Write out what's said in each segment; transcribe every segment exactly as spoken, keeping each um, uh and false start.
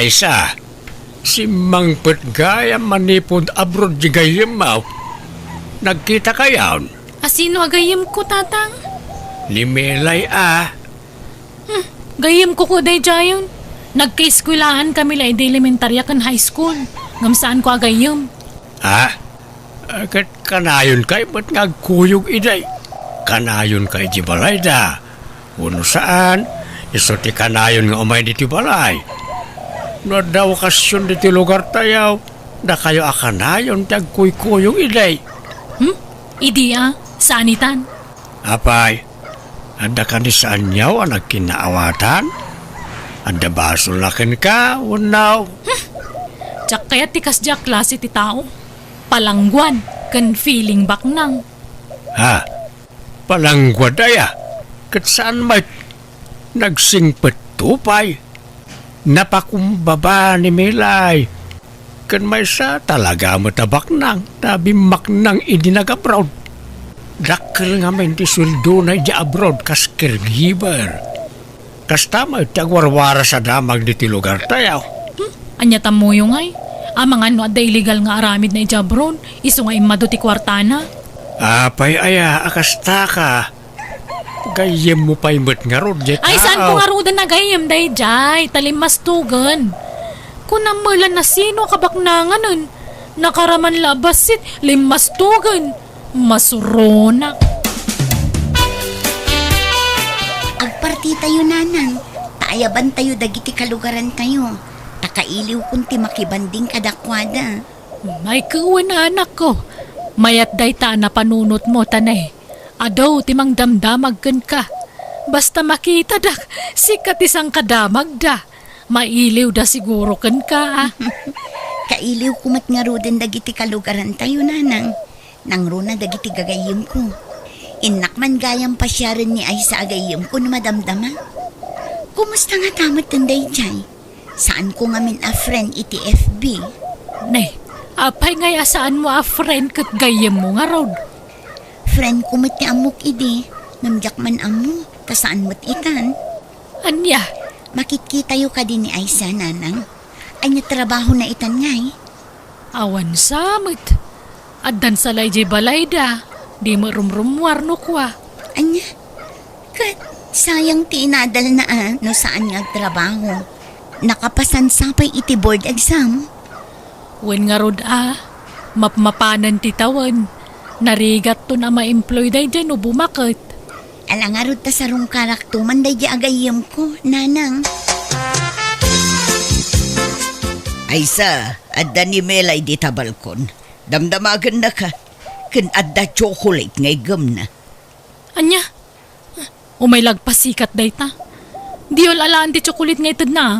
Aisa, simmangpet gayam manipud abroad ti gayyemmo. Nagkitakayon? A, sino a gayyemko, Tatang? Ni Melay a. Hmm, gayyemko ko daydiayen. Nagkaeskuelahan kami la idi elementaria ken high school. Ngem saanko a gayyem. Ah? Ah, ket kanayon kay met nga agkuyog idi. Kanayon kay iti balayda. Wenno saan, isu ti kanayon nga umay ditoy balay. No adda okasion ditoy lugartayo, dakayo a kanayon ti agkuykuyog idi. Hmm? Idi a, saan itan? Apay, adda kadi saanyo a nagkinnaawatan? Adda basolna kenka, wenno? Hmm. Diak kayat ti kasdi a klase ti tao. Palangguad ken feeling baknang. Ha? Palangguad aya? Ket saan met? Nagsingpetto pay. Napakumbaba ni Melay. Ken maysa, talaga met a baknang ta bimmaknang idi nag-abroad. Dakkel ngamin ti sueldona idiay abroad kas caregiver. Kasta met ti agwarwaras a damag ditoy lugartayo. Hmm? Ania tammoyo ngay? Amangan no adda illegal nga aramidna idiay abroad, isu nga immadu ti kuartana? Apay aya a kastaka? Gayyemmo pay met ngarud, diay tao. Ay, saanko ngaruden a gayyem daydiay, ta limmastogen. Kunam met la no sino a kabaknanganen. Nakaraman la a bassit, limmastogen. Masuronak. Agpartitayo, Nanang. Ta ayabantayo dagiti kalugarantayo. Ta kailiwkon ti makibanding kadakuada. Ay, ket wen, anakko. Mayat dayta a napanunotmo, ta ne, adu ti mangdamdamag kenka. Basta makitadak, sika ti sangkadamagda. Mailiwda siguro kenka, a. Kailiwko met ngaruden dagiti kalugarantayo, Nanang. Nangruna dagiti gagayyemko. Innak man gayam pasiaren ni Aisa a gayyemko no madamdama. Kumusta ngata metten daydiay? Saanko ngamin a friend iti F B. Ne, apay ngay a saanmo a friend ket gayyemmo ngarud? Friendko met ti ammok idi, ngem diak man ammo, ta saan met itan. Ania? Makitkitayo kadi ni Aisa, Nanang? Ania trabahona itan ngay? Awan sa met. Addan sa la idiay balayda. Di met rumrummuar no kua. Ania? Ket sayang ti inadalna a no saan nga agtrabaho. Nakapasansa pay iti board exam. Wen ngarud a, mapmapanen ti tawen. Narigatton a ma-employ daydiay no bumaket. Ala ngarud ta sarungkarakto man daydiay a gayyemko, Nanang. Aisa, adda ni Melay dita balkon. Damdamagennaka. Ken adda chocolate nga iggemna. Ania? Umay la agpasikat dayta. Diyo la alaen ti chocolate nga itedna, a.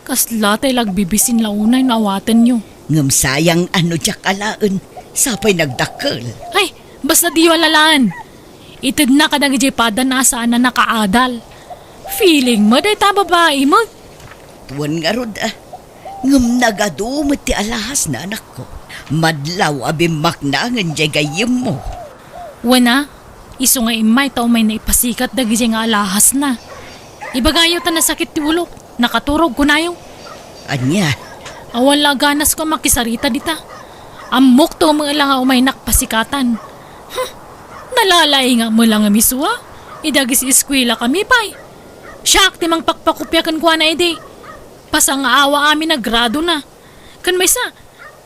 Kasla tay la agbibisin la unay no awatenyo. Ngem sayang a no diak alaen, sa pay nagdakkel. Ay, basta diyo la alaen. Itedna kadagiti padana a saan a nakaadal. Feeling mo dayta babai met. Wen ngarud, a. Ngem nagadu met ti alahasna, anakko. Madlaw a bimmaknangen diay gayyemmo. Wen a, isu nga immay ta umayna ipasikat dagiti nga alahasna. Ibagayo ta nasakit ti ulok, nakaturog kunayo. Ania? Awan la ganasko a makisarita dita. Ammok to met la nga umaynak pasikatan. Huh, nalalaingak met la nga misua. Idagis eskuela kami pay. Siak ti mangpakpakopia kenkuana idi. Pasangaawa amin a gradona. Ken maysa,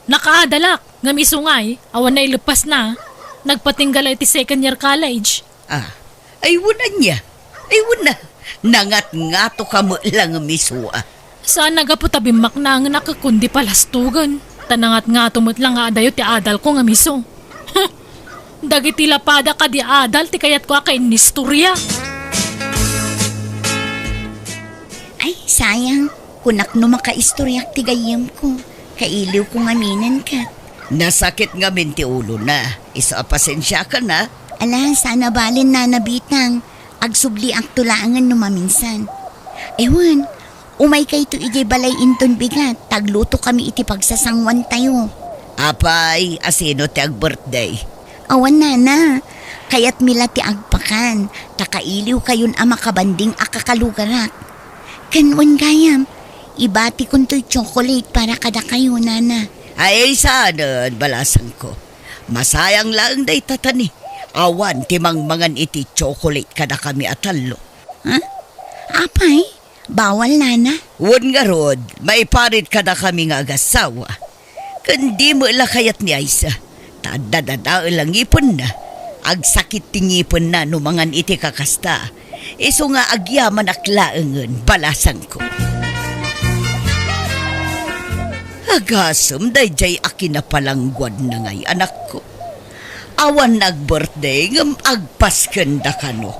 nakaadalak, ngem isu ngay, awan naileppasna, nagpatingga la iti second year college. Ah, ay wen ania? Ay wen a, nangatngatoka met la ngem isu a. Saan a gapu ta bimmaknangenak ket kundi palastogen, ta nangatngato met la nga adayo ti adalko ngem isu. Huh! Dagiti la pada kadi adal ti kayatko a kainistorya. Ay, sayang. Kunak no makaistoriak ti gayyemko. Kailiwko ngaminen ket. Nasakit ngamin ti ulona. Isu a pasensiakan, a. Ala, saan a bale, Nana Bitang. Agsubliakto laengen no maminsan. Ewan, umaykayto idiay balay inton bigat, ta aglutokami iti pagsasanguantayo. Apay, a sino ti ag-birthday? Awan, Nana. Kayatmi la ti agpakan, ta kailiwkayon a makabanding a kakalugarak. Ken wen gayam, Ibatikon toy chocolate para kadakayo, Nana. Ay, saanen, balasangko. Masayang laeng dayta ta ni awan ti mangmangan iti chocolate kadakami a tallo. Ha? Apay? Bawal, Nana? Wen ngarud, maiparit kadakami nga agassawa. Ken di met la kayat ni Aisa, ta adda dadael a ngipenna. Agsakit ti ngipenna no mangan iti kakasta. Isu nga agyamanak laengen, balasangko. Agasem daydiay a kinapalangguadna ngay, anakko. Awan nag-birthday ngem agpaskenda kano.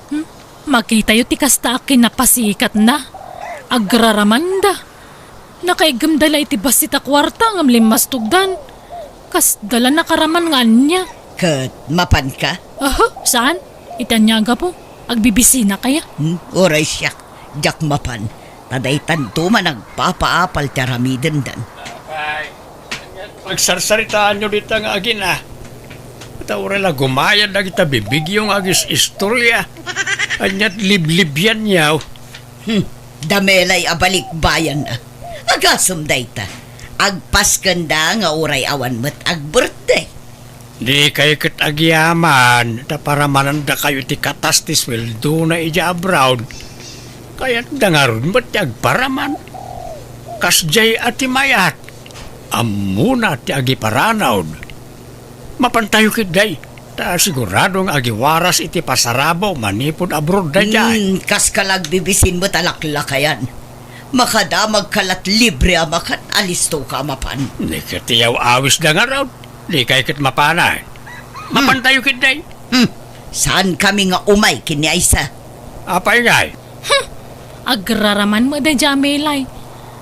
Hmm? Makitayo ti kasta a kinapasikatna. Agraramanda. Nakaiggemda la iti bassit a kuarta ngem limmastogdan. Kasda la nakaraman nga ania. Ket mapanka? Aha, saan? Iti ania a gapu? Agbibisina kaya? Hmm, uray siak, diak mapan. Ta daytanto man agpapaapal ti aramidendan. Apay, agsarsaritaanyo dita nga agina. Ta uray la gumayad dagita bibigyo nga agis-istorya. Aniat liblibianyo? Hmm, damelay a balikbayan a. Agasem dayta. Agpaskenda nga uray awan met agbirthday. Dikay ket agyaman ta paramanandakayo iti katas ti sueldona idiay abroad. Kayatda ngarud met ti agparaman. Kasdiay a ti mayat, ammona ti agiparanod. Mapantayo ketdi, ta sigurado nga agiwaras iti pasarabo manipud abroad daydiay. Hmm, kaska la agbibisin met a laklakayan. Makadamagka lat libre a makan, alistoka a mapan. Ni ket iyaw-awisda ngarud, dikay ket mapanay. Hmm. Mapantayo ketdi. Hmm, saankami nga umay ken ni Aisa. Apay ngay? Hmm, agraraman met daydiay a Melay.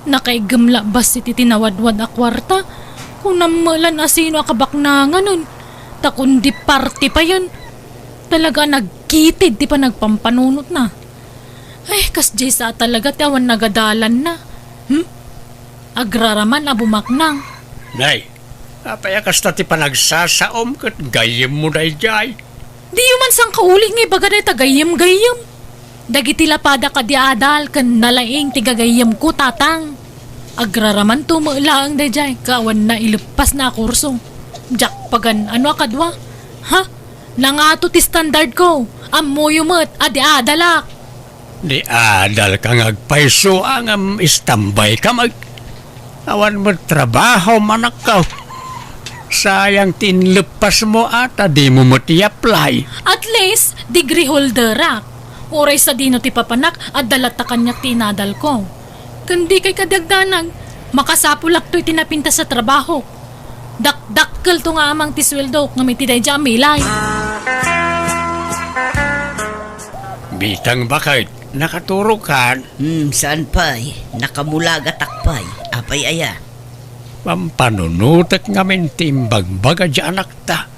Nakaiggem la bassit iti nawadwad a kuarta. Kunam met la no asino a kabaknanganen. Ta kundi party payen. Talaga a nagkitid ti panagpampanunotna. Ay, kasdiay sa talaga ti awan nagadalanna. Hmm? Agraraman a bumaknang. Nay, apay a kasta ti panagsasaom ket gayyemmo daydiay? Diyo man sangkauli nga ibaga dayta gayyem-gayyem. Dagiti lapada kadi adal ken nalaing ti gagayyemko, tatang. Agraramanto met laeng daydiay, ket awan naileppasna a kurso. Diak pagan-ano a kadua. Ha? Nangato ti standardko. Ammoyo met a di adalak. Di adalka nga agpayso ngem istambayka met. Awan met trabaho, manakko. Sayang ti inleppasmo a ta dimo met i-apply. At least, degree holderak. Uray sadino ti papanak, adda latta kaniak ti inadalko. Ken dikay kadi agdanag, makasapulak toy ti napintas a trabahok. Dakdakkelto nga amang ti sueldok ngem iti daydiay a Melay. Bitang baket, nakaturogkan? Hmm, saan pay? Nakamulagatak pay. Apay aya? Pampanunotek ngamin ti imbagbaga diay anakta.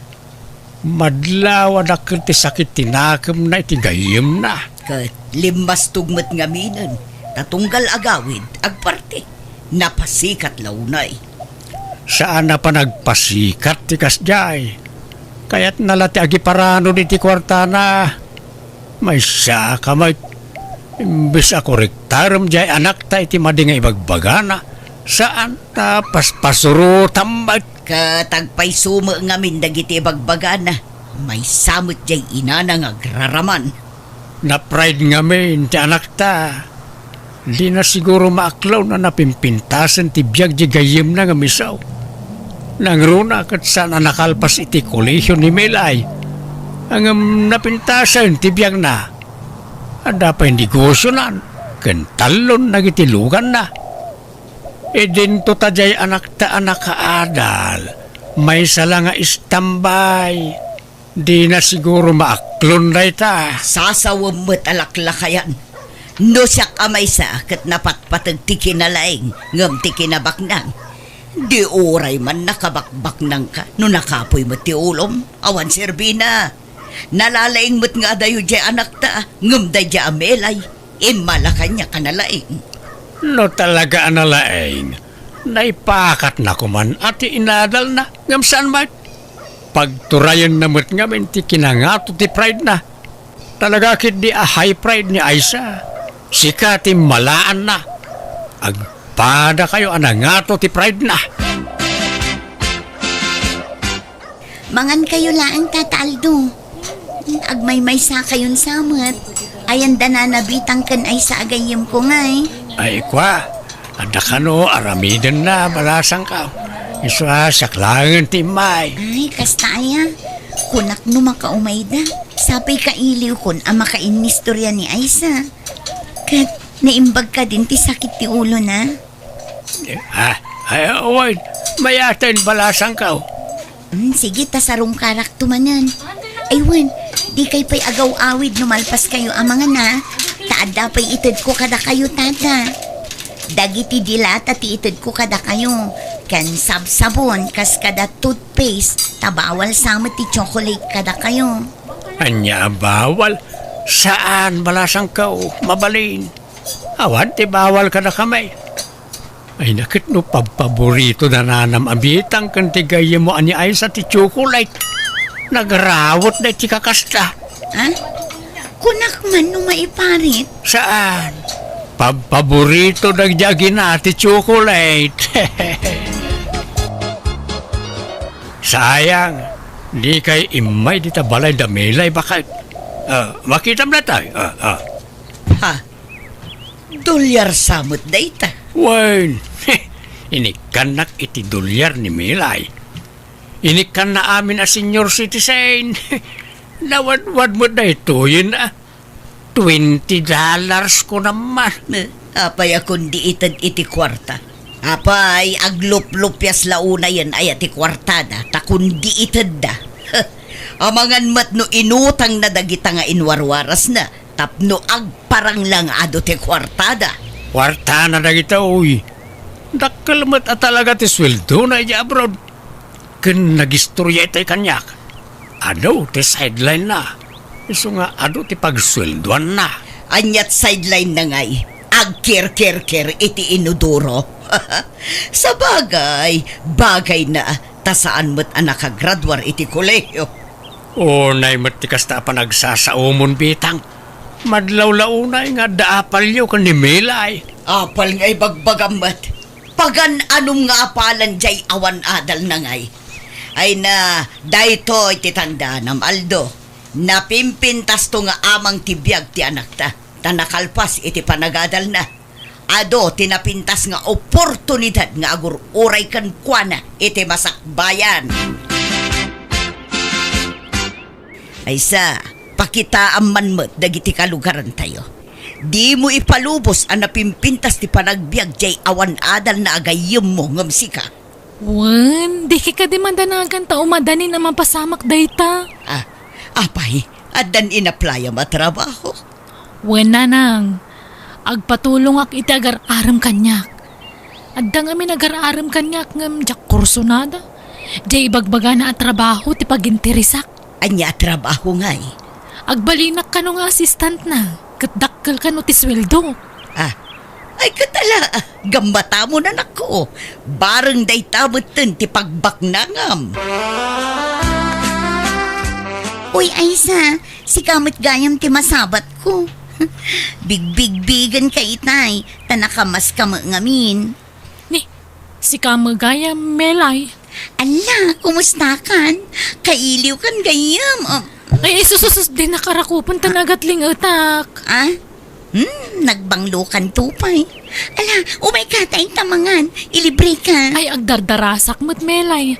Madlaw a dakkel ti sakit ti nakemna iti gayyemna. Ket limmastog met ngaminen, ta tunggal agawid, agparti. Napasikat la unay. Saan a panagpasikat ti kasdiay. Kayatna la ti agiparanod iti kuartana. Maysa ka met. Imbes a korektarem diay anakta iti madi nga ibagbagana, saan ta paspasurotam met. Ket agpayso met ngamin dagiti ibagbagana. Maysa met diay inana nga agraraman. Na-pride ngamin ti anakta. Dina siguro maaklon a napimpintasen ti biag diay gayyemna nga misaw. Nangruna ket saan a nakalpas iti kolehio ni Melay. Ngem napintasen ti biagna. Adda pay negosionan ken tallon dagiti luganna. Idinto ta diay anakta a nakaadal, maysa la nga istambay. Dina siguro maaklon dayta. Sasawem met a laklakayan. No siak a maysa ket napatpateg ti kinalaing ngem ti kinabaknang. Di uray man nakabakbaknangka no nakapuy met ti ulom, awan serbina. Nalalaing met nga adayo diay anakta, ngem daydiay a Melay, immala kaniak a nalaing. No talaga a nalaing, naipakatna koman a ti inadalna, ngem saan met. Pagturayenna met ngamin ti kinangato ti pride-na. Talaga ketdi a high pride ni Aisa. Sika ti malaanna. agpadakayo a nangato ti pride na. Mangankayo laeng, Tata Aldo. Agmaymaysa kayon sa met. Ayan da nanabitang ken Aysa a gayyemko ngay. Ay, kua, adda kano aramidenna, balasangko. Isu a siak laengen ti immay. Ay, kasta aya. Kunak no makaumayda. Sapay kailiwkon a makainnistoria ni Aysa. Ket naimbag kadin ti sakit ti ulona? Ah, ay, wen, mayaten, balasangko. Hmm, sige, ta sarungkarakto manen. Ay, wen, dikay pay agaw-awid no malpaskayo a mangana, ta adda pay itedko kadakayo, Tata. Dagiti dilata ti itedko kadakayo, ken sabsabon kas kada toothpaste, ta bawal sa met ti chocolate kadakayo. Ania a bawal? Saan, balasangko, mabalin. Awan ti bawal kadakami. Ay, na ket no pabpaborito da nanam a bitang ken ti gayyemmo a ni Aysa ti chocolate. Nagrawot da iti kakasta. Ha? Kunak man no maiparit? Saan? Pabpaborito dagiti agina ti chocolate. Sayang, dikay immay dita balay da Melay, baket. Ah, makitam daytoy. Ah, ah. Ha? Dolyar sa met dayta? Wen, inikkannak iti dolyar ni Melay. Inikkanna amin a senior citizen. Nawadwad met daytoyen, ah. Twenty dollars ko naman. Eh, apay a kundi ited iti kuarta? Apay, agluplupias la unayen aya ti kuartada, ta kundi itedda. Amangan met no inutangna dagita nga inwarwarasna, tapno agparang la nga adu ti kuartada. Kuartana dagita, uy. Dakkel met a talaga ti sueldona idiay abroad. Ken nagistoria itay kaniak. Adu ti sideline na. Isu nga adu ti pagsueldoanna. Aniat sideline na ngay? Agkerkerker iti inodoro. Sabagay, bagay na, ta saan met a nakagraduar iti kolehio. Unay met ti kasta a panagsasaomon, bitang. Madlawlaw unay nga adda apalyo ken ni Melay. Apal nga ibagbagam met. Pagan-anom nga apalan jay awan adal na ngay. Ay na, daytoy ti tandanam, Aldo. Napimpintasto nga amang ti biag ti anakta, ta nakalpas iti panagadalna. Adu ti napintas nga oportunidad nga agur-uray kenkuana iti masakbayan. Aysa, pakitaam man met dagiti kalugarantayo. Dimo ipalubos a napimpintas ti panagbiag jay awan adal na a gayyemmo ngem sika. Wen, diki kadi madanagan ta umadanin a mapasamak dayta. Ah, apay, addan inaplayam a trabaho? Wen, nanang, agpatulongak iti agar-arem kaniak. Adda ngamin agar-arem kaniak ngem diak kursunada. Diay ibagbagana a trabaho ti paginteresak. Ania a trabaho ngay? Agbalinak kano nga assistant na, ket dakkel kano ti sueldo. Ah, ay ket ala, gammatamo, anakko. Bareng dayta metten ti pagbaknangam. Uy, Aysa, sika met gayam ti masabatko. Bigbigbigenka itay, ta nakamaska met ngamin. Ni, sika met gayam, Melay. Ala, kumustakan? Kailiwkan gayam. Ah. Ay, ay, sus, sus, sus, dinnak a rakupen ta nagatlingetak. Ah? Hmm, nagbanglokanto pay. Ala, umayka ta inta mangan. Ilibreka. Ay, agdardarasak met, Melay.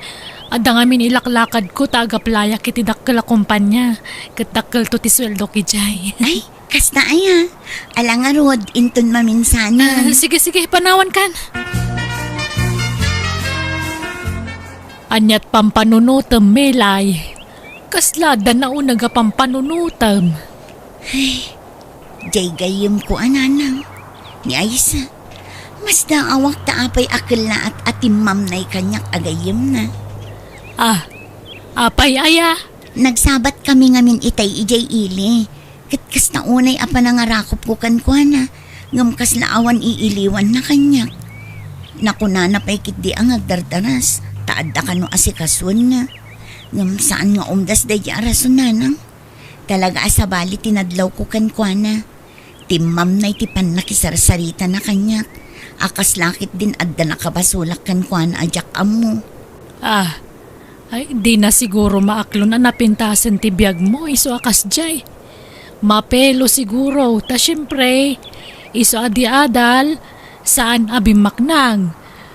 Adda ngamin ilaklakadko ta agaplayak iti dakkel a kompania. Ket dakkelto ti sueldok idiay. Ay, kasta aya. Ala ngarud, inton maminsanen. Ah, sige, sige, panawankan. Aniat pampanunotem, Melay? Kasla adda nauneg a pampanunotem? Ay, jay gayyemko a nanang, ni Aysa. Masdaawak ta apay a kellaat a timmamnay kaniak a gayyemna. Ah, apay aya? Nagsabatkami ngamin itay idiay ili. Ket kasta unay a panangarakupko kenkuana, ngem kasla awan iiliwanna kaniak. Nakunana pay ketdi a agdardaras, ta adda kano asikasuenna. Ngem saan nga umdas daydi a rason, nanang. Talaga a sabali ti nadlawko kenkuana. Timmamnay ti pannakisarsaritana kaniak. A kasla ketdin adda nakabasolak kenkuana a diak ammo. Ah, ay, dina siguro maaklon a napintasen ti biagmo isu a kasdiay. Mapelo siguro, ta siempre, isu a di adal, saan a bimmaknang.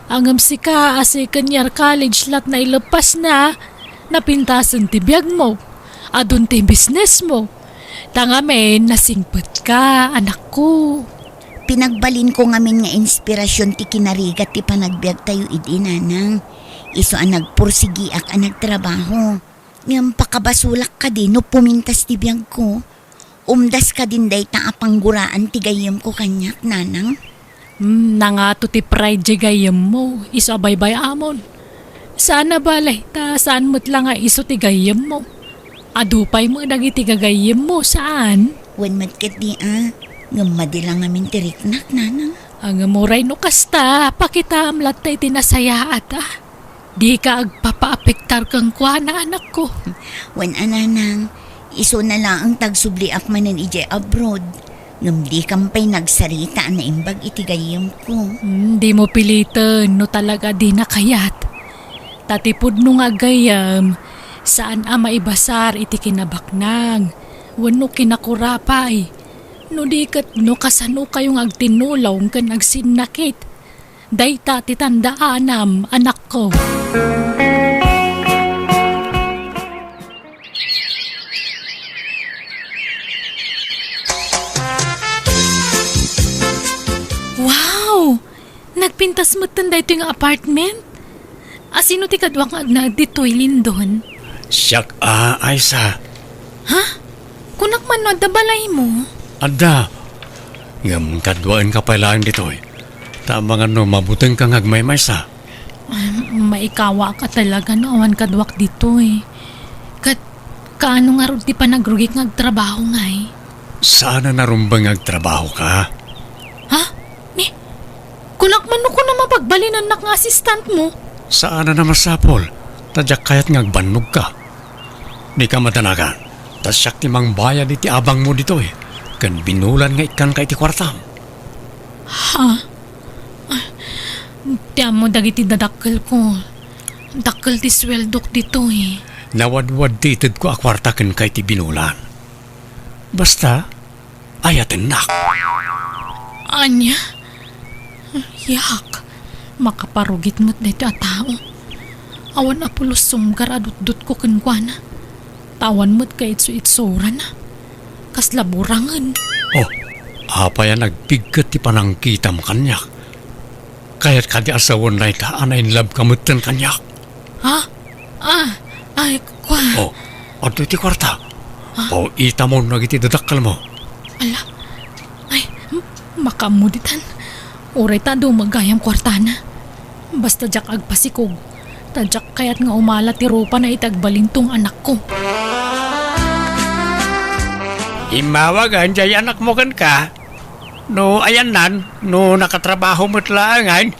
Ngem sika a second year college lat naileppasna, napintasen ti biagmo. Adun ti businessmo. Ta ngamin, nasingpetka, anakko. Pinagbalinko ngamin nga inspirasyon ti kinarigat ti panagbiagtayo idi, nanang. Isu a nagpursigiak a nagtrabaho. Ngem pakabasolak kadi no pumintas ti biagko? Umdas kadin dayta a pangguraan ti gayyemko kaniak, nanang? Hmm, nangato ti pride diay gayyemmo, isu a baybay-amon. Saan a bale, ta saan met la nga isu ti gayyemmo. Adu pay met dagiti gagayyemmo, saan? Wen met ketdi a, ngem madi la ngamin ti riknak, nanang. Ngem uray no kasta, pakitaam latta iti nasayaat, a. Dika agpapaapektar kenkuana, anakko. Wen a, nanang, isuna laeng ta agsubliak manen idiay abroad. Ngem dikam pay nagsarita a naimbag iti gayyemko. Hmm, dimo piliten no talaga dina kayat. Ta ti pudno nga aggayyem, saan a maibasar iti kinabaknang wenno kinakurapay. No di ket no kasanokayo nga agtinnulong ken agsinnakit. Dayta ti tandaanam, anakko. Wow! Nagpintas metten daytoy nga apartment? A, sino ti kaduak nga agnaed ditoy, Lindon? Siak a, Aiza. Ha? Kunak man no adda balaymo? Adda. Ngem kaduaenka pay laeng ditoy. Ta amangan no mabutengka nga agmaymaysa. Ay, maikawaak a talaga no awan kaduak ditoy. Ket kaano ngarud ti panagrugik nga agtrabaho ngay? Saan a narumbeng nga agtrabahoka. Ha? Ni, kunak man no kuna mapagbalinannak nga assistantmo? Saan a masapul, ta diak kayat nga agbannogka. Dika madanagan, ta siak ti mangbayad iti abangmo ditoy, ken binulan nga ikkanka iti kuartam. Ha? Ah, ti ammo dagiti dadakkelko. Dakkel ti sueldok ditoy. Nawadwad ti itedko a kuarta kenka iti binulan. Basta, ayatennak. Ania? Yak, makaparugit met daytoy a tao. Awan a pulos sumgar a dutdotko kenkuana. Ta awan met kaitsu-itsurana. Kasla burangen. Oh, apay a nagpigket ti panangkitam kaniak? Kayat kadi a sawen dayta a nainlabka metten kaniak? Ha? Ah, ay, kua. Oh, adtoy ti kuarta. Ha? Oh, itamon dagiti dadakkelmo. Ala. Ay, m-, makaammo ditan. Uray ta dumagayam kuartana. Basta diak agpasikog. Ta diak kayat nga umala ti rupana iti agbalinto nga anakko. Immawagan diay anakmo kenka. No ayannan, no nakatrabaho met laengen.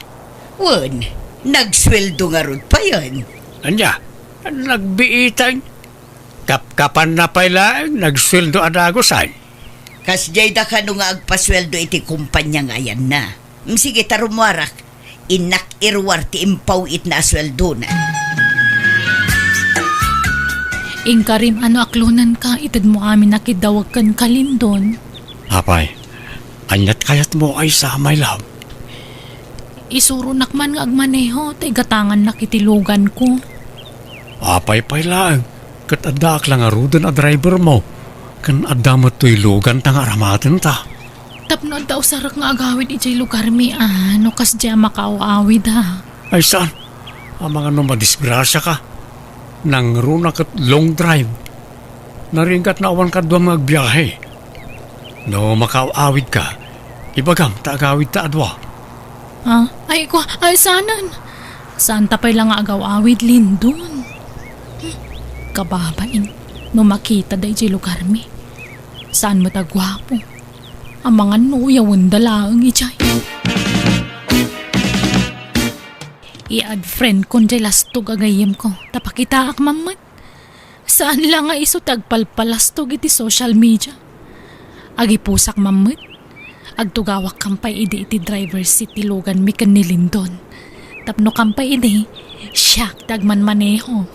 Wen, nagsueldo ngarud payen. Ania? Nagbiitan? Kapkapanna pay laeng, nagsueldo a dagusan. Kasdiay da kano nga agpasueldo iti kumpania nga ayanna. Mm, sige, ta rummuarak. Innak iruar ti impaw-itna a sueldona. Inkarim a no aklonenka, itedmo amin a kiddawag kenka, Lindon. Apay, aniat kayatmo, Aiza, my love? Isuronak man nga agmaneho, ta igatangannak iti luganko. Apay pay laeng, ket addaak la ngaruden a drivermo, ken adda met toy luganta nga aramatenta. Tapno adda usarek nga agawid idiay lugarmi a, no kasdiay a makaaw-awid a. Ay saan? Amangan no madisgrasiaka. Nangruna ket long drive. Naringgat no awan kaduam nga agbiahe. No makaaw-awidka, ibagam ta agawidta a dua. Ah, ay, kua, ay, saanen. Saanta pay la nga agaw-awid, Lindon. Hmm, kababain, no makita daydiay lugarmi. Saan met a guapo. Amangan no uyawenda laeng idiay. I-add friend kon diay lastog a gayyemko, ta pakitaak man met. Saan la nga isu ti agpalpalastog iti social media. Agipusak man met. Agtugawak kampay idi iti driver seat ti luganmi ken ni Lindon. Tapno kampay idi, siak ti agmanmaneho.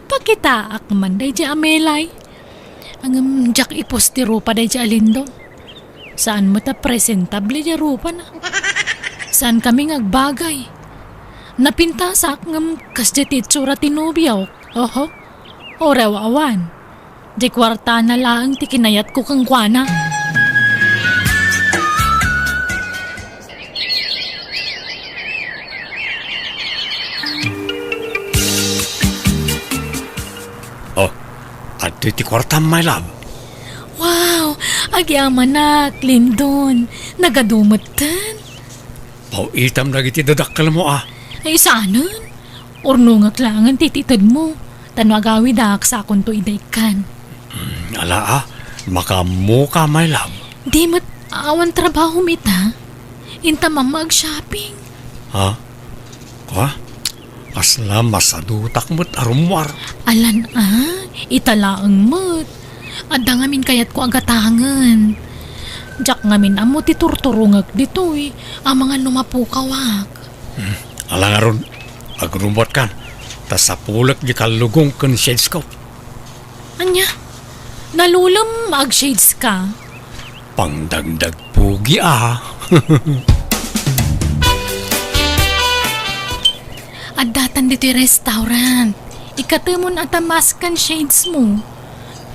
Pakitaak man daydi a melay. Ngem diak ipus ti rupa daydi a Lindon. Saan met a presentable ti rupana. Saan kami nga agbagay. Napintasak ngem kasdi ti itsura ti nobiok. Oho. Uray awan. Diay kuartana laeng ti kinayatko kenkuana. Oh, adtoy ti kuartam, my love. Wow! Agyamanak, Lindon. Nagadu metten. Paw-itam dagiti dadakkelmo, a. Ay, saanen? Urnongek laengen ti itedmo. Ta no agawidak, sakonto ida ikkan. Mm, ala, a. Makaammoka, my love. Di met awan trabahom ita. Inta mamma ag-shopping. Ha? Kua? Kasla masadutak met a rummuar. Alan a, ita laeng met. Adda ngamin kayatko a gatangen. Diak ngamin ammo ti turturongek ditoy, amangan no mapukawak. Hmm, ala ngarud, agrumbuatkan, ta sapulek di kallugong ken shades ko. Ania? Nalulem, ag-shades ka? Pangdagdag pugi, a. Addatan ditoy restaurant. Ikatemon a ta mask ken shades mo.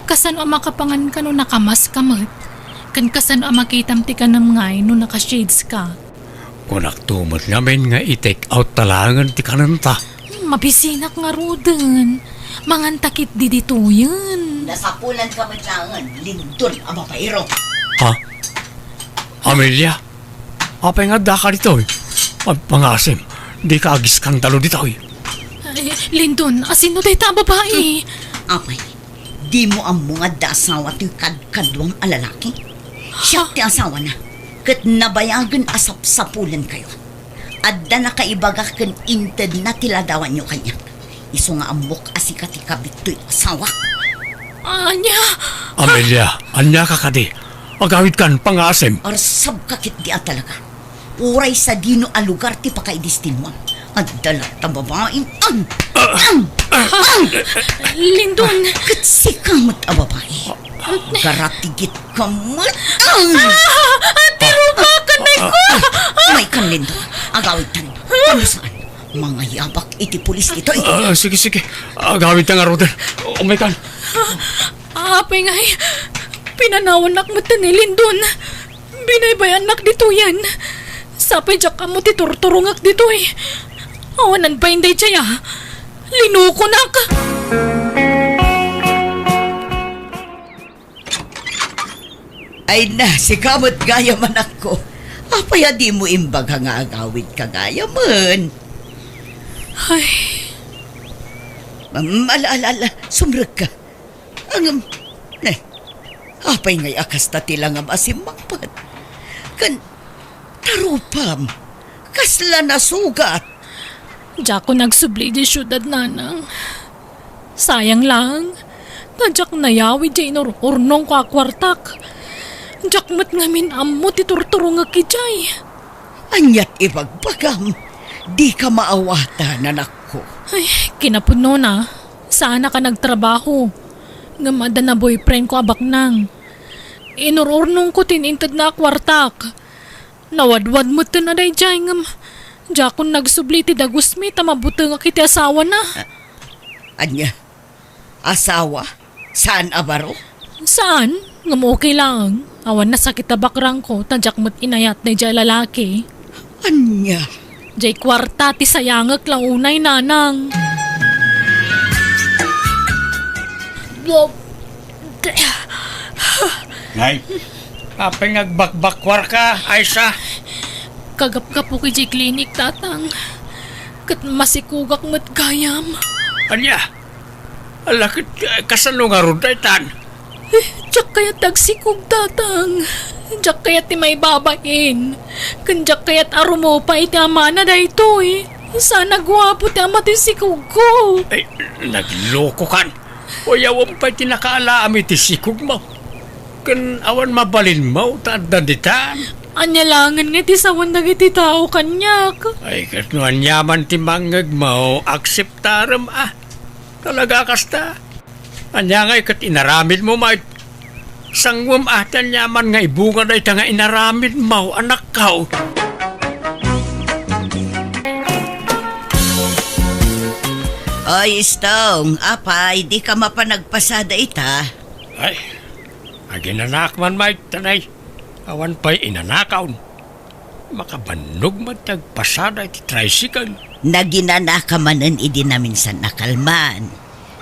Kasano a makapangan ka no nakamask ka met? Ken kasano a makitam ti kanem ngay no naka-shades ka? Kunakto met ngamin nga i-take out ta laengen ti kanenta. Hmm, mabisinak ngaruden. Manganta ketdi ditoyen. Nasapulan ka met laengen, Lindon a babaero. Ha? Amelia? Apay nga addaka ditoy? Agpangaasim, dika agiskandalo ditoy. Ay, Lindon, asino dayta a babai? Apay, dimo ammo nga adda asawa toy kadkaduam a lalaki? Siak ti asawana, ket nabayagen a sapsapulenkayo. Adda nakaibaga ken intedna ti ladawanyo kaniak. Isu nga ammok a sika ti kabit toy asawak. Ania? Amelia, ania ka kadi? Agawidkan, pangaasim. Arsabka ketdi a talaga. Uray sadino a lugar ti pakaidestinoam. Adda latta babaing, am! Am! Am! Lindon! Ket sika met a babai. Garatigitka met. Ah! Ti rupa, kanay ko! Umaykan, Lindon. Agawidtan. Kano saan? Mangayabak iti pulis ditoy. Ah, sige, sige. Agawidta ngaruden. Umaykan. Apay ngay, pinanawannak met ni Lindon. Binaybayannak ditoyen. Sapay diak ammo ti turturongek ditoy. Awanan pay daydiay a. Linukonak. Ay na, sika met gayam, anakko. Apay a dimo imbaga nga agawidka gayamen? Ay. Mm, ala, ala, ala, sumrekka. Ngem, ne, apay ngay a kasta ti langam a simmangpet? Ken, ta rupam, kasla nasugat. Diakon agsubli idiay siudad, nanang. Sayang laeng, ta diak nayawid diay inur-urnongko a kuartak. Diak met ngamin ammo ti turturongek idiay. Aniat ibagbagam? Dika maawatan, anakko. Ay, kinapudnona, saanak a nagtrabaho. Ngem adda na boyfriendko a baknang. Inur-urnongko ti intedna a kuartak. Nawadwad metten a daydiay, ngem diakon nagsubli iti dagusmi ta mabutengak iti asawana. Ania? Asawa? Saan a baro? Saan? Ngem okay laeng. Awan nasakit a bakrangko, ta diak met inayat daydiay a lalaki. Ania? Diay kuarta ti sayangek la unay, nanang. Nay, apay nga agbakbakkuarka, Aisa? Kagapgapok idiay klinik, tatang. Ket masikogak met gayam. Ania? Ala ket, eh, kasano ngarud daytan? Eh, diak kayat ti agsikog, tatang. Diak kayat ti maibabain. Ken diak kayat a rumupa iti amana daytoy. Saan a guapo ti ama ti sikogko. Ay, naglokokan. Uyawem pay ti nakaalaam iti sikogmo. Ken awan mabalinmo ta adda ditan. Ania laengen nga ti sawen dagiti tao kaniak? Ay, ket no aniaman ti mangngegmo, akseptarem a. Talaga kasta? Ania ngay ket inaramidmo met? Sanguem a ti aniaman nga ibunga dayta nga inaramidmo, anakko. Oy, Stong, apay, dika mapan agpasada ita? Ay, aginanak man met, tanay. Awan pay inanakon. Makabannog met ti agpasada iti tricycle. Naginanaka manen idi naminsan a kalman.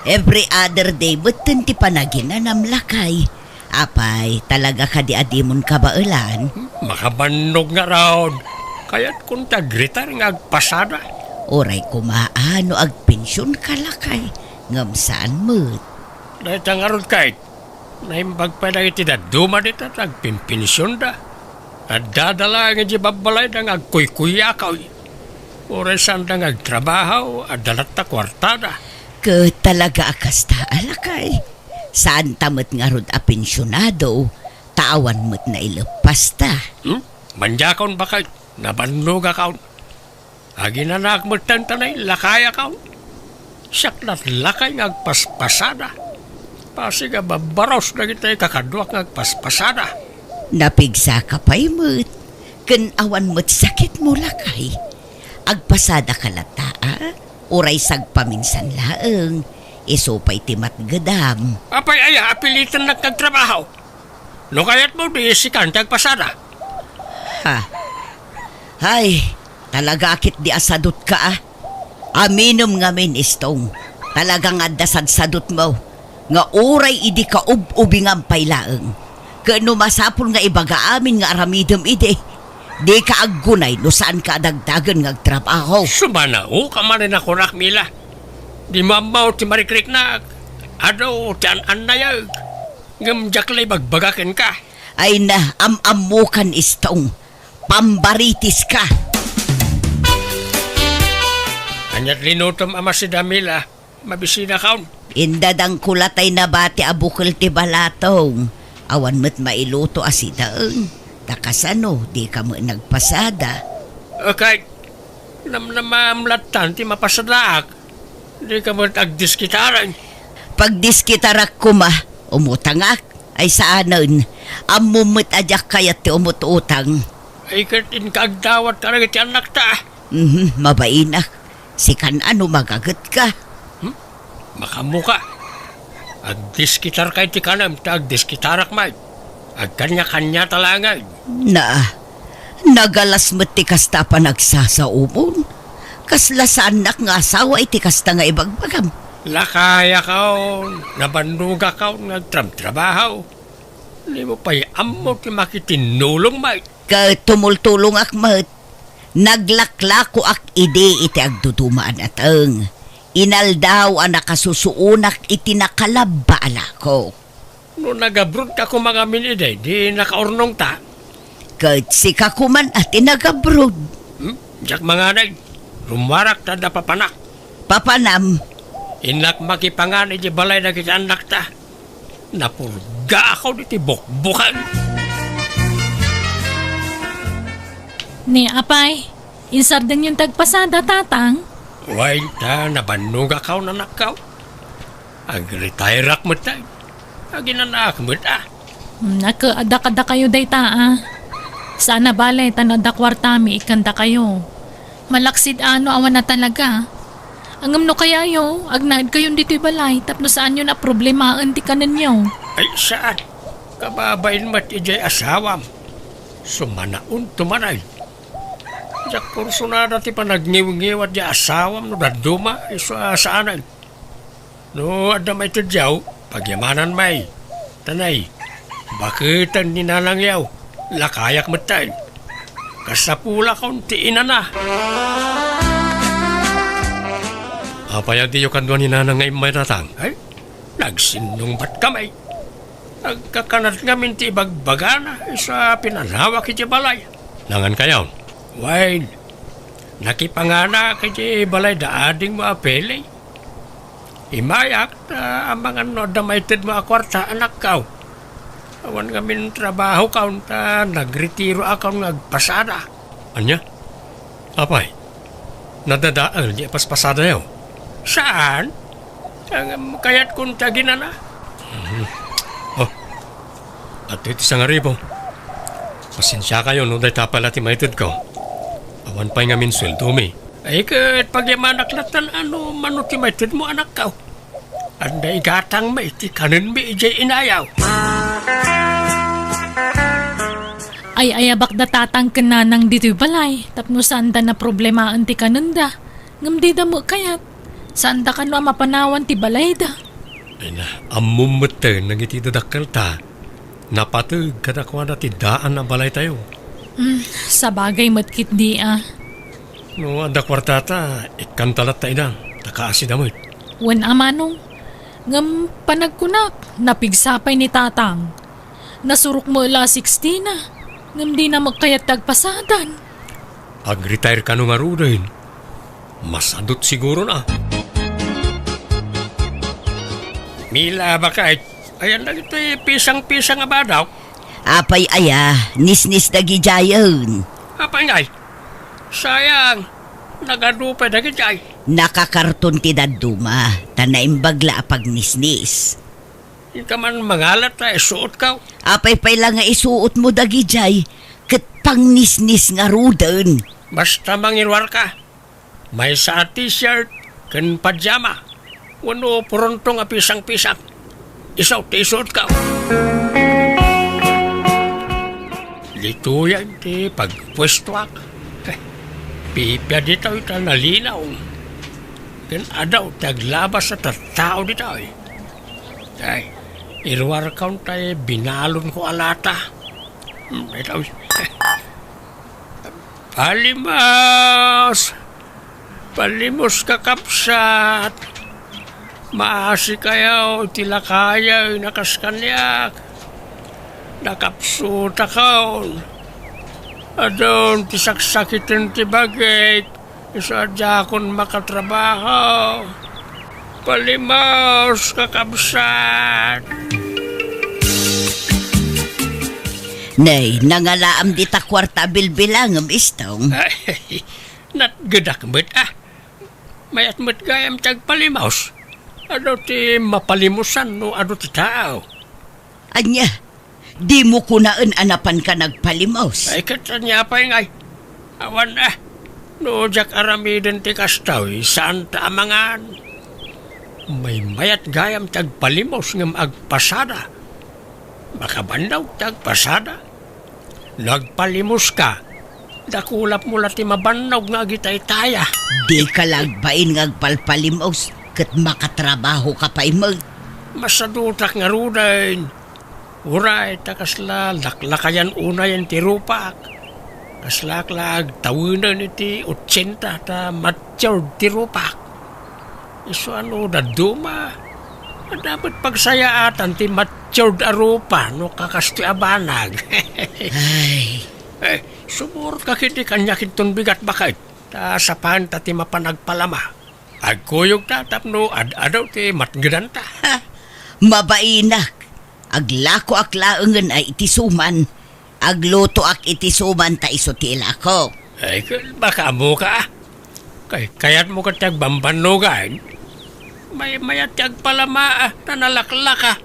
Every other day metten ti panaginanam, lakay. Apay, talaga kadi a dimon kabaelan? Makabannog ngarud. Kayatkon ti agretire nga agpasada. Uray koma a no agpensionka, lakay. Ngem saan met. Dayta ngarud, kayat. Naimbag pay dagiti dadduma dita ti agpimpensionda. Addada laeng idiay babbalayda nga agkuykuyakaw. Uray saanda nga agtrabaho, adda latta kuartada. Ket talaga a kasta a, lakay. Saanta met ngarud a pensionado, ta awan met naileppasta. Hmm? Maniakon, baket, nabannogakon. Aginanak metten, tanay, lakayakon. Siak latlakay nga agpaspasada. Pasig a babbaros dagiti kakaduak nga agpaspasada. Napigsaka pay met, ken awan met sakitmo, lakay. Agpasadaka latta a, uray sagpaminsan laeng, isu pay ti matgedam. Apay aya a pilitennak nga agtrabaho? No kayatmo, di sikan ti agpasada. Ha? Hay, talaga ketdi a sadutka a. Aminem ngamin, Stong. Talaga nga adda sadsadutmo nga uray idi kaub-ubingam pay laeng. Ken no masapul nga ibaga amin nga aramidem idi, dika aggunay no saanka a dagdagen nga agtrabaho. Sumanaoka manen a kunak, Mila. Dimo ammo ti marikriknak. Adu ti an-annayek. Ngem diak la ibagbaga kenka. Ay na, am-ammokan, Stong. Pambaritiska. Ania ti linutom a masida, Mila? Mabisinakon. Indadangko latay nabati a bukel ti balatong. Awan met mailuto a sidaen. Ta kasano, dika met nagpasada? Okay. Namnamam lattan ti mapasadaak. Dika met agdiskitaren. Pagdiskitarak koma, umutangak. Ay saanen, ammom met a diak kayat ti umut-utang. Ay ket inka agdawat kadagiti annakta. Mhm, mabainak. Sikan a no magagetka. Hmm? Makaammoka. Agdiskitarka iti kanem ta agdiskitarak met. Agkaniakaniata laengen. Na, nagalas met ti kasta a panagsasaomon. Kasla saannak nga asawa iti kasta nga ibagbagam. Lakayakon, nabannogakon nga agtrabtrabaho. Dimo pay ammo ti makitinnulong met. Ket tumultulongak met. Naglaklakoak idi iti agduduma a nateng. Inaldaw a nakasusuonak iti nakalabba a lakok. No nagabrodka koma ngamin idi, di nakaurnongta. Ket sika koman a ti nagabrod. Hmm? Diak manganay. Rummuarak ta adda papanak. Papanam? Innak makipangan iti balay dagiti annakta. Napurgaakon iti bukbukan. Ni apay, insardengyon ti agpasada, tatang? Wen ta, nabannogakon, anakko. Agretairak met, ay. Aginanaak met, a. Hmm, naka-, adda kadakayo dayta, a. Saan a bale, ta no adda kuartami, ikkandakayo. Malaksid a no awan a talaga. Ngem no kayayo, agnaedkayon ditoy balay tapno saanyon a problemaen ti kanenyo. Ay, saan? Kababain met idiay asawam. Sumanaonto man, ay. Diak kursunada ti panagniwngiwat diay asawam no dadduma, isu a saanen. No adda maitedyo, pagyamanan met. Tanay, baketen ni nanangyo, lakayak metten. Kasapulakon ti inana. Apay a diyo kadua ni nanang nga immay, tatang? Ay, nagsinnungbatkami. Agkakanat ngamin ti ibagbagana, isu a pinanawak iti balay. Nangan kayo? Wen, nakipanganak iti balay da adingmo a Pele. Imayak ta amangan no adda maitedmo a kuarta, anakko. Awan ngamin trabahokaon ta nagretiroakaon nga agpasada. Ania? Apay, nadadael di paspasadayo? Saan? Ang kayatkon ti aginana. Mhm. Oh, adtoy ti sangaribo. Pasensiakayo no dayta pay la ti maitedko. Awan pay ngamin sueldomi. Ay, ket pagyamanak latta no mano ti maitedmo, anakko. Anda igatangmi iti kanenmi idiay inayaw. Ay-ayabakda tatang ken nanang ditoy balay tapno saanda naproblemaen ti kanenda, ngem dida met kayat. Saanda kano a mapanawan ti balayda. Ay na, ammom metten dagiti dadakkelta. Napateg kadakuada ti daan a balaytayo. Hmm, sabagay met ketdi a. No adda kuartata, ikkanta latta ida, ta kaasida met. Wen a manong, ngem panagkunak, napigsa pay ni tatang. Nasurok met la sixteen a, ngem dina met kayat ti agpasadan. Ag-retire kano ngaruden. Masadut siguro na. Mila, bakit? Ayan dagiti pisang-pisang a badaw. Apay aya, nisnis dagidiayen. Apay ngay? Sayang, nagadu pay dagidiay. Nakakarton ti dadduma, ta naimbag la a pagnisnis. Inka man mangalat ta isuot ka. Apay pay la nga isuot mo dagidiay, ket pangnisnis ngaruden. Basta mangiruar ka. Maysa a t-shirt ken pajama wenno purontong a pisang-pisang. Isu ti isuot ka. Ditoyen ti pagpuestoak. Eh, pipia ditoy ta nalinaw. Ken adu ti aglabas a tattao ditoy. Ay, iruarkaon tay binalonko a lata. Hmm, ditoy. Palimos! Palimos, kakabsat! Maasikayo iti lakayen a kas kaniak. Nakapsutakon. Adun ti saksakiten ti bagik. Isu a diakon makatrabaho. Palimos, kakabsat! Nay, nangalaam dita kuarta a bilbilangem, Istong. Ay, natgedak met, ah. Mayat met gayam ti agpalimos. Adu ti mapalimosan no adu ti tao. Ania? Dimo kunaen a napanka nagpalimos? Ay, ket ania pay ngay? Awan, ah. No diak aramiden ti kastoy, saanta a mangan. Maymayat gayam ti agpalimos ngem agpasada. Makabannog ti agpasada. No agpalimos ka, dakulap mo la ti mabannog nga agitaytaya. Dika la agbain nga agpalpalimos ket makatrabaho ka pay met. Masadutak ngaruden. Uray ta kasla laklakayan unayen ti rupak. Kaslaak la agtawenen iti otsenta ta matured ti rupak. Isu a no dadduma, adda met pagsayaatan ti matured a rupa no kakastoy a banag. Ay. Eh, sumurot ka ketdi kaniak inton bigat baket, ta sapaenta ti mapan agpalama. Agkuyogta tapno ad-adu ti matngedanta. Ha? Mabainak. Aglakoak laengen a iti suman. Aglutoak iti suman ta isu ti ilako. Ay, ket baka ammoka, ah. Kay, kayatmo ket ti agbambannogan? Maymayat ti agpalama, ah, ta nalaklaka.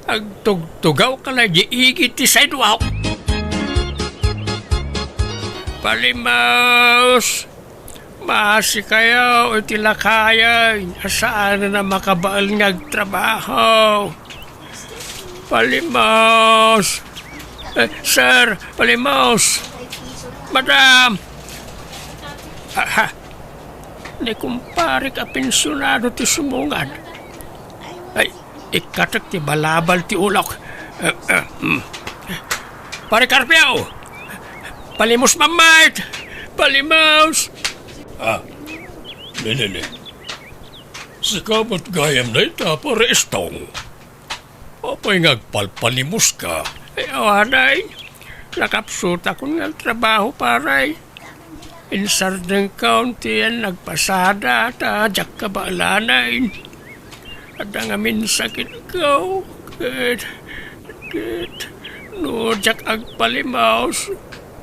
Agtugtugawka la idi igid ti sidewalk. Palimos! Maasikayo iti lakayen a saanen a makabael nga agtrabaho. Palimos! Eh, sir, palimos! Madam! Aha! Ni kumparek a pensionado ti sumungad. Ay, ikkatek ti balabal ti ulok. Eh, eh, mm. Pare Carpio! Palimos, mammayt! Palimos! Ah, nene, ne. Sika met gayam dayta, Pare Estong. Apay nga agpalpalimos ka? Eh, awanay. Nakapsutakon nga trabaho, pare. Insardengkon ti yan nagpasada, ta diak kabaelanay. Adda ngamin sakitko, ket Ket no diak agpalimos,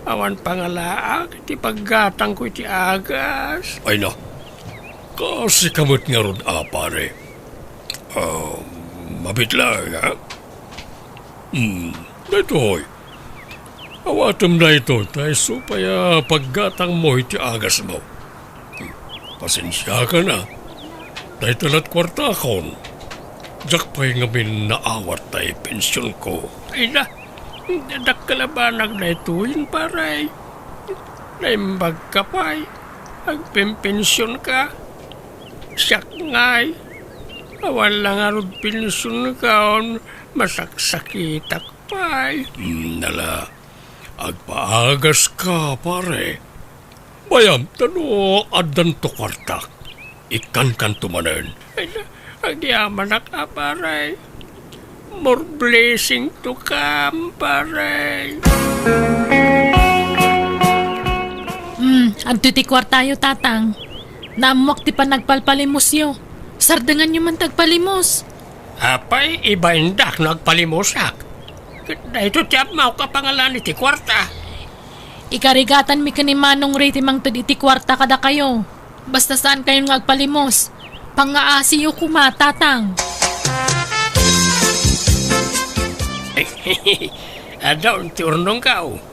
awan pangalaak ti paggatangko iti agas. Ay na, kasika met ngarud a, pare. Ah, mabitla, ha? Hmm, daytoy. Awatem daytoy, ta isu pay a paggatangmo iti agasmo. Pasensiakan a. Dayta lat kuartakon. Diak pay ngamin naawat tay pensionko. Ay na, dakkel a banag daytoyen, pare. Naimbagka pay. Agpenpensionka. Siak ngay. Awan la ngarud pensionko, masaksakitak pay. Hmm, ala, agpaagaska, pare. Bayam, ta no addanto kuartak, ikkankanto manen. Ay, agyamanak a, pare. More blessing to come, pare. Hmm, adtoy ti kuartayo, Tatang. Naammoak ti panagpalpalimosyo. Sardenganyo man ti agpalimos. Apay, ibaindak no agpalimosak. Ket daytoy ti ammo a pangalan iti kuarta. Ikarigatanmi ken ni Manong Ray ti mangted iti kuarta kadakayo. Basta saankayon nga agpalimos. Pangngaasiyo koma, Tatang. Adda ti urnongko.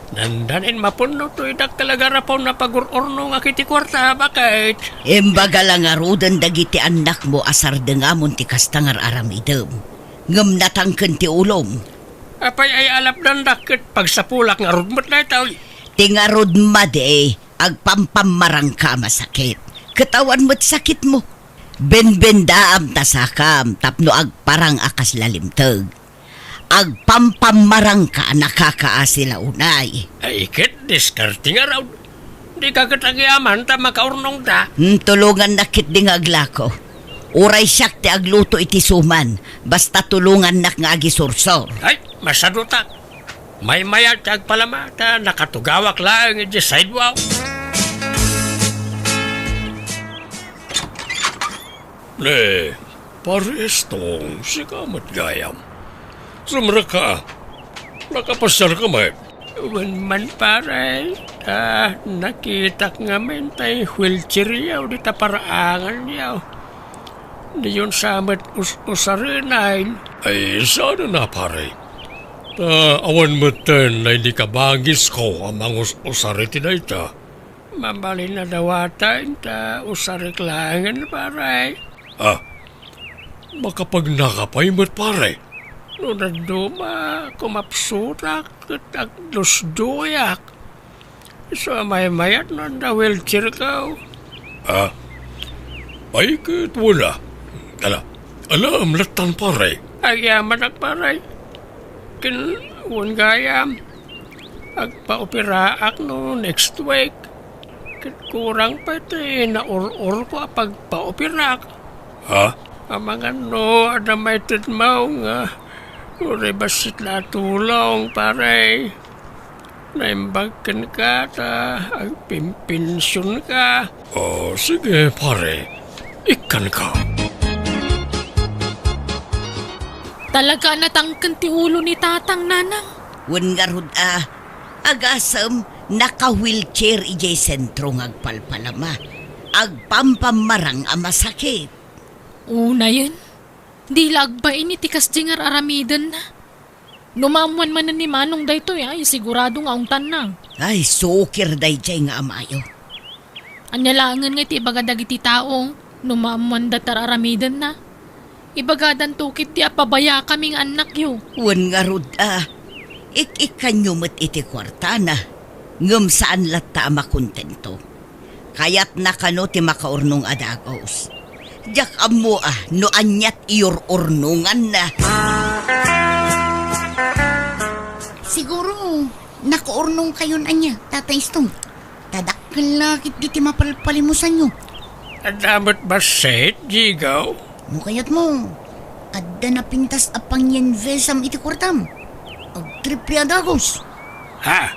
Nandanin mapunno toy dakkel a garapon a pagur-urnongak iti kuarta, baket. Imbaga la ngaruden dagiti annakmo a sardengamon ti kasta nga ar-aramidem. Ngem natangken ti ulom. Apay ay alapdandak ket pagsapulak ngarud met daytoy? Ti ngarud madi, agpampammarangka a masakit. Ket awan met sakitmo. Benbendaam ta sakam tapno agparang a kasla limteg. Agpampammarangka a nakakaasi la unay. Ay ket diskarte ngarud. Dika ket agyaman ta makaurnongta. Hmm, tulongannak ketdi nga aglako. Uray siak ti agluto iti suman, basta tulongannak nga agisursor. Ay, masadutak. Maymayat ti agpalama ta nakatugawak laeng iti sidewalk. Ne, Pare Estong, sika met gayam. Sumrekka. Nakapasiarka met? Wen man, pare. Ah, nakitak ngamin tay wheelchairyo dita paraanganyo. Diyon sa met us-usarenen. Ay, saan a, pare? Ta awan metten daydi kabangisko a mangus-usar iti dayta. Mabalin a dawaten ta usarek laengen, pare. Ah, makapagnaka pay met, pare. No dadduma, kumapsutak ket agdusduyak. Isu a maymayat no adda wheelchairko. Ah, ay ket wala. Ala, alam lattan, pare. Agyamanak, pare. Ken wen gayam, agpaoperaak no next week. Ket kurang pay ti naur-urko a pagpaoperak. Ha? Amangan no adda maitedmo nga uray bassit la a tulong, pare. Naimbag kenka ta agpinpensionka. Oh, sige, pare. Ikkanka. Talaga a natangken ti ulo ni Tatang, Nanang. Wen ngarud a, agasem, naka-wheelchair idiay sentro nga agpalpalama. Agpampammarang a masakit. Unayen, di la agbain iti kasdi nga ar-aramidenna. No maammoan manen ni Manong daytoy, ay, sigurado nga ungtanna. Ay, sukir daydiay nga amayo. Ania laengen nga iti ibaga dagiti tao no maammoanda ti ar-aramidenna? Ibagadanto ketdi a pabayakami nga annakyo. Wen ngarud a, ik-ikkanyo met iti kuartana, ngem saan latta a makontento. Kayatna kano ti makaurnong a dagus. Diak ammo a no ania ti iur-urnonganna. Siguro, nakaurnongkayon ania, Tatay Stone? Ta dakkel la ketdi ti mapalpalimosanyo. Adda met bassit, Jigo? No kayatmo, adda napintas a pangyenvesam iti kuartam. Agtrippi a dagus. Ha?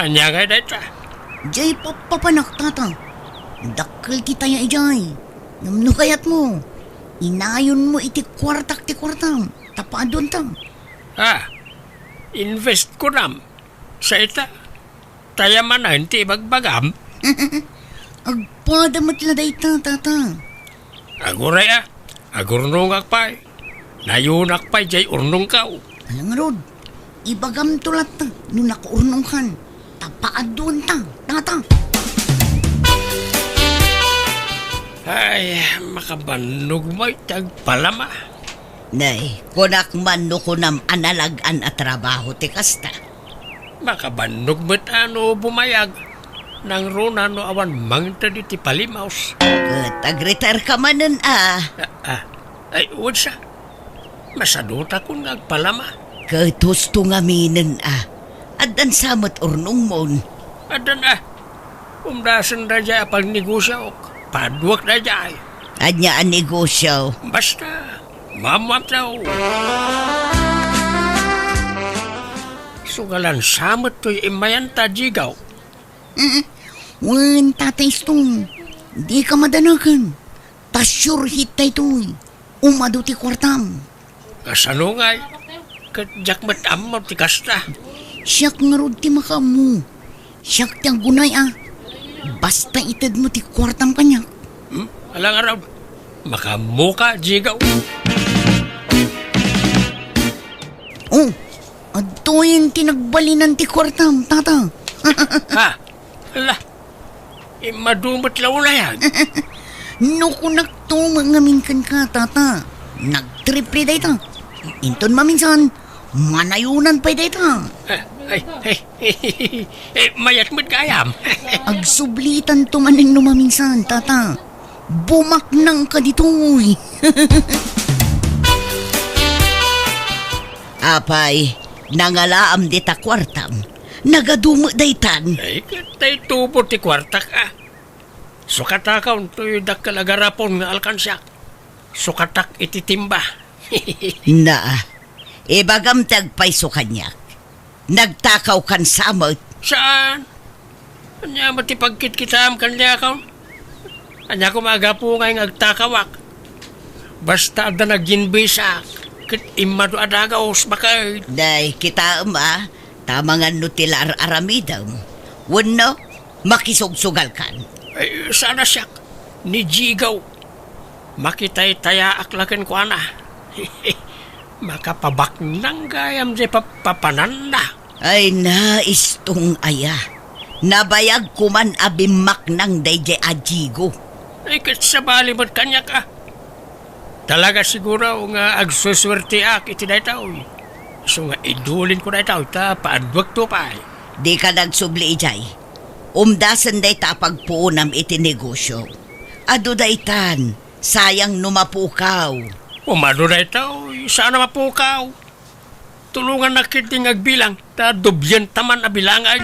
Ania ngay dayta? Diay pappapanak, Tata. Dakkel ti taya idiay. Ngem no kayatmo, inayonmo iti kuartak ti kuartam, ta paaduntam. Ha? Invest kunam? Sa ita? Taya manen ti ibagbagam? Agpada met la dayta, tata. Aguray a, agurnongak pay. Nayunak pay jay urnongkaw. Ala ngarud, ibagamto latta no nakaurnongkan. Ta paadduanta, tata. Ay, makabannog met ti agpalama. Nay, kunak man no kunam a nalag-an a trabaho ti kasta. Makabannog met a no bumayag. Nangruna no awan mangted iti palimaos. Ket agretirka manen a. Ah, ah. Ay, wen sa. Masadutakon nga agpalama. Ket husto ngaminen a. Addan sa met urnongmon. Addan a. Umdasen daydiay a pagnegosiok. Paduak daydiay. Ania a negosio? Basta, maammoam taw. Sugalan sa met toy immayanta, Jigaw. Mm. Wen, Tata Istong, dika madanagan. Ta sure hit daytoy. Umadu ti kuartam. Kasano ngay? Ket diak met ammo ti kasta. Siak ngarud ti makaammo. Siak ti aggunay a. Basta itedmo ti kuartam kaniak. Hmm? Ala ngarud, makaammoka, Jigaw. Oh, adtoyen ti nagbalinan ti kuartam, tata. Ha? Ala, immadu met la unay. No kunakto met ngamin kenka, tata, nagtriple dayta. Inton maminsan, manayonan pay dayta. Eh, ay, ay, eh, mayat met gayam. Agsublitanto manen no maminsan, tata. Bumaknangka ditoy. Apay, nangalaam dita kuartam. Nagadu met daytan. Ay, ket tay tubo ti kuartak, a. Sukatakon toy dakkel a garapon nga alkansiak. Sukatak iti timba. Naa, ibagam ti agpayso kaniak. Nagtakawkan sa met. Saan? Ania met ti pagkitkitaam kaniakon? Ania koma a gapu ngay nga agtakawak? Basta adda naginbisak, ket immadu a dagaus, baket. Day, kitaem a, ta mangan no ti la ar-aramidem. Wenno, makisugsugalkan. Ay, saan a siak, ni Jigaw. Makitaytayaak la kenkuana. Makapabaknang gayam jay papapananna. Ay na, Istong aya. Nabayag koman a bimmaknang daydiay a Jigo. Ay, ket sabali met kaniak, a. Talaga siguro nga agsusuerteak iti daytoy. Isu nga idulinko daytoy ta paadduakto pay. Dika nagsubli idiay. Umdasen dayta a pagpuonam iti negosio. Adu daytan, sayang no mapukaw. Umadu daytoy, saan a mapukaw. Tulongannak ketdi nga agbilang, ta dubienta man a bilangan.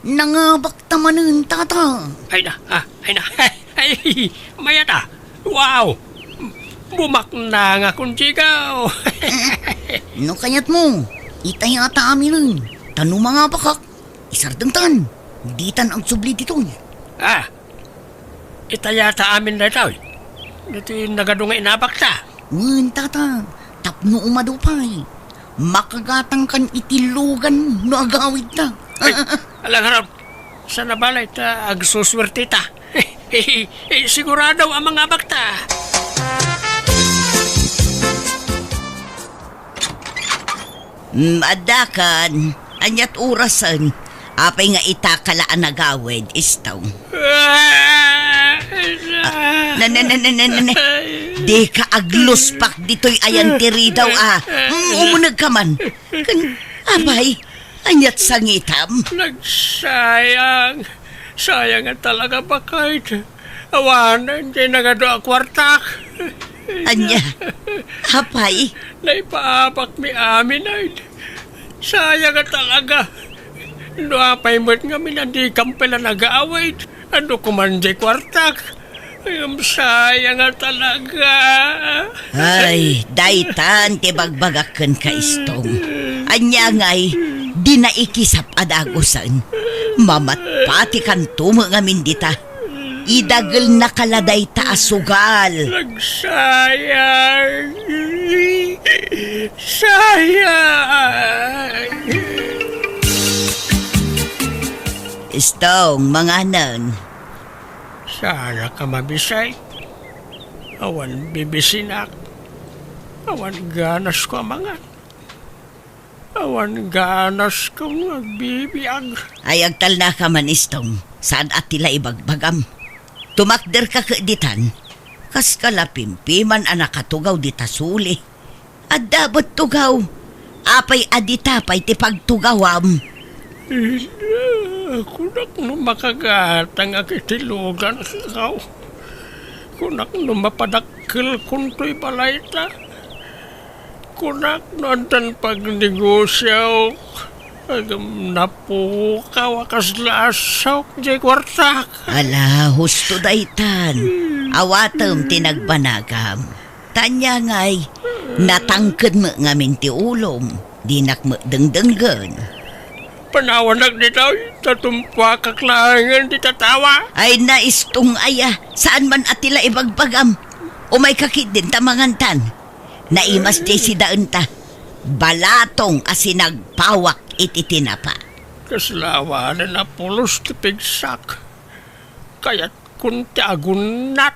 Nangabakta manen, tata. Ay na, ah, ay na. Ay, mayat a. Wow! Bumaknang a kuntigaw. No kayatmo, itayata aminen. Ta no mangabakak, isardengtan. Ditan agsubli ditoy. Ah, itayata amin daytoy. Ditoy nagadu nga inabakta. Wen, tata, tapno umadu pay, makagatangkan iti lugan no agawidta. Ay, ala ngarud, saan a balay ta agsusuerteta. Eh, sigurado a mangabakta. Mm, addakan. Aniat orasen? Apay nga itaka la a nagawid, Istong? Ah, na, na, na, na, na, na, na. Dika agluspak ditoy ayan ti ridaw, a. Mm, umunegka man. Ken, apay, aniat sangitam? Nagsayang. Sayang a talaga, baket. Awanen ti nagadu a kuartak. Ania? Apay? Naipaabakmi amin, ay. Sayang a talaga. No apay met ngamin a dikam pay la nagawid, adu koman diay kuartak. Ngem sayang a talaga. Ay, daytan ti bagbagak kenka, Istong. Ania ngay, dina ikisap a dagusen. Mamatpatikanto met ngamin dita. Idagelnaka la dayta a sugal. Nagsayang. Sayang. Istong, manganen. Saan ka mabisay? Awan bibisinak. Awan ganas ko a mangan. Awan ganas ko nga agbibiag. Ay, agtalnaka man, Istong. Saan a ti la ibagbagam? Tumakderka ket ditan. Kas ka la pimpiman a nakatugaw dita suli. Adda met tugaw. Apay a dita pay ti pagtugawam? Ida, kunak no makagatangak iti lugan, kaw. Kunak no mapadakkelkon toy balayta. Kunak no addan pagnegosiaok, ngem napukaw a kasla a saok diay kuartak. Ala, husto daytan. Awatem ti nagbanagam. Ta ania ngay, natangked met ngamin ti ulom, dinak met dengdenggen. Panawanak ditoy, ta tumpuakak laengen ti tatawa. Ay, Istong aya, saan man a ti la ibagbagam. Umayka ketdin ta mangantan. Naimas diay sidaenta. Balatong a sinagpawak iti tinapa. Kasla awanen a pulos ti pigsak. Kayatkon ti agunnat.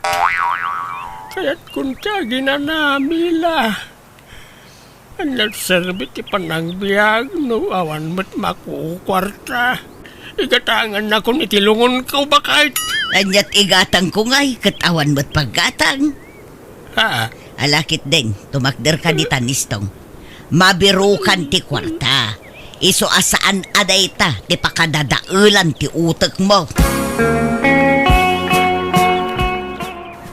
Kayatkon ti aginanamila. Ania ti serbi ti panagbiag no awan met makukuarta? Igatangannakon iti lungonko, baket. Ania ti igatangko ngay ket awan met paggatang? Ha? Ala ketdin, tumakderka ditan, Istong. Mabirukan ti kuarta. Isu a saan a dayta ti pakadadaelan ti utekmo.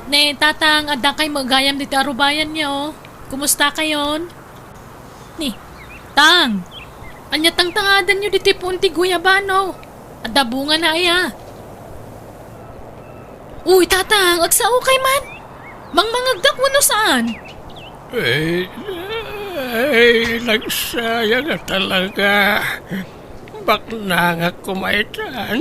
Ne, Tatang, addakay met gayam ditoy arubayanyo. Kumustakayon? Ni, Tang, ania tangtangadanyo ditoy puon ti guyabano? Adda bungana aya? Uy, Tatang, agsaokay man. Mangmangegdak wenno saan? Ay, ay, nagsayang a talaga. Baknangak koma itan.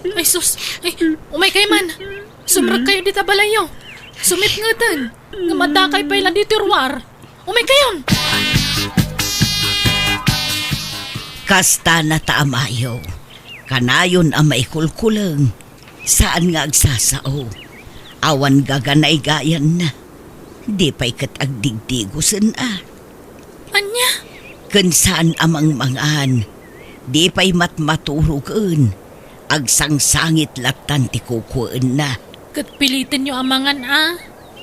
Ay, sus. Ay, umaykay man. Sumrekkayo dita balayyo. Sumipngeten. Ngem addakay pay la ditoy ruar. Umaykayon! Kasta nata a mayo. Kanayon a maikulkuleng. Saan nga agsasao. Awan gaganaygayanna. Di pay ket agdigdigosen a. Ania? Ken saan a mangmangan. Di pay matmaturogen. Agsangsangit lattan ti kukuenna. Ket pilitenyo a mangan a.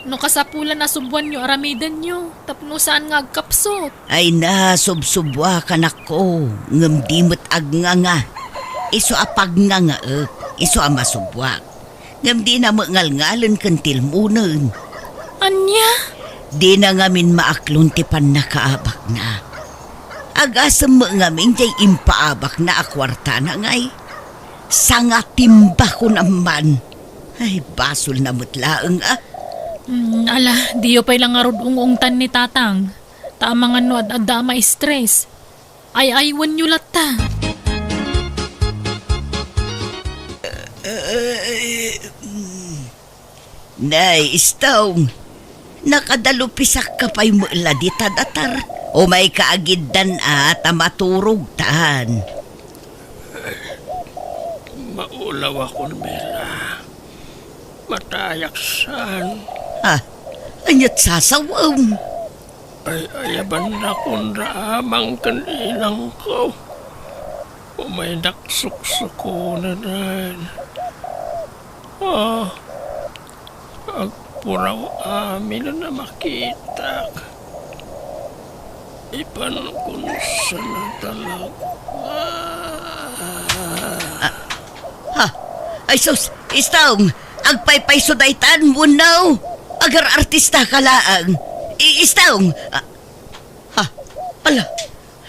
No kasapulan a subboanyo aramidenyo, tapno saan nga agkapsut. Ay na, subsubboak, anakko, ngem di met agnganga. Isu a pagngangaek, isu a masubboak. Ngem dina met ngalngalen ken tilmonen. Ania? Dina ngamin maaklon ti pannakaabakna. Agasem met ngamin diay impaabakna a kuartana ngay. Sangatimba kunam man. Ay, basolna met laeng a. Mm, ala, diyo pay la ngarud ung-ungtan ni Tatang. Ta amangan no ad-adda a ma-stress. Ay-aywenyo latta. Ay, mm. Nay, Istong, nakadalupisakka pay met la dita datar. Umayka agiddan a ta maturogtan. Maulawakon, Mila. Matayak saan. Ah, aniat sasawaem? Ay, ayabannakon da amang ken inangko. Umaynak suksukonen. Ah, agpuraw amin a makitak. Ipan kun sana talaga. Ah, ha? Ay sus, Istong, agpaypayso daytan, wenno? Agar-artista ka laeng. I-, Istong, ah, ha? Ala,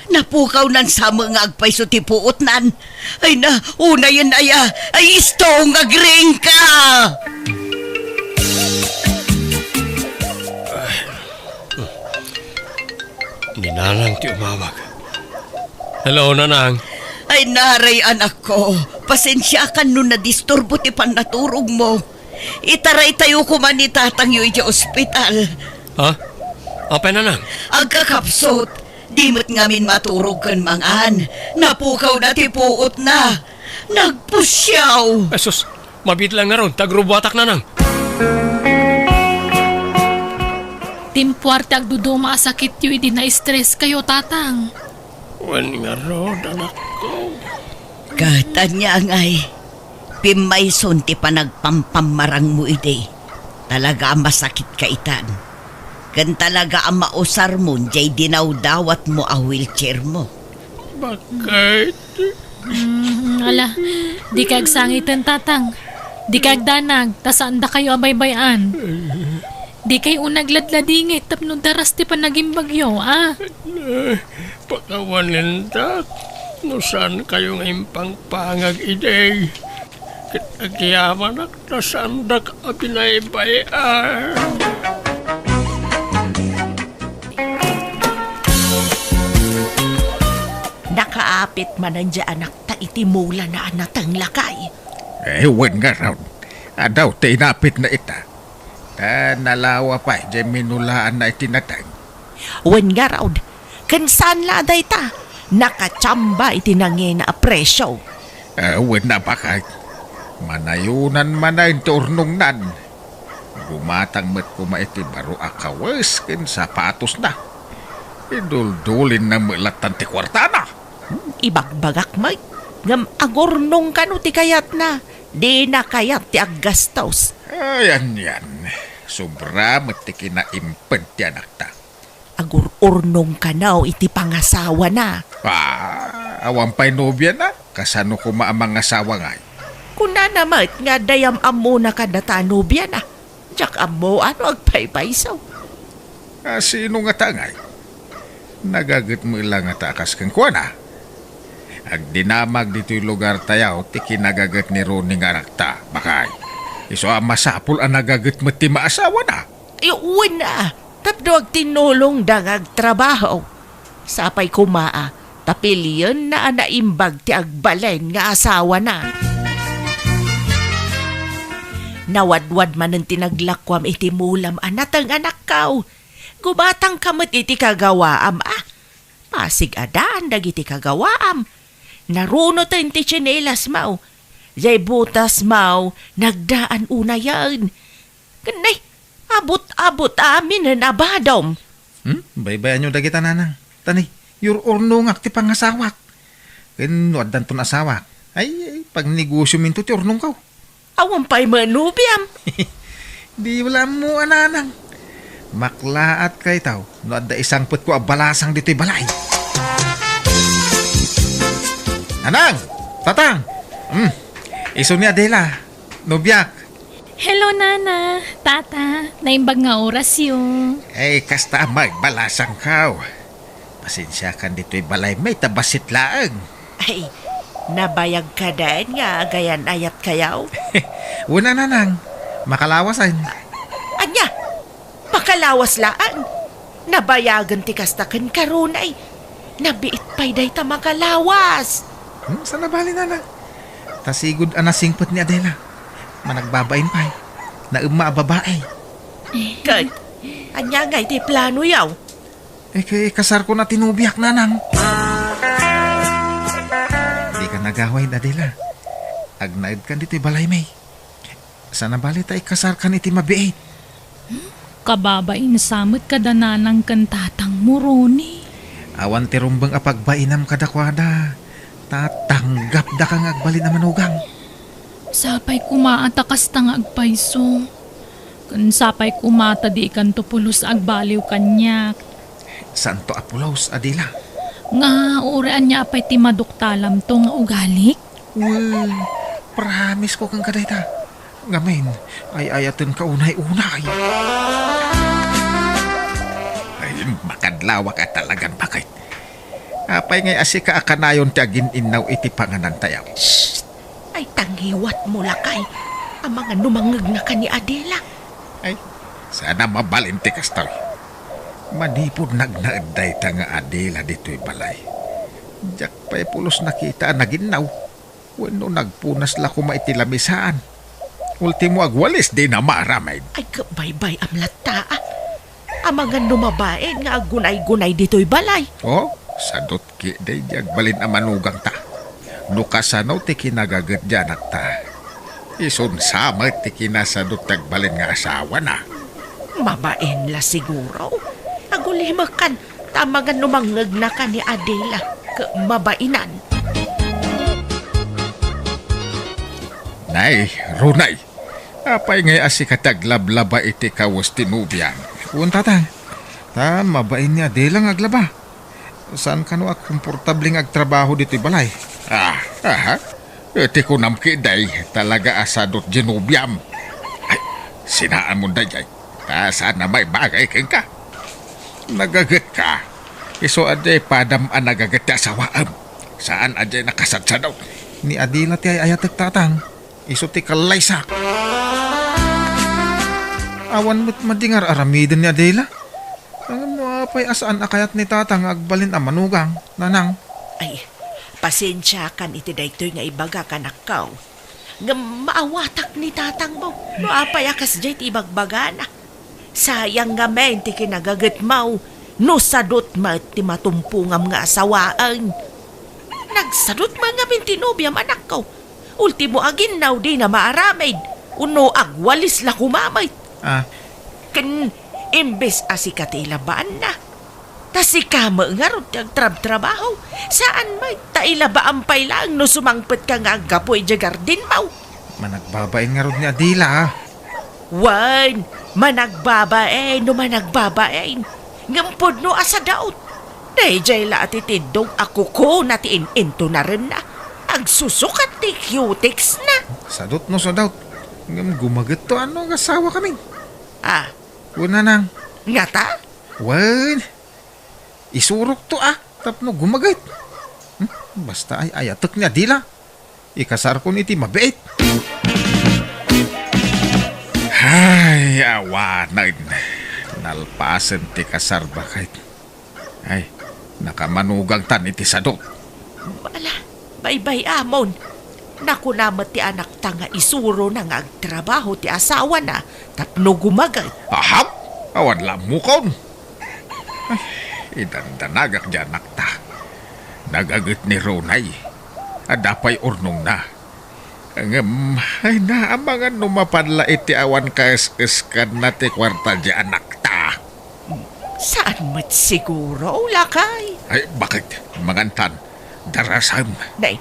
napukawnan sa met nga agpayso ti puotnan. Ay na, unayen aya, ay Istong, agriingka! Ni Nanang ti umawag. Hello, Nanang. Ay, naray, anakko. Pasensiakan no nadisturbo ti pannaturogmo. Itaraytayo koma ni tatangyo idiay ospital. Ha? Apay, Nanang? Agkakapsut, di met ngamin maturog ken mangan. Napukawna ti puotna. Nagpusiaw. Jesus, mabiit laeng ngarud ta agrubuatak, Nanang. Timpuar ti agduduma a sakityo idi na-stress kayo, Tatang. Wen ngarud, anakko. Ket ania ngay, pimmayson ti panagpampammarangmo idi. Talaga a masakit ka itan. Ken talaga a mausarmon diay dinawdawatmo a wheelchairmo. Bakit? Mm, ala, dika agsangiten, Tatang. Dika agdanag, ta saandakayo a baybay-an. Dikay unay agladladingit tapno daras ti panagimbagyo, a? Pakawanen, Tat, no saankayo nga impangpangag idi. Ket agyamanak ta saandak a binaybay-an. Nakaapit manen diay anakta iti mulana a nateng, lakay. Eh, wen ngarud, adu ti inapitna ita. Ta nalawa pay diay minulaanna iti nateng. Wen ngarud, ken saan la a dayta, nakachamba iti nangina a presio. Eh, wen a, bakay. Manayonan manen ti urnongnan. Gumatang met koma iti baro a kawes ken sapatosna. Iduldulinna met lattan ti kuartana. Ibagbagak met, ngem agurnong kano ti kayatna. Dina kayat ti aggastos. Ay, anian. Sobra met ti kinaimped ti anakta. Agur-urnong kano iti pangasawana. Ah, awan pay nobiana? Kasano koma a mangasawa ngay? Kunana met nga adda yam-ammona kadata a nobiana. Diak ammo no agpaypayso. A, sino ngata ngay? Nagaget met la ngata a kas kenkuana? Agdinamag ditoy lugartayo ti kinagaget ni Ronnie nga anakta, bakay. Isu a masapul a nagaget met ti maasawana. Ay, wen a, tapno agtinnulongda nga agtrabaho. Sapay koma a, ta pilienna a naimbag ti agbalin nga asawana. Nawadwad manen ti naglakuam iti mulam a nateng, anakko. Gumatangka met iti kagawaam, a. Pasig-adaan dagiti kagawaam. Narunoten ti tsinelasmo. Diay botasmo, nagdaan unayen. Ken nay, abut-abut aminen a badom. Hmm? Baybayanyo dagita, nanang. Ta nay, yur-urnongak ti pangasawak. Ken no addanton asawak, ay, ay, pagnegosyominto ti urnongko. Awan pay met nobiam. Diyo la ammo a, nanang. Maklaat kayto no adda isangpetko a balasang ditoy balay. Nanang! Tatang! Hmm, isu ni Adela. Nobiak. Hello, Nana, Tata. Naimbag nga orasyo. Ay, kasta a magbalasangko. Pasensiakan ditoy balaymi ta bassit laeng. Ay, nabayag kadi nga agayan-ayatkayo? Wen a, nanang. Makalawasen. Ania? Makalawas laeng. Nabayagen ti kasta kenka, Ronnie. Nabiit pay dayta makalawas. Hmm, saan a bale, nanang. Ta sigud a nasingpet ni Adela. Managbabain pay. Naemma a babai. Ket, ania ngay ti planoyo? Eh, ket ikasarkon a ti nobiak, nanang. Dika nagawid, Adela. Agnaedkan ditoy balaymi. Saan a bale ta ikasarkan iti mabiit. Kababain sa met kada nanang ken tatangmo, Ronnie. Awan ti rumbeng a pagbainam kadakuada. Tatanggapdaka nga agbalin a manugang. Sapay koma a ta kasta nga agpayso. Ken sapay koma ta dikanto pulos agbaliw kaniak. Saanto a pulos, Adela. Nga, uray ania pay ti maduktalamto nga ugalik? Wen, promisesko kenka dayta. Ngamin, ay-ayatenka unay-unay. Ay, makadlawak a talagan, bakit? Apay ngay a sika a kanayon ti agin-innaw iti panganantayo? Shh! Ay, tangiwatmo, lakay. Amangan no mangegnaka ni Adela. Ay, saan a mabalin ti kastoy. Manipud nagnaed dayta nga Adela ditoy balay, diak pay pulos nakita a naginnaw wenno nagpunas la koma iti lamisaan. Ultimo agwalis, dina maaramid. Ay, kabaybay-am latta, a. Amangan no mabain nga aggunay-gunay ditoy balay. O, sadot ketdi diay agbalin a manugangta. No kasano ti kinagaget diay anakta, isunsa met ti kinasadot ti agbalin nga asawana. Mabain la siguro. Agulimekan, ta amangan no mangngegnaka ni Adela ket mabainan. Nay, Runay, apay ngay a sika ti aglablaba iti kawes ti nobiam? Wen, Tatang. Ta mabain ni Adela nga aglaba. Saan kano a komportable nga agtrabaho ditoy balay. Ah, aha. Iti kunam ketdi, talaga a sadot diay nobiam. Ay, sinaanmon daydiay. Ta saan a maibagay kenka. Nagagetka. Isu a diay padam a nagaget ti asawaem. Saan a diay nakasadsadot. Ni Adela ti ay-ayatek, Tatang. Isu ti kallaysak. Awan met madi nga ar-aramiden ni Adela. Ngem no apay a saan a kayat ni Tatang nga agbalin a manugang, Nanang? Ay, pasensiakan iti daytoy nga ibagak, anakko. Ngem maawatak ni Tatangmo no apay a kasdiay ti ibagbagana. Sayang ngamin ti kinagagetmo no sadot met ti matumpongam nga asawaen. Nagsadot met ngamin ti nobiam, anakko. Ultimo, aginnaw dina maaramid, wenno agwalis la koma met. Ah. Ken imbes a sika ti ilabaanna, ta sika met ngarud ti agtrabtrabaho, saan met ta ilabaam pay laeng no sumangpetka nga aggapu idiay gardenmo. Managbabain ngarud ni Adela, ah. Wen, managbabain no managbabain. Ngem pudno a sadot. Daydiay la a ti tiddog a kukuna ti in-intunarenna. Agsusukat ti cutex-na. Sadot no sadot. Ngem gumagetto a no agasawakamin. Ah. Wen, Nanang. Ngata? Wen. Isurokto a tapno gumaget. Hmm? Basta ay-ayatek ni Adela. Ikasarkon iti mabiit. Ay, awanen. Nalpasen ti kasar, baket. Ay, nakamanugangtan iti sadot. Ala, baybay-amon. Nakuna met ti anakta nga isurona nga agtrabaho ti asawana tapno gumaget. Ahap! Awan la ammokon. Ay, idandanagak diay anakta. Nagaget ni Ronay. Adda pay urnongna. Ngem, ay, naamangan no mapan la iti awan kaes-eskanna ti kuarta diay anakta. Saan met siguro, lakay? Ay, baket? Mangantan. Darasem. Nay,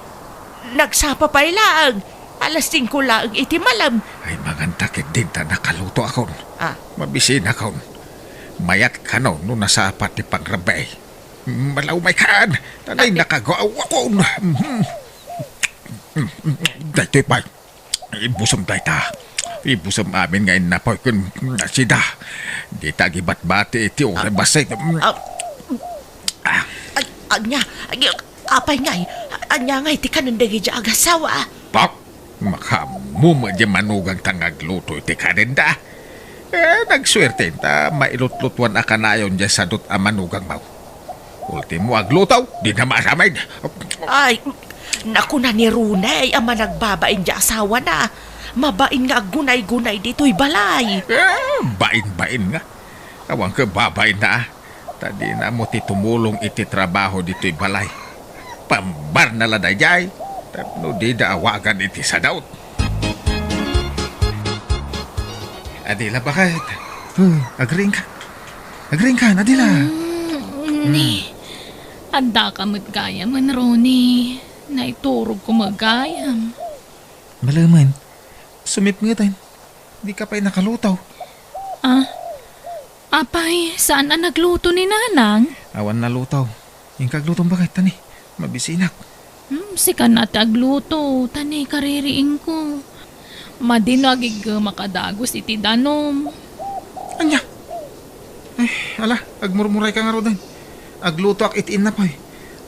nagsapa pay laeng. Alas singko laeng iti malem. Ay, manganta ketdin ta nakalutoakon. Ah. Mabisinakon. Mayat kano no nasapa ti pangrabii. Malawmaykan. Tanay, ah, eh, nakagawakon. Mhm. Daytoy pay. Ibusem dayta. Ibusem amin nga innapoy ken sida. Dita agibatbati iti, ah, orebas. Ah. Ah. Ay, ania, ania, apay ngay, ania ngay ti kanen dagiti agasawak? Pak! Makaammo met diay manugangta nga agluto iti kanenda. Eh, nagsuerte ta mailutlutuan a kanayon diay sadot a manugangmo. Ultimo agluto, dina maaramid. Ay, nakuna ni Ronay a managbabain diay asawana. Mabain nga aggunay-gunay ditoy balay. Eh, bain-bain nga. Awan ket babainna, ah. Ta dina ammo ti tumulong iti trabaho ditoy balay. Pambarna la daydiay, tapno dida awagan iti sadot. Adila, baket? Hmm, agriingka. Agriingka, Adila. Mm, ni. Hmm. Addaka met gayamen, Ronnie. Naiturogko met gayam. Malemen, sumipngeten. Dika pay nakaluto. Ah? Apay, saan a nagluto ni Nanang? Awan naluto. Inka aglutom, baket, ta ni, mabisinak. Hmm, sika na ti agluto, ta ni kaririingko. Madi no agiggemak a dagus iti danom. Ania? Ay, ala, agmurmurayka ngaruden. Aglutoak iti innapoy.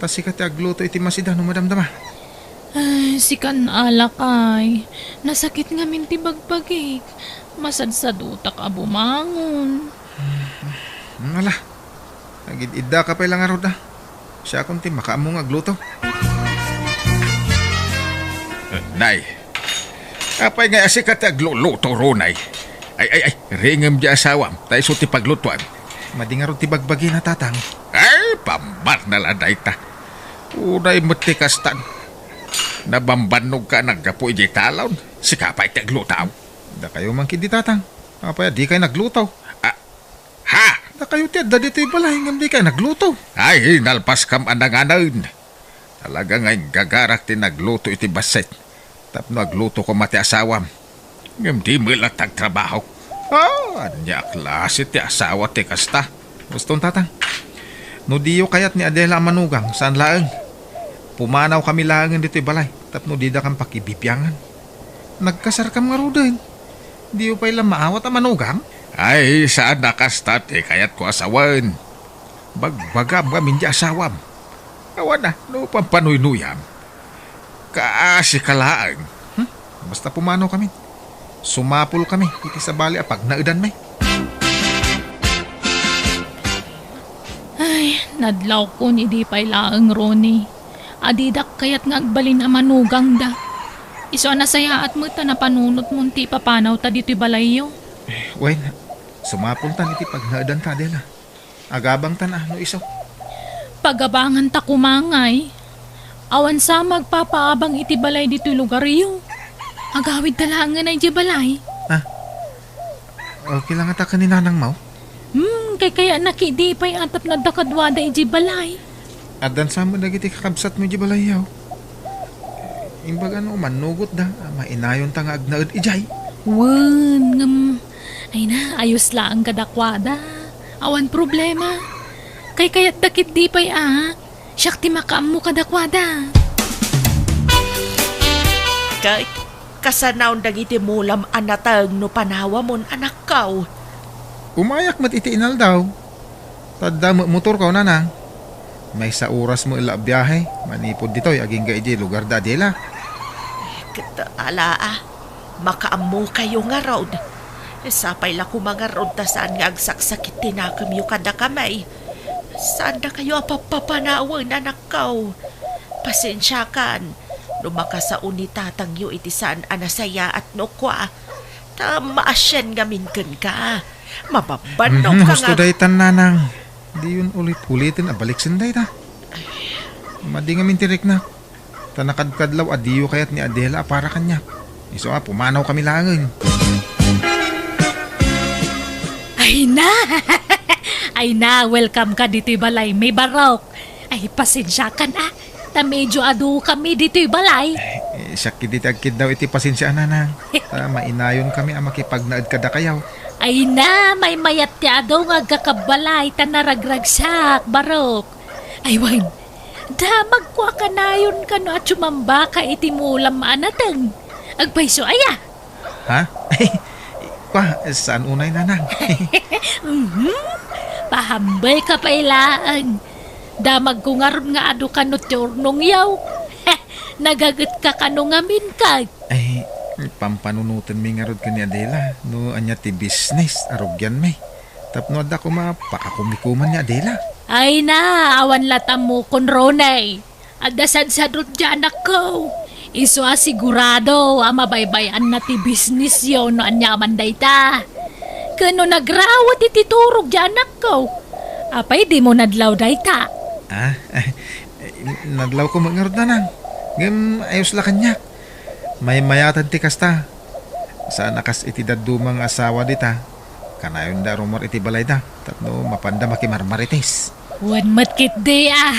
Ta sika ti agluto iti masida no madamdama. Ay, sikan a lakay. Nasakit ngamin ti bagbagik. Masadsadutak a bumangon. Hmm, ala. Agid-iddaka pay la ngarud, a. Siakon ti makaammo nga agluto. Eh, nay. Apay nga sika ti agluluto, Ronay? Ay, ay, ay, ringem di asawam, ta isu ti paglutuan. Madi ngarud ti bagbagina, Tatang. Ay, pambar na la dayta. Unay met ti kastan. Nabambannog ka naggapu idiay talon. Sika pay ti agluto. Dakayo man ketdi, Tatang. Apay a dikay nagluto? Ah, ha? Dakayo ti adda ditoy balay ngem dikay nagluto. Ay, nalpaskam a nanganen. Talaga nga inggagarak ti nagluto iti bassit. Tapno agluto koma ti asawam. Ngem di met latta agtrabaho. Ah, ania a klase ti asawa ti kasta? Uston, Tatang. No diyo kayat ni Adela a manugang, saan laeng. Pumanaw kami laengen ditoy balay, tapno didakam pakibibiangan. Nagkasarkam ngaruden. Diyo pay la maawat a manugang? Ay, saan a kasta ti kayatko a sawen. Bagbagam ngamin ti asawam. Awan a, no pampanuynuyam. Kaasi ka laeng. Hmm? Basta pumanaw kami. Sumapul kami iti sabali a pagnaedanmi. Ay, nadlawkon idi pay laeng, Ronnie. Adidak kayat nga agbalin a manugangda. Isu a nasayaat met ta napanunotmon ti ipapanawta ditoy balayyo. Wen, sumapultan iti pagnaedanta, Adela. Agabangtan a no isu. Pagabanganta koma ngay. Awan sa nga agpapaabang iti balay ditoy lugaryo. Agawidta laengen idiay balay. Ah, okay lang ata ken ni nanangmo? Hmm, kaykayaatna ketdi pay a tapno adda kaduada idiay balay. Addan sa met dagiti kakabsatmo idiay balayyo. Imbag a no mannugotda, a mainayonta nga agnaed idiay. Wen, ngem, ay na, ayos laeng kadakuada. Awan problema. Kaykayatda ketdi pay a, siak ti makaammo kadakuada. Ket, kasanaon dagiti mulam a nateng no panawamon, anakko? Umayak met iti inaldaw. Ta adda met motorko, nanang. Maysa oras met la a biahe manipud ditoy agingga idiay lugar da Adela. Ket ala a, makaammokayo ngarud. Sapay la koma ngarud ta saan nga agsaksakit ti nakemyo kadakami. Saan dakayo a pappapanawen, anakko. Pasensiakan no makasao ni tatangyo iti saan a nasayaat no kua. Ta maasian ngamin kenka. Mabambannog Mhm, ka husto nga daytan, nanang. Diyon ulit-uliten a baliksen dayta. Madi ngamin ti riknak. Ta nakadkadlaw a diyo kayat ni Adela a para kaniak. Isu a, pumanaw kami laengen. Ay na! Ay na, welcome ka ditoy balaymi, Barok. Ay, pasensiakan a. Ta medio adu kami ditoy balay. Eh, siak ketdi ti agkiddaw iti pasensia, nanang. Ta mainayon kami a makipagnaed kadakayo. Ay na, maymayat ti adu nga agkakabbalay ta naragragsak, Barok. Ay wen, damagko a kanayon kano a sumambaka iti mulam a nateng. Agpayso aya? Ha? Kua, saan unay, nanang? Mhm. Pahambelka pay laeng. Damagko ngarud nga adu kano ti urnongyo. Nagagetka kano ngamin ket. Ay, pampanunotenmi ngarud ken ni Adela no ania ti business a rugianmi. Tapno adda koma pakakumikuman ni Adela. Ay na, awan latta ammokon, Ronnie. Adda sadsadot diay anakko. Isu a sigurado a mabaybay-anna ti businessyo no aniaman dayta. Ken no nagrawet iti turog diay anakko, apay dimo nadlaw dayta? Ah, nadlawko met ngarud, nanang. Ngem ayos la kaniak. Maymayaten ti kasta. Saan a kas iti dadduma nga asawa dita. Kanayonda a rummuar iti balayda tapno mapanda makimarmarites. Wen met ketdi a.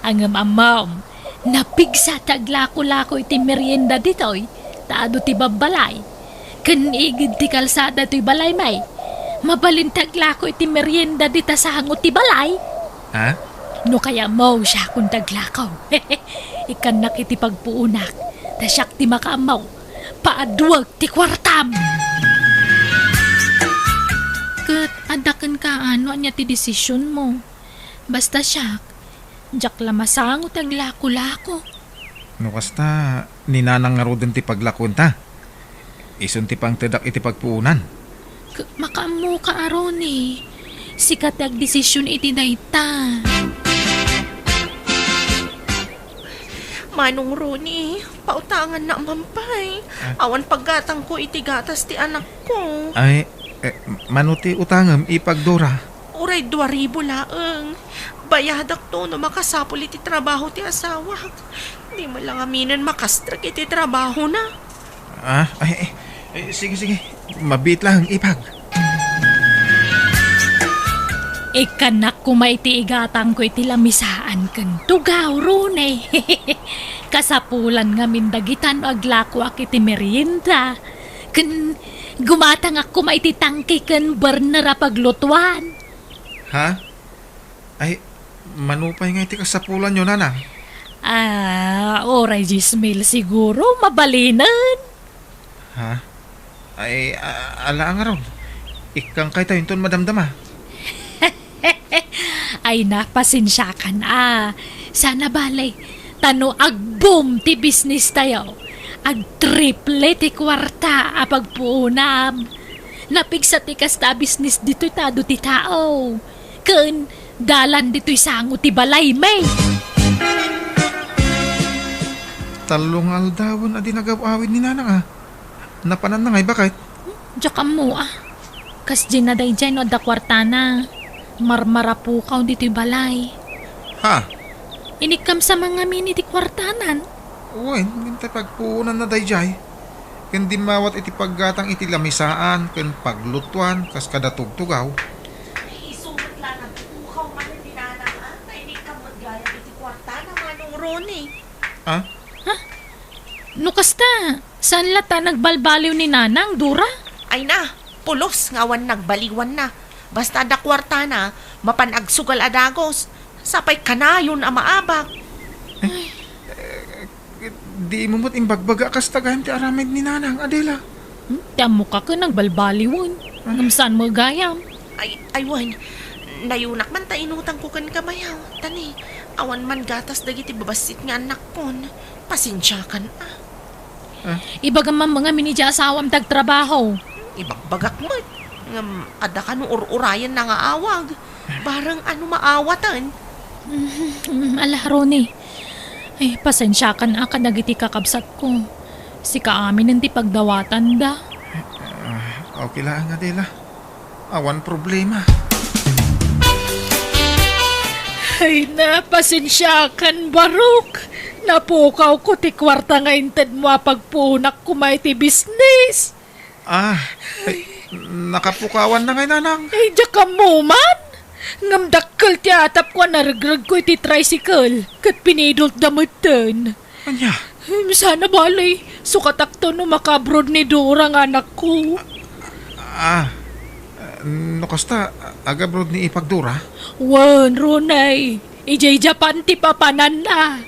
Ngem ammom, napigsa ti aglako-lako iti merienda ditoy, ta adu ti babbalay. Ken igid ti kalsada toy balaymi. Mabalin ti aglako iti merienda dita sango ti balay. Ha? No kayatmo, siakon ti aglako. Ikkannak iti pagpuonak, ta siak ti makaammo. Paaduek ti kuartam! Ket adda kenka no ania ti desisionmo. Basta siak, diak la masango ti aglako-lako. No kasta, ni nanang ngaruden ti paglakuenta. Isun ti pangtedak iti pagpuonan. K-, makaammoka a, Ronnie. Sika ti agdesision iti dayta. Manong Ronnie, pautangannak man pay. Ah. Awan paggatangko iti gatas ti anakko. Ay, eh, mano ti utangem, Ipag Dora? Uray dua ribu laeng. Bayadakto no makasapul iti trabaho ti asawak. Di man la ngaminen makastrek iti trabahona. Ah, ay, ay, ay, sige, sige. Mabiit lang, Ipag. Ikkannak koma iti igatangko iti lamisaan ken tugaw, Ronnie. Kasapulan ngamin dagitan no aglakoak iti merienda. Ken gumatangak koma iti tangke ken burner a paglutuan. Ha? Ay, mano pay nga iti kasapulanyo, Nanang? Ah, uray dies mil siguro, mabalinen. Ha? Ay, a-, ala ngarud. Ikkang kayta inton madamdama. Ay na, pasensiakan a. Saan a bale, ta no ag-boom ti bisnistayo, ag-triple ti kuarta a pagpuonam. Napigsa ti kasta a bisnis ditoy ta adu ti tao. Ken dalan ditoy sango ti balaymi. Tallo nga aldawen a di nagaw-awid ni Nanang a. Napananna ngay baket? Diak ammo a. Kasdiay na daydiay no adda kuartana. Marmarapukaw ditoy balay. Ha? Inikkam sa mangamin iti kuartanan. Wen, ngem tay pagpuonanna daydiay. Ken dimmawat iti paggatang iti lamisaan ken paglutuan kas kada tugtugaw. Ay, isu met la nagpukaw manen ni Nanang a, ta inikkam met gayam iti kuartana, Manong Ronnie. Ah? Ha? No kasta, saan la ta nagbalbaliw ni Nanang, Dora? Ay na, pulos nga awan nagbaliwanna. Basta adda kuartana, mapan agsugal a dagus. Sapay kanayon a maabak. Eh, eh, di mo met imbagbaga a kasta gayam ti aramid ni Nanang, Adela. Hmm? Ti ammok a ken nagbalbaliwen. Ah. Ngem saan met gayam? Ay, ay, wen. Nayunak man ta inutangko kenka bayaw. Ta ni, awan man gatas dagiti babassit nga annakkon. Pasensiakan a. Ah. Ibagam man ngamin idiay asawam ti agtrabaho. Ibagbagak met. Ngem, adda kano ur-urayenna nga awag. Bareng ano maawaten. Mm, ala, Ronnie. Ay, pasensiakan a kadagiti kakabsatko. Sika aminen ti pagdawatanda. Ah, okay lang, Adela. Awan problema. Ay na, pasensiakan, Barok. Napukawko ti kuarta nga intedmo a pagpuonak koma iti bisnis. Ah, ay, nakapukawan na ngay, Nanang. Ay, diak ammo man. Ngem dakkel ti atapko a naregregko iti tricycle, ket pinidultda metten. Ania? Hmm, saan a bale, sukatakto no maka-abroad ni Dora nga anakko. Ah, no kasta, ag-abroad ni Ipag Dora? Wen, Ronnie. Idiay Japan ti papananna.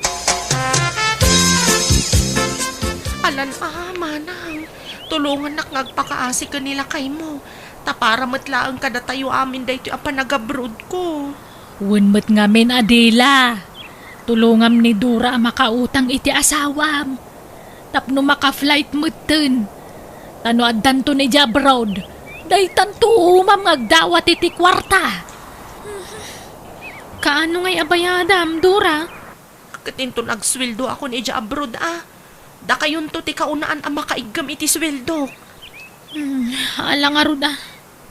Alan a, manang. Tulongannak nga agpakaasi ken ni lakaymo. Ta para met laeng kadatayo amin daytoy a panagabrodko. Wen met ngamin, Adela. Tulongam ni Dora a makautang iti asawam. Tapno maka-flight metten. Ta no addanton idiay abroad, daytanto umam nga agdawat iti kuarta. Kaano ngay a bayadam, Dora? Ket inton agsueldoakon idiay abroad a, dakayonto ti kaunaan a makaiggem iti sueldok. Hmm, ala ngarud a.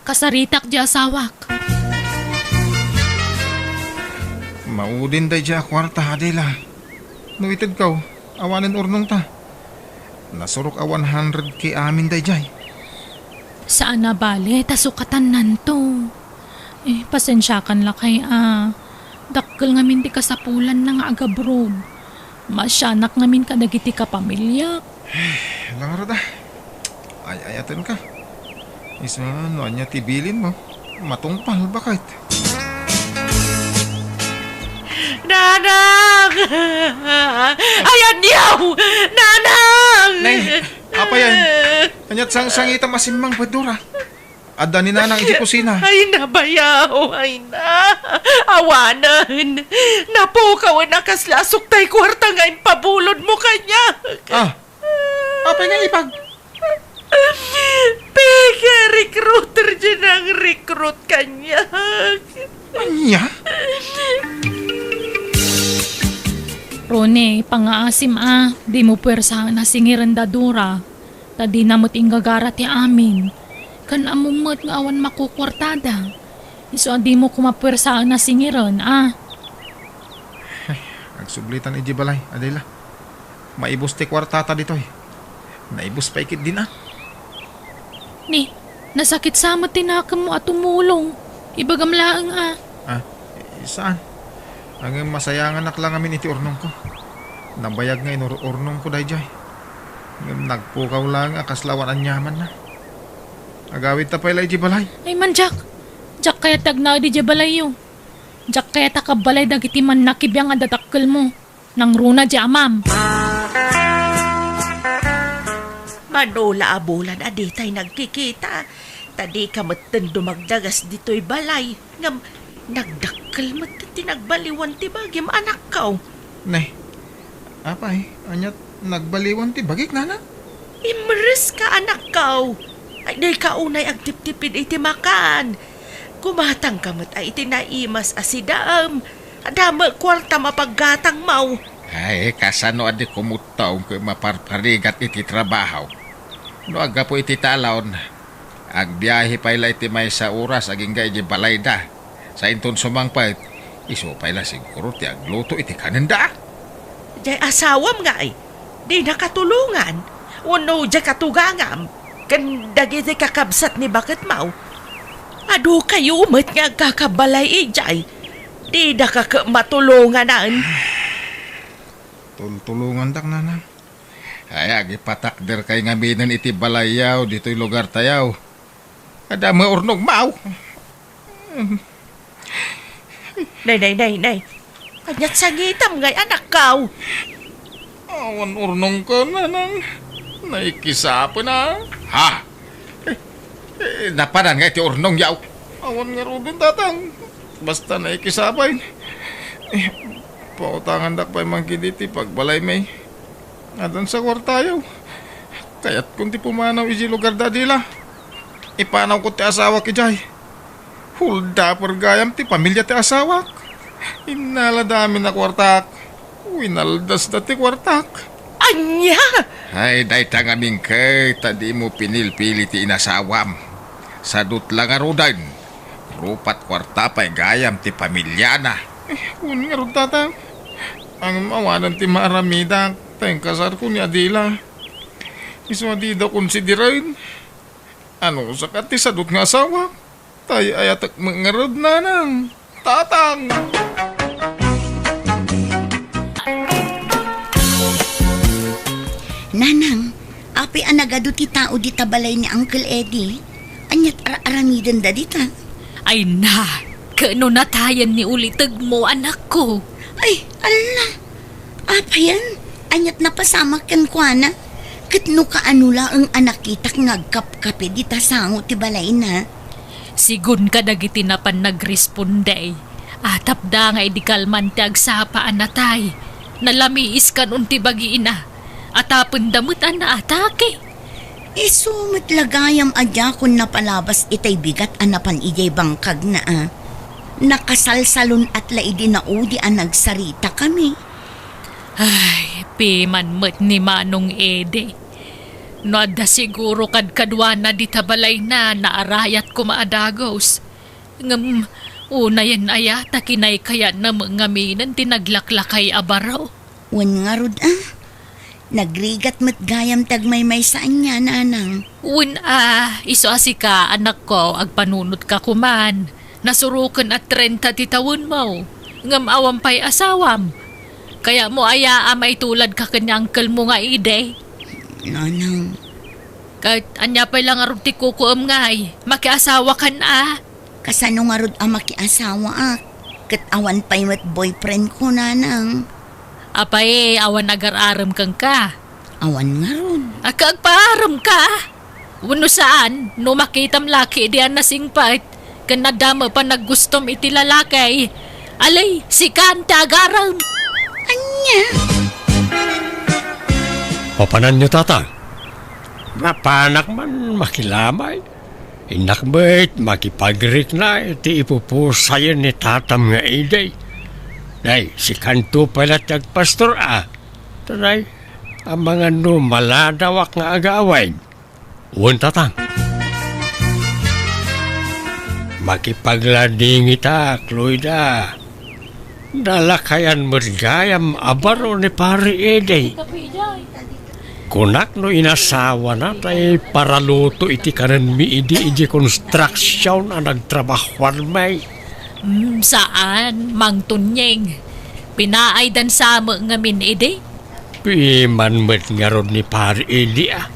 Kasaritak ti asawak. Maudin daydiay a kuarta, Adela. No itedkaw, awanen urnongta. Nasurok a one hundred K amin daydiay. Saan a bale, ta sukatannanto. Eh, pasensiakan lakay a. Dakkel ngamin ti kasapulanna nga agabroad. Maasianak ngamin kadagiti kapamiliak. Ala ngarud a. Ay-ayatenka. Isu no ania ti bilinmo, matungpal, baket. Nanang! Ay, aniaw! Nanang! Nay, apay yan? Aniat sangsangitam a simmangpet, Dora? Adda ni Nanang iti kusina. Ay na, bayaw, ay na. Awanen. Napukawen a kasla asukta ti kuarta nga impabulodmo kaniak. Ah, apay nga Ipag? Peke, recruiter diay nang-recruit kaniak. Ania? Rone, pangngaasim a, dimo puersaen a singiren da Dora, ta dina met inggagara ti amin. Ken ammom met nga awan makukuartada. Isu a dimo koma puersaen a singiren a. Agsublitan idiay balay, Adela. Maibus ti kuartata ditoy. Naibus pay ketdin a. Ni, nasakit sa met ti nakemmo a tumulong. Ibagam laeng a. Ah, saan? Ngem masayanganak la ngamin iti urnongko. Nabayag nga inur-urnongko daydiay. Ngem nagpukaw laeng a kasla awan aniamanna. Agawidta pay la idiay balay. Ay man, Jack. Jack, kayat ti agnaed idiay balayyo. Diak kayat a kabbalay dagiti mannakibiang a dadakkelmo. Nangruna di amam. Mano la a bulan a ditay nagkikita, ta dika metten dumagdagas ditoy balay, ngem nagdakkel met ti nagbaliwan ti bagim, anakko. Ne, apay, ania't nagbaliwan ti bagik, nana? Imreska, anakko. Ay, dika unay agtiptipid iti makan. Gumatangka met a iti naimas a sidaam. Adda met kuartam a paggatangmo. Ay, kasano a di kumutta ket maparparigat iti trabaho? No aggapu iti talon, agbiahe pay la iti maysa oras agingga iti balayda. Sa inton sumangpet, isu pay la siguro ti agluto iti kanenda. Jay asawam ngay, dina katulongan, wenno jay katugangam, ken dagiti kakabsat ni baketmo. Adu kayo met nga agkakabalay idiay, dida ka ket matulonganan. Tultulongandak, nanang. Ay, agipatakderkay ngaminen iti balayyo ditoy lugartayo. Adda met urnongmo. Nay, nay, nay, nay. Ania't sangitam ngay, anakko? Awan urnongko, nanang. Naikisapen a. Ha? Eh, eh, napanan ngay ti urnongyo? Awan ngaruden, tatang. Basta naikisapen. Eh, pautangandak pay man ketdi ti pagbalaymi. Addan sa kuartayo. Kayatkon ti pumanaw idiay lugarda, Adela. Ipanawko ti asawak idiay. Hold-upper gayam ti pamilia ti asawak. Innalada amin a kuartak. Winaldasda ti kuartak. Ania? Ay, dayta ngamin ket ta dimo pinilpili ti inasawam. Sadut la ngaruden. Rupat kuarta pay gayam ti pamiliana. Eh, wen ngarud, tatang. Ngem awanen ti maaramidak, ta inkasarko ni Adela. Isu a dida konsideren. Anusak a ti sadut nga asawa? Tay-ayatek met ngarud, nanang, tatang. Nanang, apay a nagadu ti tao dita balay ni Uncle Eddie? Ania't ar-aramidenda dita? Ay na, ket no natayen ni ulitegmo, anakko. Ay, alla! Apayen, ania't napasamak kenkuana? Ket no kaano laeng a nakitak nga agkapkapi dita sango ti balayna? Sigun kadagiti napan nagresponde, atapda nga idi kalman ti agsapa a natay, nalamiis kanon ti bagina, atapenda met a naatake. Isu met la gayam a diakon napalabas itay bigat a napan idiay bangkagna a. Nakasalsalun-at la idi naudi a nagsaritakami. Ay, piman met ni Manong Ede. No adda siguro kadkaduana dita balayna, naarayat koma a dagus. Ngem, unayen aya ta kinaykayatna met ngaminen ti naglaklakay a baro. Wen ngarud a, nagrigat met gayam ti agmaymaysa ania, nanang. Wen a, isu a sika, anakko, agpanunotka koman. Nasuroken a trenta ti tawenmo, ngem awan pay asawam. Kayatmo aya a maituladka ken ni angkelmo nga idi? Nanang. Ket ania pay la ngarud ti kukuem ngay? Makiasawakan a? Kasano ngarud a makiasawaak? Ket awan pay met boyfriendko, nanang. Apay, awan agar-arem kenka? Awan ngarud. Agka agpaaremka? Wenno saan, no makitam la ketdi a nasingpet, ken adda met panaggustom iti lalaki. Alay, sikan ti agarem. Ania? Papananyo, tata? Mapanak man makilamay. Innak met makipagrikna iti ipupusayen ni tatam nga idi. Nay, sikanto pay la ti agpastor a. Tanay, amangan no maladawak nga agawid. Wen, Tatang. Makipagladingitak, Loida. Nalakayan met gayam a baro ni Pari Edi. Kunak no inasawana tay paraluto iti kanenmi idi idiay construction a nagtrabahuanmi. Mm, saan, Mang Tunyeng. Pinaaydan sa met ngamin idi? Piman met ngarud ni Pari Edi a.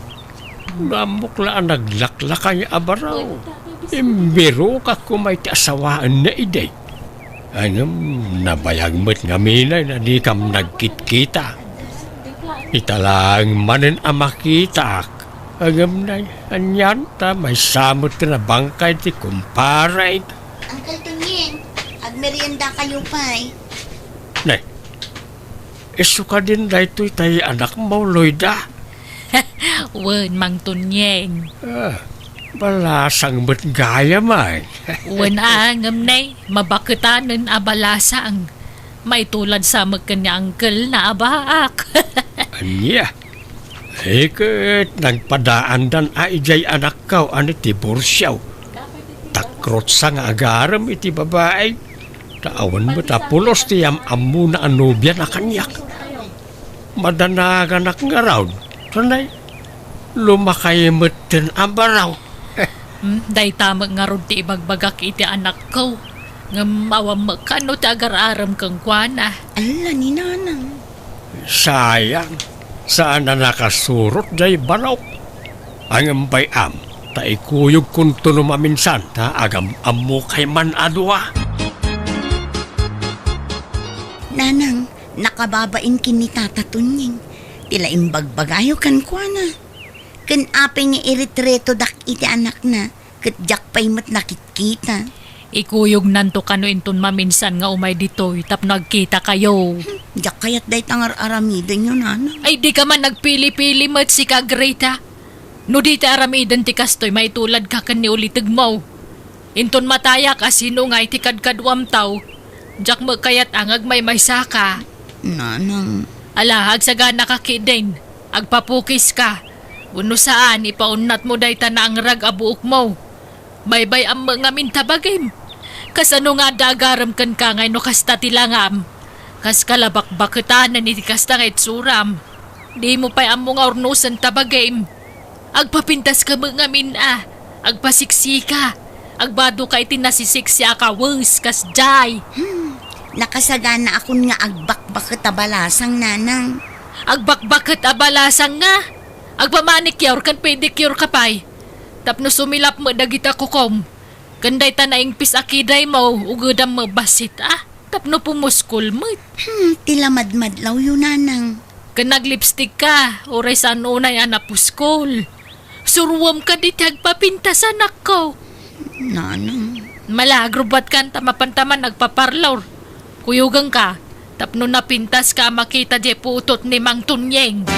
No ammok la a naglaklakay a baro. Imbirokak koma iti asawaenna idi. Ngem nabayag met ngamin a dikam nagkitkita. Ita laeng manen a makitak. Ngem nay, anian ta maysa met ti nabangkay ti kumparek. Uncle Tunyeng, agmeriendakayo pay. Nay, isu kadin daytoy tay anakmo, Loida? Wen, Mang Tunyeng. Ah, balasang met gayam ay. Wen a, ngem nay, mabaketanen a balasang. Maitulad sa met ken ni uncle na a baak. Ania? Ay ket nagpadaandan a idiay anakko a ni Tiburcio. Takrotsa nga agarem iti babai. Ta awan met a pulos ti am-ammona a nobiana kaniak. Madanaganak ngarud, tanay, lumakay metten a baro. Hmm, dayta met ngarud ti ibagbagak iti anakko. Ngem awan met kano ti agar-arem kenkuana. Ala ni Nanang. Sayang, saan a nakasurot jay barok. Ngem bay-am, ta ikuyogkonto no maminsan ta agam-ammokay man a dua. Nanang, nakababain ken ni Tata Tunyeng. Ti la imbagbagayo kenkuana. Ken apay nga iretretodak iti anakna, ket diak pay met nakitkita. Ikuyognanto kano inton maminsan nga umay ditoy tapno agkitakayo. Hmm, diak kayat dayta nga ar-aramidenyo, Nanang. Ay, dika man agpili-pili met sika, Greta. No di ti aramiden ti kastoy, maituladka ken ni ulitegmo. Inton matayak a sinungay ti kadkaduamtaw, diak met kayat a nga agmaymaysaka. Nanang. Ala, agsaganaka ketdin. Agpapukiska. Wenno saan, ipaunnatmo dayta naangrag a buokmo. Baybay-am met ngamin ta bagim. Kasano nga adda agarem kenka nga no kasta ti langam? Kaska la bakbaketanen iti kasta nga itsuram. Dimo pay ammo nga urnosen ta bagim. Agpapintaska met ngamin a. Agpasiksika. Agbadoka iti nasisiksi a kawes kasdiay. Hmm, nakasaganaakon nga agbakbaket a balasang, Nanang. Agbakbaket a balasang nga? Agpamanicure ken pedicure ka pay. Tapno sumilap met dagita kukom. Ken dayta naingpis a kidaymo, ugedam met bassit a. Tapno pumuskol met. Hmm, ti la madmadlawyo, Nanang. Ken naglipstick ka, uray saan unay a napuskol. Suruem kadi ti agpapintas, anakko. Nanang. Mala, agrubbuatkan ta mapanta man agpaparlor. Kuyogenka, tapno napintaska a makita diay putot ni Mang Tunyeng.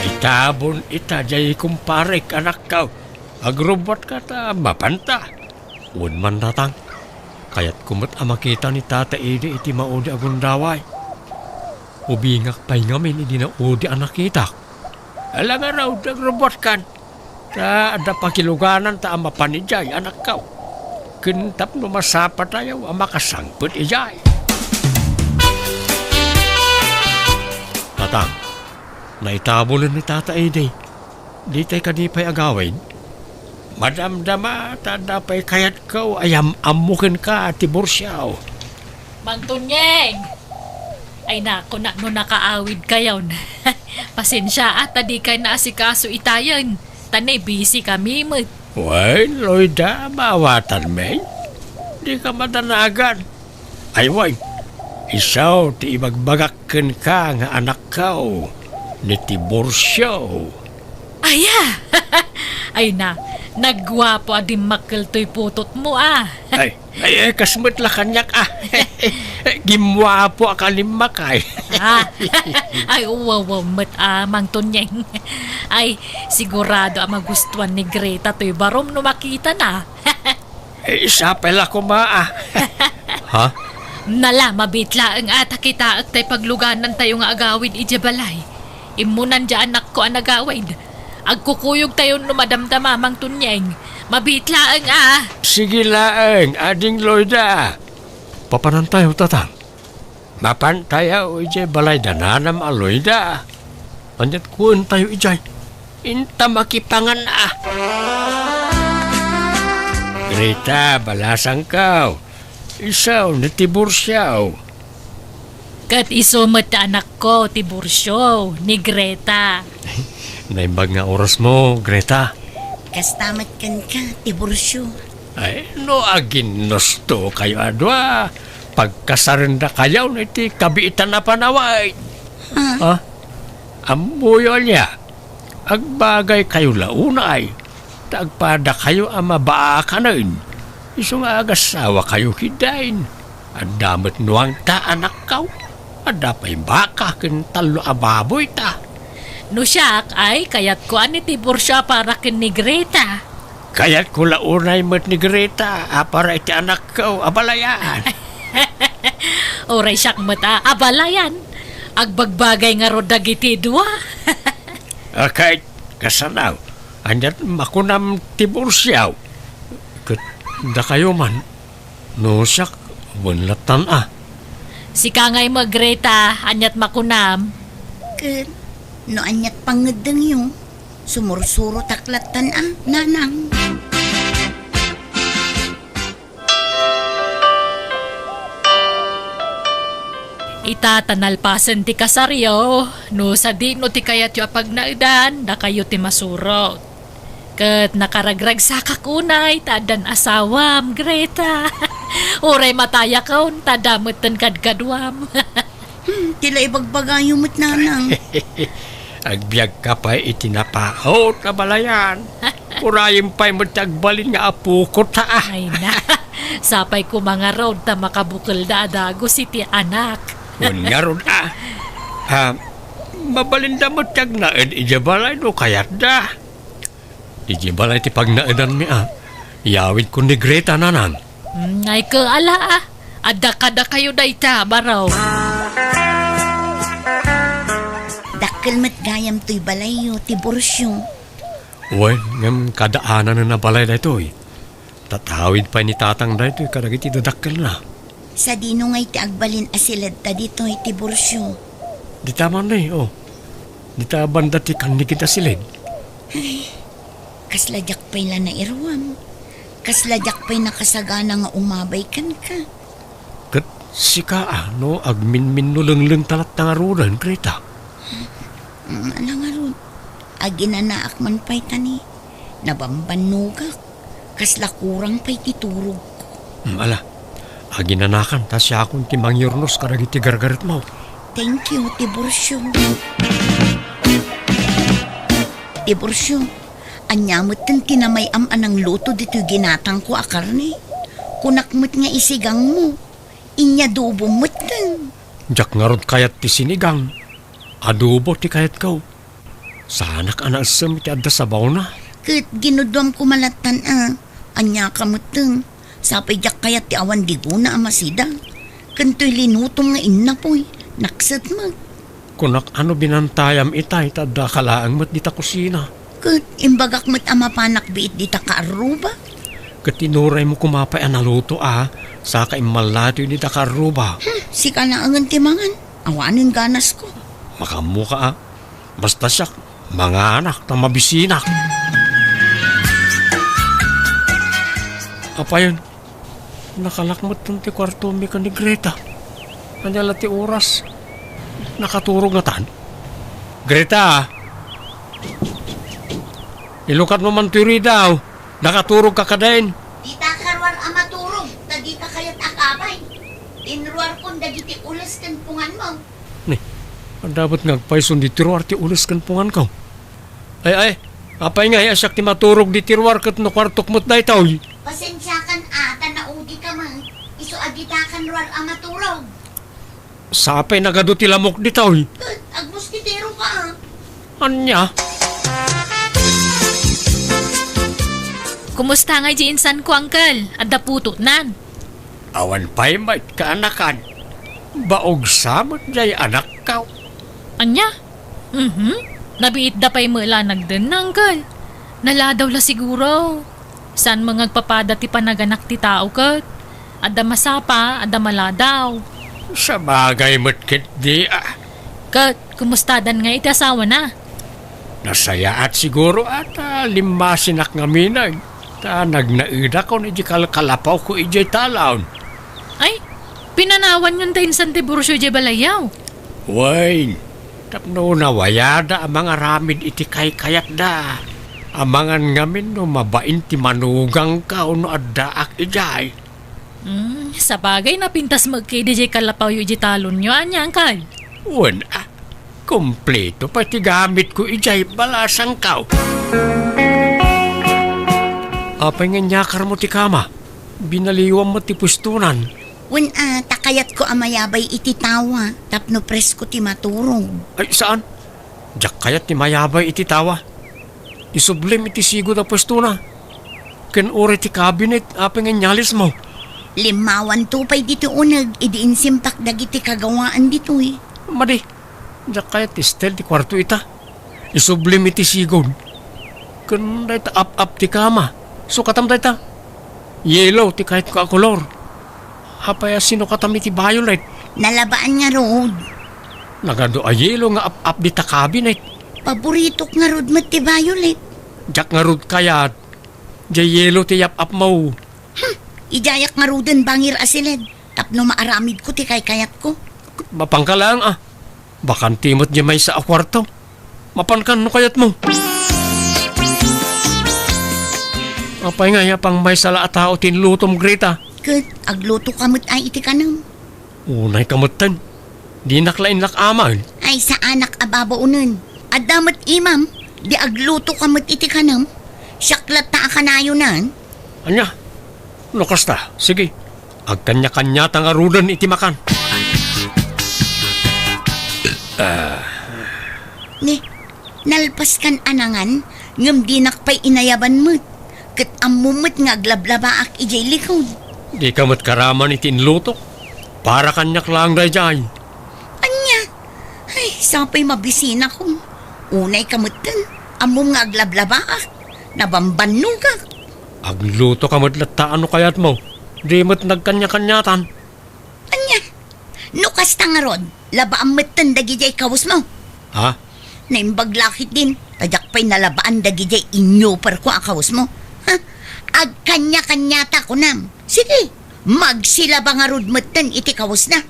Itabon ita diay kumparek, anakko. Agrubbuatka ta mapanta. Wen man, Tatang, kayatko met a makita ni Tata Edi iti maudi a gundaway. Ubingak pay ngamin idi naudi a nakitak. Ala ngarud, agrubbuatkan. Ta adda pakilugananta a mapan idiay, anakko. Ken tapno masapatayo a makasangpet idiay. Tatang, naitabulen ni Tata Edi. Ditay kadi pay agawid? Madamdama ta adda pay kayatko a yam-ammo kenka, Tiburcio. Mang Tunyeng! Ay, naku, na, no nakaawid kayon. Pasensia, a, ta dikay naasikaso itayen. Ta ne, busy kami met. Wen, Loida, maawatanmi. Dika madanagan. Ay, wen, isu ti ibagbagak kenka nga anakko, ni Tiburcio. Aya! Ay na, nagguapo a dimmakkel toy putotmo, a. Ay, ay, ay, kas met la kaniak, a. Gimmuapo a kalimmakay. A. Ay, uwaw met, a, Mang Tunyeng. Ay, sigurado a magustuan ni Greta toy barom no makitana. Eh, sapay la koma, a. Ha? Nala, mabiit laeng a ta kitaek tay pagluganantayo nga agawid idiay balay. Immunan diay anakko a nagawid. Agkukuyogtayo no madamdama, Mang Tunyeng. Mabiit laeng a. Sige laeng, Ading Loida. Papanantayo, Tatang? Mapantayo idiay balay da nanam a Loida. Aniat kuentayo idiay? Inta makipangan a. Greta, balasangko. Isu ni Tiburcio. Ket isu met ti anakko, Tiburcio, ni Greta. Naimbag nga orasmo, Greta. Kasta met kenka, Tiburcio. Ay, no aginnustokayo a dua, pagkasarendakayon iti kabiitan a panawen. Ha? Ha? Ammoyo ania? Agbagaykayo la unay, ta agpadakayo a mabaakanen. Isu nga agasawakayo ketdin. Adda met nuangta, anakko. Adda pay baka ken tallo a baboyta. No siak, ay, kayatko a ni Tiburcio a para ken ni Greta. Kayatko la unay met ni Greta a para iti anakko a balayan. Uray siak met a, a balayan. Agbagbagay ngarud dagiti dua. Akay, kasano? Aniat makunam, Tiburcio? Ket dakayo man, no siak, wen lattan a. Sika ngay met, Greta, aniat makunam? Ket no aniat pangngeddengyo, sumursurotak lattan a, nanang. Ita ta nalpasen ti kasaryo, no sadino ti kayatyo a pagnaedan, dakayo ti masurot. Ket nakaragragsakak unay ta addan asawam, Greta. Uray matayakon ta adda metten kadkaduam. Hmm, ti la ibagbagayo met, nanang. Agbiagka pay iti napaut a balayan. Urayem pay met ti agbalin nga apokota a. Ay na, sapay koma ngarud ta makabukelda a dagus iti anak. Wen ngarud a. Ah, mabalinda met ti agnaed idiay balay no kayatda. Idiay balay ti pagnaedanmi a. Iyawidko ni Greta, nanang. Hmm, ay ket ala a. Adda kadakayo dayta, baro. Dakkel met gayam toy balayyo, Tiburcio. Wen, ngem kadaananen a balay daytoy. Tatawid pay ni Tatang daytoy kadagiti dadakkelna. Sadino ngay ti agbalin a siledta ditoy, Tiburcio? Dita man ni, oh. Dita banda ti kannigid a siled. Ay, kasla diak pay la nairuam. Kasla diak pay nakasagana nga umabay kenka. Ket sika a, no, agminminno lenglengta latta ngaruden, Greta. Mm, ala ngarud, aginanaak man pay ta ni, nabambannogak, kasla kurang pay ti turogko. Mm, ala, aginanakan ta siakon ti mangyurnos kadagiti gargaretmo. Thank you, Tiburcio. Tiburcio, ania metten ti namay-am a nangluto ditoy ginatangko a karne? Kunak met nga isigangmo, inyadobom metten. Diak ngarud kayat ti sinigang. Adobo ti kayatko. Saanak a naessem iti adda sabawna. Ket ginuduam koma lattan a, aniaka metten. Sapay diak kayat ti awan digona a masida. Ken toy linutom nga innapoy, nakset met. Kunak a no binantayam itay ta addaka laeng met dita kusina. Ket imbagak met a mapanak biit dita kaarruba. Ket inuraymo koma pay a naluto a, saka immallatoy dita kaarruba. Hmm, sika laengen ti mangan. Awanen ganasko. Makaammoka a. Basta siak, manganak ta mabisinak. Apayen, nakalak metten ti kuartomi ken ni Greta. Ania la ti oras? Nakaturog ngatan? Greta! Ilukatmo man toy ridaw. Nakaturogka kadin? Dita ka ruar a maturog, ta dika kayat a kabay. Inruarkon dagiti ules ken punganmo. Ni, adda met nga agpayson ditoy ruar ti ules ken punganko. Ay, ay, apay nga, siak ti maturog ditoy ruar ket no kuartok met daytoy? Pasensiakan a, ta naudika met. Isu a dita ka ruar a maturog. Sapay nagadu ti lamok ditoy. Ket agmoskitero ka a. Ania? Kumusta ngay di insanko, Uncle? Adda putotnan? Awan pay met kaanakan. Baog sa met jay anakkaw. Ania? Mhm. Nabiitda pay met la nagdennang ken. Naladaw la siguro. Saan met nga agpapada ti panaganak ti tao ket. Adda masapa, adda maladaw. Sabagay met ketdi, ah. Ket, kumustadan nga iti asawana? Nasayaat siguro a ta limmasinak ngamin, ta nagnaedakon iti kalkalapawko idiay talon. Ay, pinanawanyon ta insan ti burso idiay balayyo? Wen, tapno nawayada a mangaramid iti kaykayatda. Amangan ngamin no mabain ti manugangko no addaak idiay. Hmm, sabagay napintas met ketdi diay kalapawyo idiay talonyo, ania, angkal? Wen, ah, kompleto pay ti gamitko idiay balasangko. Apay nga inyakar mo ti kama? Binaliwam met ti puestonan. Wen, ah, ta kayatko a mayabay iti tawa tapno presko ti maturog. Ay, saan? Diak kayat ti mayabay iti tawa. Isublim iti sigud a puestona. Ken uray ti kabinet, apay nga inyalismo? Limmawanto pay ditoy uneg idi insimpak dagiti kagawaan ditoy. Madi, diak kayat ti style ti kuarto ita. Isublim iti sigud. Ken dayta ap-ap ti kama. Sukatam dayta. Yellow ti kayatko a kolor. Apay a sinukatam iti violet? Nalabaan ngarud. Nagadu a yellow nga ap-ap dita kabinet. Paboritok ngarud met ti violet. Diak ngarud kayat. Diay yellow ti yap-apmo. Hmm, idiayak ngaruden bangir a siled tapno maaramidko ti kaykayatko. Mapanka laeng a. Bakante met diay maysa a kuarto. Mapankan no kayatmo. Apay nga, apay maysa la a tao ti inlutom, Greta? Ket aglutoka met ay iti kanem. Unayka metten. Dinak la inlak-aman. Ay, saanak a babaonen. Adda met imam, di aglutoka met iti kanem. Siak latta a kanayonan. Ania? No kasta, sige. Agkanya-kanyata ngaruden iti makan. Ah. Ni, nalpaskan a nangan, ngem dinak pay inayaban met. Ket ammom met nga aglablabaak idiay likud. Dika met karaman iti inlutok. Para kaniak laeng daydiay. Ania? Ay, sapay mabisinakon. Unayka metten, ammom nga aglablabaak. Nabambannogak. Aglutoka met latta no kayatmo. Di met nagkanya-kanyatan. Ania? No kasta ngarud, labaam metten dagidiay kawesmo. Ha? Naimbag la ketdin, ta diak pay nalabaan dagidiay inyoperko a kawesmo. Ha? Agkanya-kanyata kunam. Sige, magsilaba ngarud metten iti kawesna.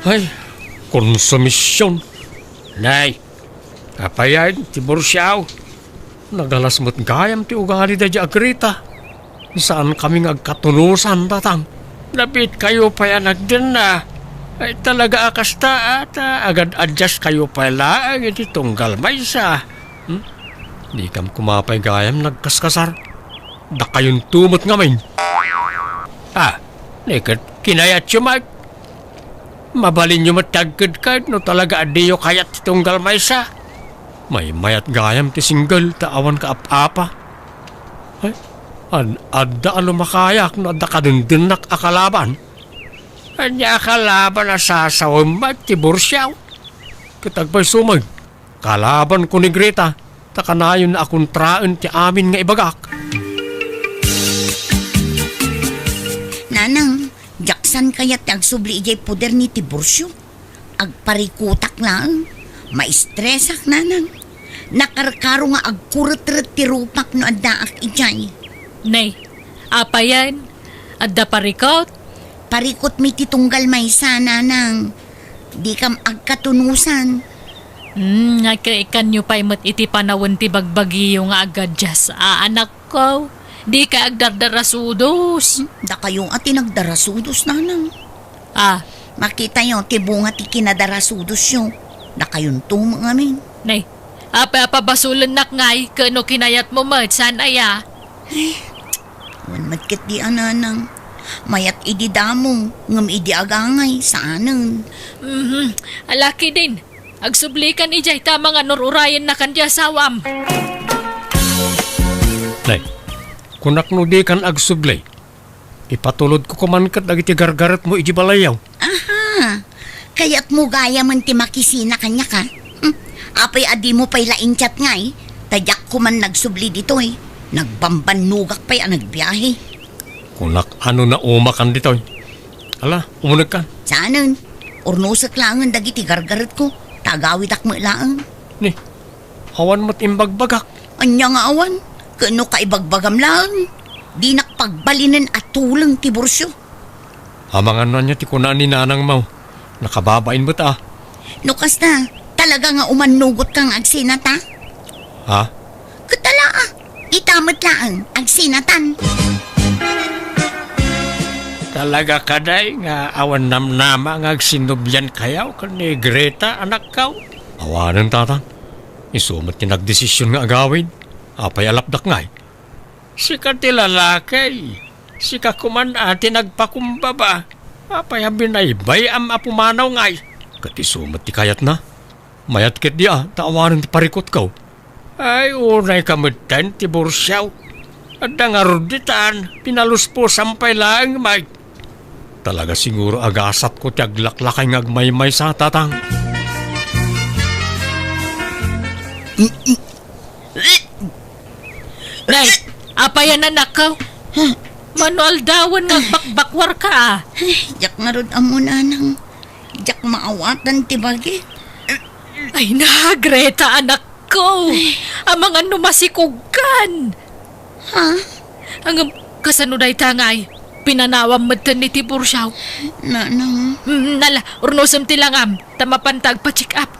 Ay, konsumision. Nay, apayen ti bursiaw? Nagalas met gayam ti ugali daydiay a Greta. Saankami nga agkatunosan, tatang. Napitkayo pay a nagdenna. Ay, talaga a kasta, ata agad-adjust kayo pay laeng iti tunggal maysa. Hmm? Dikam koma pay gayam nagkaskasar. Dakayonto met ngamin. Ah, ni ket kinayatyo met. Mabalinyo met ti agkedked no talaga a diyo kayat ti tunggal maysa. Maymayat gayam ti single ta awan kaap-apa. Ay, ad-, adda a lumakayak no adda kadendennaka a kalaban. Ania a kalaban a sasawen met ti bursiaw? Ket agpayso met, kalabanko ni Greta, ta kanayon a kontraen ti amin nga ibagak. Nanang, diak saan kayat ti agsubli idiay poder ni Tiburcio. Agparikotak laeng. Maistresak, nanang. Nakarkaro nga agkuretret ti rupak no addaak idiay. Nay, apayen? Adda parikot? Parikot mi ti tunggal maysa, nanang. Dikam agkatunosan. Hmm, nga kaikanyo pay met iti panawen ti bagbagiyo nga agaddias, a, anakko. Dika agdardarasudos. Hmm, dakayo a ti nagdarasudos, nanang. Ah. Makitayo ti bunga ti kinadarasudosyo. Dakayonto met ngamin. Nay, apay a pabasolennak ngay, ket no kinayatmo met, saan aya? Ay, awan met ketdi a, nanang. Mayat idi damo, ngem idi agangay, saanen. Mhm. Ala ketdin, agsublikan idiay ta manganur-urayennakan ti asawam. Nay, kunak no dikan agsubli, Ipatulodko koman ket dagiti gargaretmo idiay balayyo. Aha. Kayatmo gayamen ti makisina kaniak, a? Hmm. Apay a dimo pay la in-chat ngay? Ta diak koman nagsubli ditoy. Nagbambannogak pay a nagbiahe. Kunak a no naumakan ditoy. Ala, umunegkan. Saanen? Urnosek laengen dagiti gargaretko. Ta agawidak met laeng. Ni, awan met imbagbagak. Ania nga awan? Ket no kaibagbagam laeng, dinak pagbalinen a tuleng ti Burcio. Amangan no ania ti kuna ni nanangmo? Nakababain met a. No kasta, talaga nga umannugotka nga agsinata? Ha? Ket ala, a. Ita met laeng, agsinatan. Talaga kadi nga awan namnama nga agsinnubiankayo ken ni Greta, anakko? Awanen, Tatang. Isu met ti nagdesision nga agawid. Apay a lapdak ngay? Sika ti lalaki. Sika koman a ti nagpakumbaba. Apay a binaybay-am a pumanaw ngay? Ket isu met ti kayatna. Mayat ketdi a, ta awanen ti parikutko. Ay, unayka metten ti Burcio. Adda ngarud ditan, pinaluspusam pay laeng, Mike. Talaga siguro a gasatko ti aglaklakay nga agmaymaysa, Tatang. Nay, apay a, anakko? Mano aldawen nga agbakbakwarka, a? Ay, diak ngarud ammo, nanang. Diak maawatan ti bagi. Ay na, Greta, anakko. Ay. Amangan no masikogkan. Ha? Ngem, kasano dayta ngay? Pinanawam metten ni ti Burcio. Nanang. Mm, ala, urnosem ti langam, ta mapanta agpa-check up.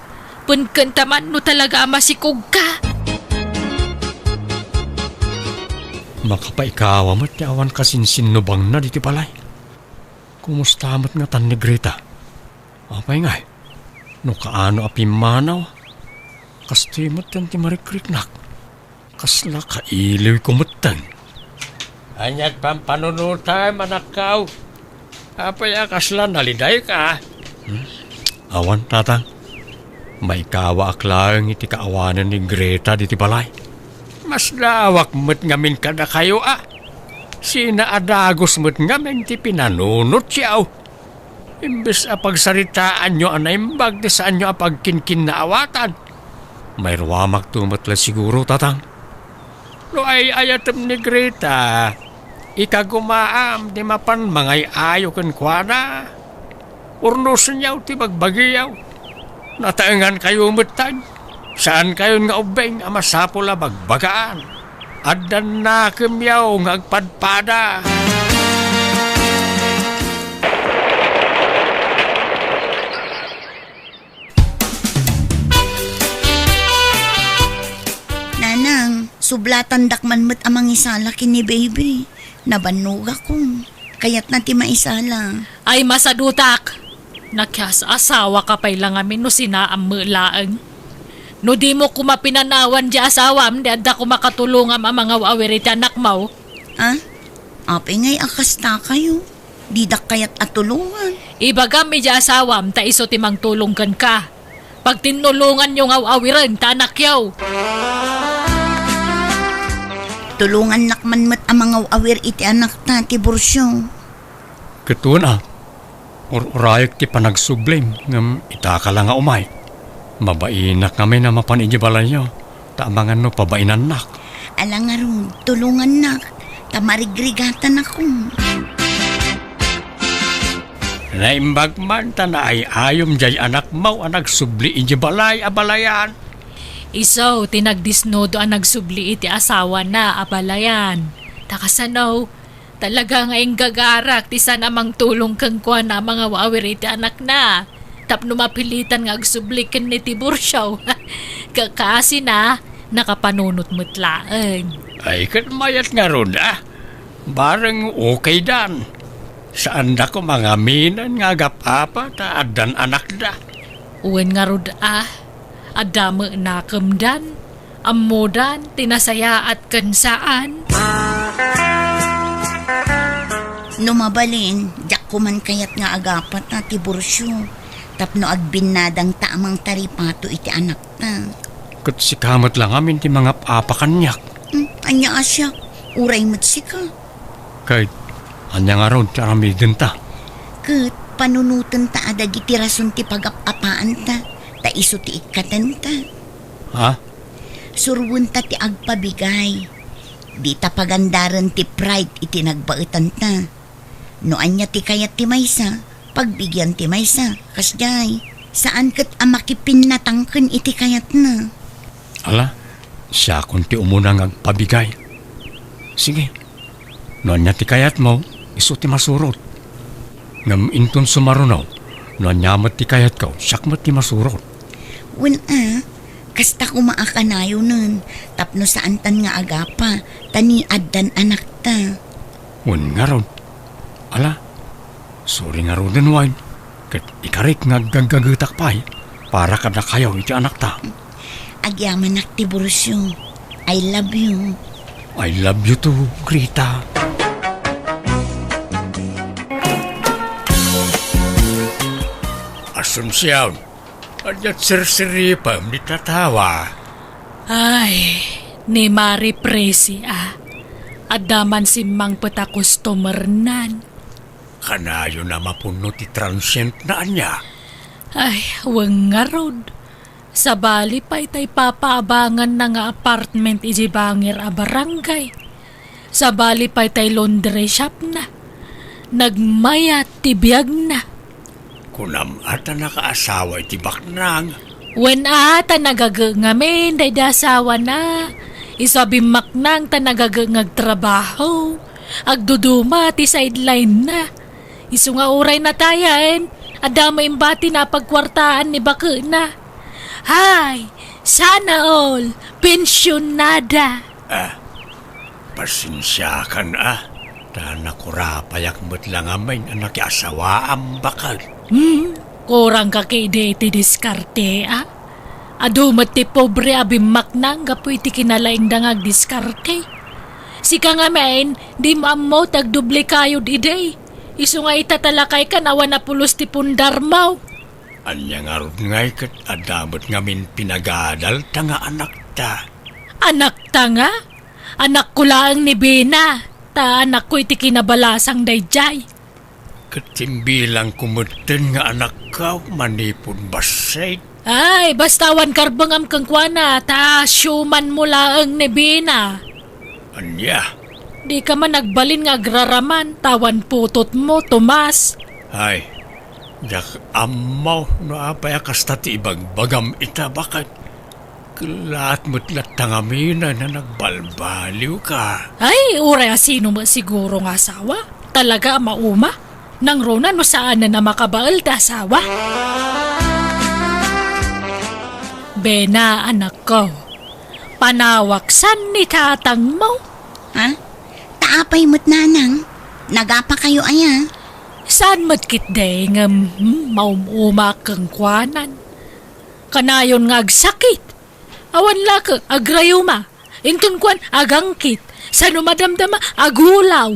Penkenta man no talaga a masikogka. Makapaikawa met ti awan kasinsinnubangna ditoy balay. Kumusta met ngatan ni Greta? Apay ngay, no kaano a pimmanaw, kastoy metten ti marikriknak. Kasla kailiwko metten. Ania ti pampanunotam, anakko? Apay a kasla nalidayka? Hmm? Awan, Tatang. Maikawaak laeng iti kaawanen ni Greta ditoy balay. Masdaawak met ngamin kadakayo, a. Sina a dagus met ngamin ti pinanunotyo. Imbes a pagsaritaanyo a naimbag ti saanyo a pagkinkinnaawatan, mairuamakto met la siguro, Tatang. No ay-ayatem ni Greta, ikagumaam ti mapan mangay-ayo kenkuana. Urnosenyo ti bagbagiyo. Nataengankayo metten. Saankayon nga ubbing a masapul a bagbagaan. Addan nakemyo nga agpadpada. Nanang, sublatandak man met a mangisala ken ni Baby. Nabannogakon. Kayatna ti maisala. Ay, masadutak! Nakias-asawaka pay la ngamin no sinaam met laeng. No dimo koma pinanawan diay asawam, di adda koma katulongam a mangaw-awir iti anakmo. A? Apay ngay a kastakayo? Didak kayat a tulongan. Ibagam idiay asawam ta isu ti mangtulong kenka. Pagtinnulonganyo nga aw-awiren ta anakyo. Tulongannak man met a mangaw-awir iti anakta ti Burcio. Ket wen a, ur-urayek ti panagsublim, ngem itaka la nga umay. Mabainak ngamin a mapan idiay balayyo, ta amangan no pabainannak. Ala ngarud, tulongannak, ta marigrigatanakon. Naimbag man ta naay-ayom diay anakmo a nagsubli idiay balay a balayan. Isu ti nagdisnudo a nagsubli iti asawana a balayan. Ta kasano, talaga nga inggagarak ti saan a mangtulong kenkuana a mangaw-awir iti anakna. Tapno mapilitan nga agsubli ken ni Tiburcio. Kakasina, nakapanunot met laeng. Ay, ket mayat ngarud a. Bareng okaydan. Saanda koma nga aminen nga agap-apa ta addan anakda. Wen ngarud a, adda met nakemdan, ammodan ti nasayaat ken saan. No mabalin, diak koman kayat nga agapata ti Burcio tapno agbinnadangta a mangtaripato iti anakta. Ket sika met la ngamin ti mangap-apa kaniak. Hmm, ania a siak? Uray met sika. Ket Ania ngarud ti aramidenta? Ket panunotenta a dagiti rason ti pagap-apaanta, ta isu ti ikkatenta. Ha? Surwenta ti agpabigay. Dita pagandaren ti pride iti nagbaetanta. No ania ti kayat ti maysa, pagbigian ti maysa. Kasdiay, saan ket a makipinnatangken iti kayatna. Ala, siakon ti umuna nga agpabigay. Sige, no ania ti kayatmo, isu ti masurot. Ngem inton sumaruno, no ania met ti kayatko, siak met ti masurot. Wen a, kasta koma a kanayonen, tapno saantan nga agapa, ta ni addan anakta. Wen ngarud, ala, suri ngaruden wen, ket ikarik nga aggaggagetak pay para kadakayo iti anakta. Agyamanak ti burosyo. I love you. I love you too, Grita. Asuncion, ania sirsiripem dita tawa? Ay, ni Mari Presi a. Adda man simmangpet a customernan. Kanayon a mapunno ti transient na ania? Ay, wen ngarud. Sabali pay tay papaabanganna nga apartment iti bangir a barangay. Sabali pay tay laundry shopna. Nagmayat ti biagna. Kunam a ta nakaasawa iti baknang? Wen a, ta nagaget ngamin daydi asawana. Isu a bimmaknang ta nagaget nga agtrabaho. Agduduma ti sideline-na. Isu nga uray natayen, adda met imbati a pagkuartaan ni baketna. Hay, sana all, pensionada. Ah, pasensiakan a, ta nakurapayak met la ngamin a nakiasawaam baket. Hmm, kurangka ketdi iti diskarte a? Adu met ti pobre a bimmaknang gapu iti kinalaingda nga agdiskarte. Sika ngamin, dimo ammo ti agdublikayod idi. Isu nga ita ta lakaykan awan a pulos ti pundarmo. Ania ngarud ngay ket adda met ngamin pinagadalta nga anakta? Anakta nga? Anakko laeng ni Bena, ta anakko iti kinabalasang daydiay. Ket imbilangko metten nga anakko manipud bassit. Ay, basta awan karbengam kenkuana, ta siumanmo laeng ni Bena. Ania? Dika man agbalin nga agraraman, ta awan putotmo, Tomas. Ay, diak ammo no apay a kasta ti ibagbagam ita baket. Kellaat met latta ngamin a nagbalbaliwka. Ay, uray a sino met siguro nga asawa. Talaga a mauma. Nangruna no saanen a makabael ti asawa. Bena, anakko. Panawaksan ni tatangmo. Ha? Ta apay met, nanang? Nagapakayo aya? Saan met ketdi ngem, hmm, maum-umaak kenkuanan. Kanayon nga agsakit. Awan la ket agrayuma. Inton kuan, agangkit. Sano madamdama, agulaw.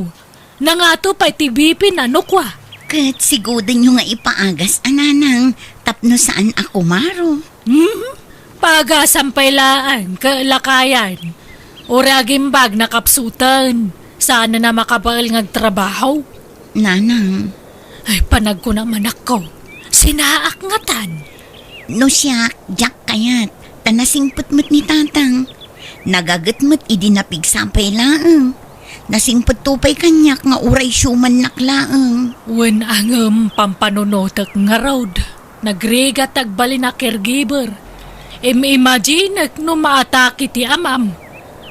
Nangato pay ti B P na no kua. Ket sigodenyo nga ipaagas a nanang tapno saan a kumaro. Hmm? Paagasam pay laeng, ket lakayan. Uray agimbag nakapsuten. Saan a makabael nga agtrabaho. Nanang. Ay, panagkuna manakko. Sinaak ngatan. No siak, diak kayat, ta nasingpet met ni tatang. Nagaget met idi napigsa pay laeng. Nasingpetto pay kaniak nga uray siumannak laeng. Wen a ngem pampanunotek ngarud. Nagrigat ti agbalin a caregiver. Im-imaginek no maatake ti amam.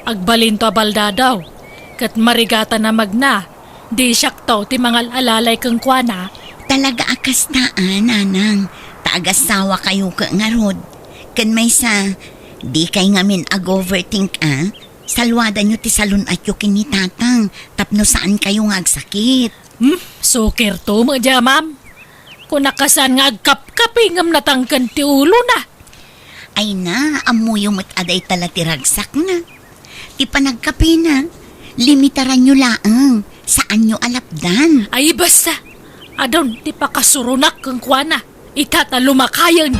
Agbalinto a baldadaw. Ket marigatan a magna. Di siakto ti mangal-alalay kenkuana. Talaga a kasta a, nanang, ta agasawa kayo ket ngarud. Ken maysa, di kay ngamin ag-overthink a, saluadanyo ti salun-atyo ken ni tatang tapno saan kayo nga agsakit. Hmm, sukirto met diay amam. Kuna kasaan nga agkapkapi ngem natangken ti ulona. Ay na, ammoyo met a dayta la ti ragsakna. Ti panagkapina, limitaranyo laeng, saanyo a lapdan. Ay, basta, adun ti pakasuronak kenkuana, ita ta lumakayen.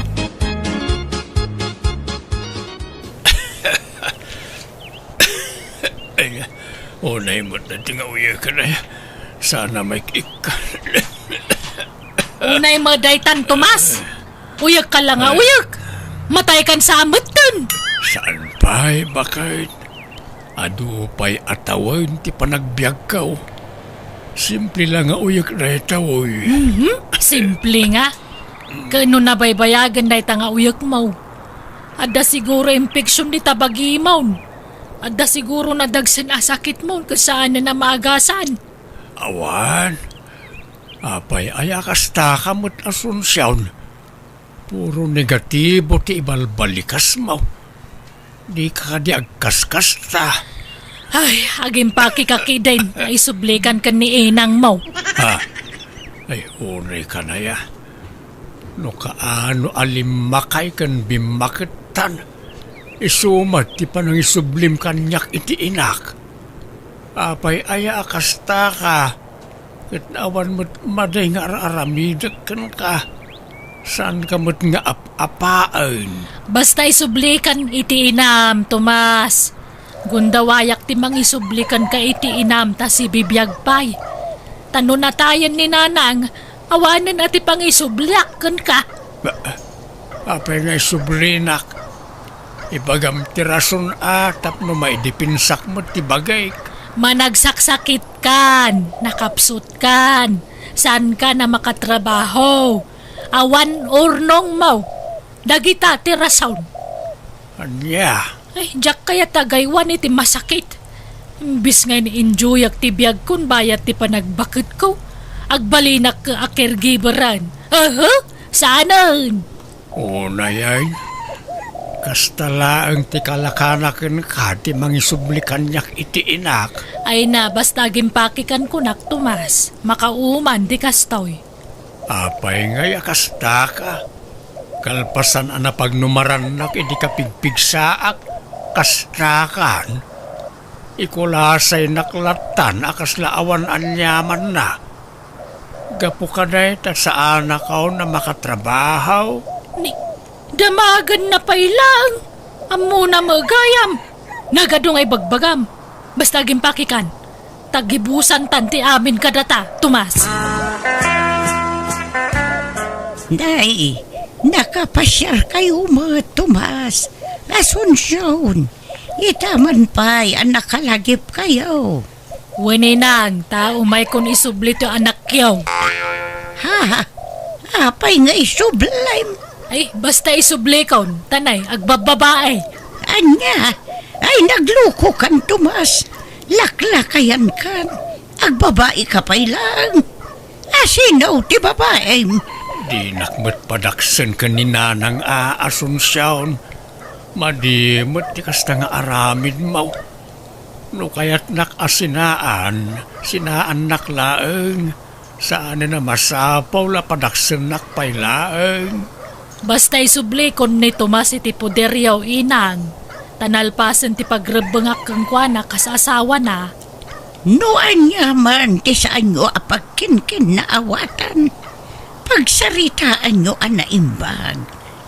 Ay, unay met ti nga uyeken, ay. Sana may ik-, Unay met daytan, Tomas. Uyek ka la nga uyek. Matay kan sa ametten. Saan pay, baket? Adu pay a tawen ti panagbiagko. Simple la nga uyek dayta, oy. Mhm. Simple nga. Ken no nabaybayagen dayta nga uyekmo, adda siguro impeksion dita bagimon. Adda siguro nadagsen a sakitmon ket saanen a maagasan. Awan. Apay aya kasta ka met, Asuncion? Puro negatibo ti ibalbalikasmo. Dika kadi agkaskasta. Ay, agimpakek a kidin, naisublikan ken ni inangmo. Ha? Ay, unay ka na ya. No kaano a limmakay ken bimmakettan, isu met ti panangisublim kaniak iti inak. Apay aya a kasta ka, ket awan met madi nga ar-aramidek kenka. Saanka met nga ap-apaen. Basta isublikan iti inam, Tomas. Gundawayak ti mangisubli kenka iti inam ta sibibiag pay. Ta no natayen ni nanang, awanen a ti pangisubliak kenka. Ba, apay nga isublinak? Ibagam ti rason a tapno maidepensak met ti bagik. Managsaksakitkan, nakapsutkan, saankan a makatrabaho. Awan urnongmo. Dagita ti rason. Ania? Ay, diak kayat a gaywan iti masakit. Imbes nga ini-enjoyak ti biagkon bayat ti panagbaketko, agbalinak a caregiveran. Aha, saanen? Unay, kasta laeng ti kalakanaken ka ti mangisubli kaniak iti inak. Ay na, basta agimpakek kunak, Tomas. Makauman ti kastoy. Apay ngay a kasta ka? Kalpasan a napagnumarannak idi kapigpigsaak, kasta kan? Ikulasaynak lattan a kasla awan aniamanna. Gapu kadayta, saanakon a makatrabaho. Ni, damagenna pay laeng. Ammona met gayam. Nagadu nga ibagbagam. Basta agimpakek kan. Tagibusantan ti amin kadata, Tomas. Nay, nakapasiarkayo met, Tomas. Asuncion, ita man pay a nakalagipkayo. Wen, inang, ta umaykon isubli ti anakyo. Ha? Apay nga isublim? Ay, basta isublikon, ta nay, agbabbabae. Ania? Ay, naglukokan, Tomas. Laklakayankan. Agbabaika pay laeng. Asino ti babaem? Dinak met padaksen ken ni nanang a Asuncion. Madi met ti kasta nga aramidmo. No kayatnak a sinaan, sinaannak laeng. Saanen a masapul a padaksennak pay laeng. Basta isublikon ni Tomas iti poderyo, inang, ta nalpasen ti pagrebbengak kenkuana kas asawana. No ania man ti saanyo a pagkinkinnaawatan, pagsaritaanyo a naimbag.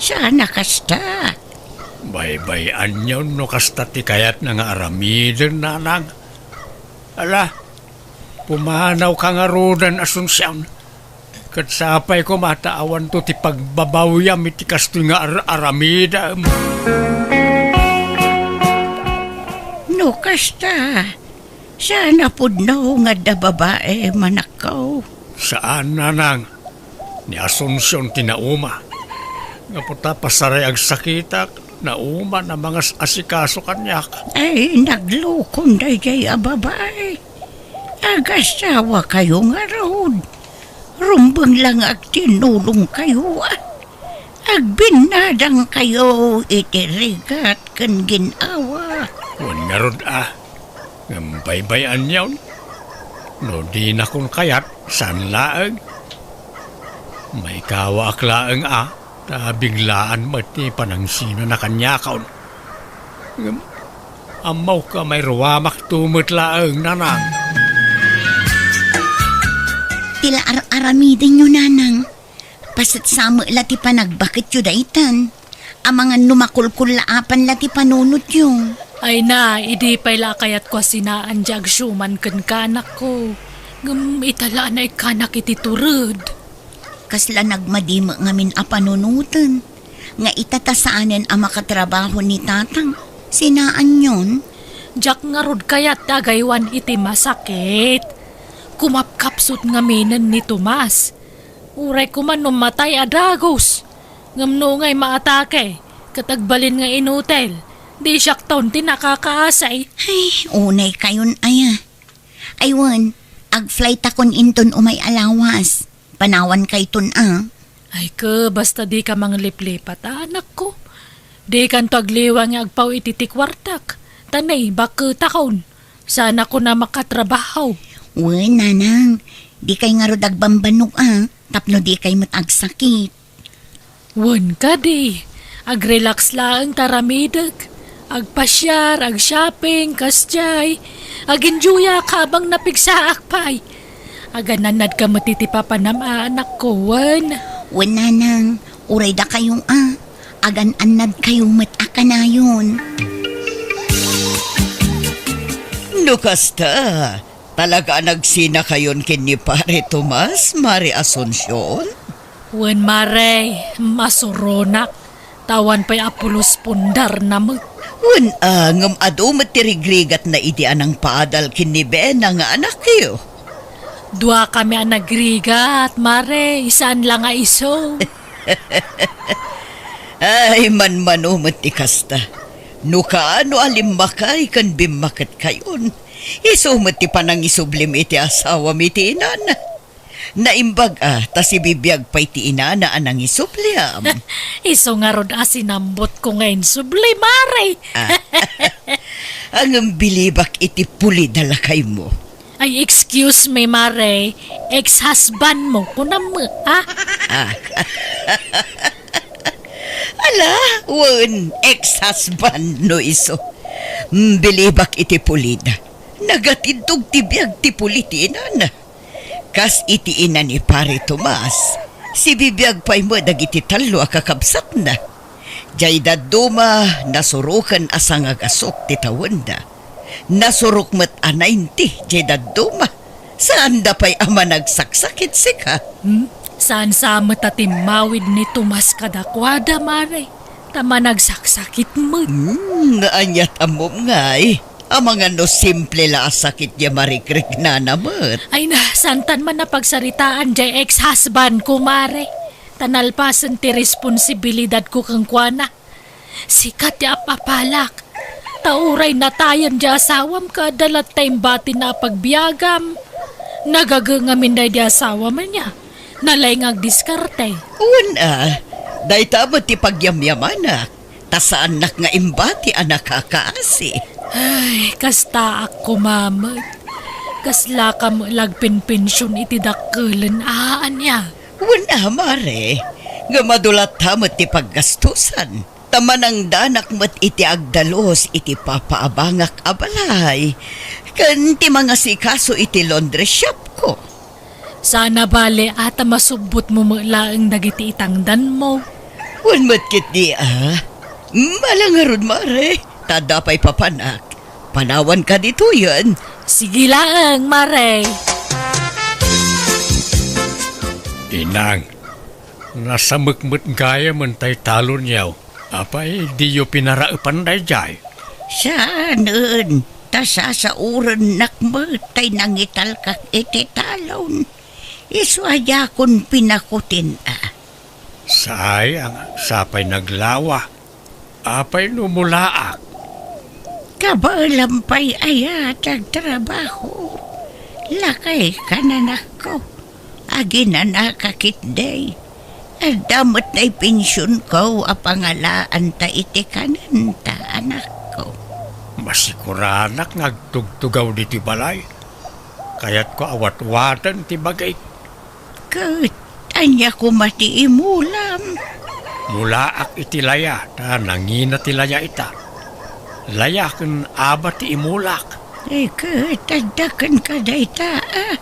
Saan a kasta? Baybay-anyon no kasta ti kayatna nga aramiden, nanang. Ala, pumanawka ngaruden, Asuncion. Ket sapay koma ta awanto ti pagbabawyam iti kastoy nga ar-aramidem. No kasta, saan a pudno nga adda babaem, anakko? Saan, nanang. Ni Asuncion ti nauma. Gapu ta pasaray agsakitak, nauma a mangas-asikaso kaniak. Ay, naglukon daydiay a babae. Agasawakayo ngarud. Rumbeng la nga agtinnulongkayo, a. Agbinnadangkayo iti rigat ken gin-awa. Wen ngarud, a. Ngem baybay-anyon. No dinakon kayat, saan laeng. Maikawaak laeng, a. Ta biglaan met ti panangsinana kaniakon. Ngem ammok a mairuamakto met laeng, nanang. Ti la ar-aramidenyo, nanang. Paset sa met la ti panagbaketyo daytan. Amangan no makulkullaapan la ti panunotyo. Ay na, idi pay la a kayatko a sinaan ti agsiuman kenka, anakko. Ngem ita la a naikkanak iti tured. Kasla nagmadi met ngamin a panunoten, nga ita ta saanen a makatrabaho ni tatang, sinaanyon. Diak ngarud kayat ti agaywan iti masakit. Kumapkapsut ngaminen ni Tomas. Uray koma no matay a dagus. Ngem no ngay maatake, ket agbalin nga inutil, di siakton ti nakakaasi. Ay, unay kayon aya. Ay wen, agflight akon inton umay a lawas. Panawan kayton a. Ay ke, basta di ka mangliplipat, a, anakko. Di kanto agliwa nga agpaw iti ti kuartak. Ta naibaketakon. Saan ako na makatrabaho. Wen, nanang, di kay ngarud agbambanog a, tapno di kay met agsakit. Wen kadi, agrelax laeng ta aramidek. Agpasiar, agshopping, kasdiay. Aginjoyak habang napigsaak pay. Aganannad ka met iti papanam a anakko, wen? Wen, nanang, uray dakayo a. Agan-annad kayo met a kanayon. No kasta, talaga a nagsina kayon ken ni Pare Tomas, Mare Asuncion? Wen, Mare, masuronak. Tawan pay a pulos pundarna met. Wen, a, ngem adu met ti rigrigatna idi a nangpaadal ken ni Bena nga anakyo. Duakami a nagrigat, Mare, saan la nga isu. Ay, manmano met ti kasta. No kaano a limmakay ken bimmaketkayon, isu met ti panangisublim iti asawam iti inana. Naimbag a ta sibibiag pay ti inana a nangisubliam. Isu ngarud a sinambotko nga insubli, Mare. Ah. Ngem bilibak iti pulid a lakaymo. Ay, excuse me, Mare. Ex-husband mo, kunam mo, ah? Ah. Ala, wen, ex-husband no isu. Mm, bilibak iti pulid. Nagatindog ti biag ti puli ti inana. Kas iti ina ni Pare Tomas, sibibiag pay met dagiti tallo a kakabsatna. Jay dadduma, nasuroken a sangagasut ti tawenda. Nasurok met a ninety jay dadduma. Saanda pay a managsaksakit sika. Hmm? Saan sa met a timmawid ni Tomas kadakuada, Mare? Ta managsaksakit met. Hmm, ania ti ammom ngay? Amangan no simple la a sakit ya marikriknana met. Ay na, santan man a pagsaritaan jay ex-husband ko, Mare. Ta nalpasen ti responsibilidad ko kenkuana. Sika ti ap-apalak. Ta uray natayen ti asawam ket adda latta imbatina a pagbiagam. Nagagengamin daydi asawam nia. Nalay nga agdiskarte. Wen a, dayta met ti pagyamyamanak. Ta saannak nga imbati a nakakaasi. Ay, kastaak koma met. Kasla ka met la agpenpension iti dakkelen a ania. Wen a, Mare. Ngem adu latta met ti paggastusan. Ta manangdanak met iti agdalus iti papaabangak a balay, ken ti mangasikaso iti laundry shop ko. Saan a bale a ta masubbotmo met laeng dagiti itangdanmo. Wen met ketdi a. Ala ngarud, Mare, ta adda pay papanak. Panawanka ditoyen. Sige laeng, Mare. Inang, nasamek met gayamen tay talonyo. Apay, diyo pinaraepan daydiay? Saanen, ta sasaorennak met tay nangitalkak iti talon. Isu a diakon pinakutin a. Sayang, sapay naglawa. Apay no mulaak? Kabaelam pay aya ti agtrabaho. Lakay ka, anakko. Aginanaka ketdi. Adda met nay pensionko a pangalaanta iti kanenta, anakko. Masikuranak nga agtugtugaw ditoy balay. Kayatko a watwaten ti bagik. Ket ania koma ti imulam? Mulaak iti laya, ta nangina ti laya ita. Laya ken aba ti imulak. Ay, ket adda kenka dayta, a?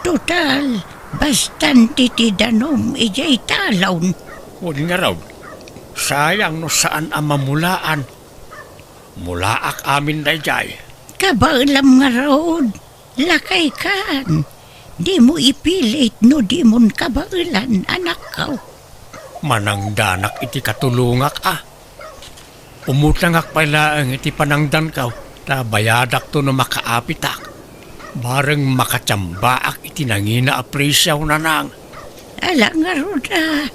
Total, bastan ti ti danum idiay talon. Wen ngarud, sayang no saan a mamulaan. Mulaak amin daydiay. Kabaelam ngarud, lakay ka. Dimo ipilit no dimon kabaelan, anakko. Manangdanak iti katulongak a. Umutangak pay laeng iti panangdanko, ta bayadakto no makaapitak. Bareng makatiambaak iti nangina a presio, nanang. Ala ngarud a,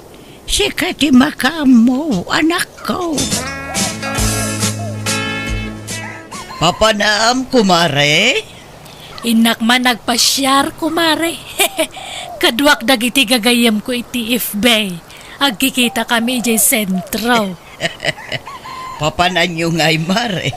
sika ti makaammo, anakko. Papanam, kumare? Innak man agpasiar, kumare. Kaduak dagiti gagayyemko iti F B. Agkikitakami idiay sentro. Papananyo ngay, mare?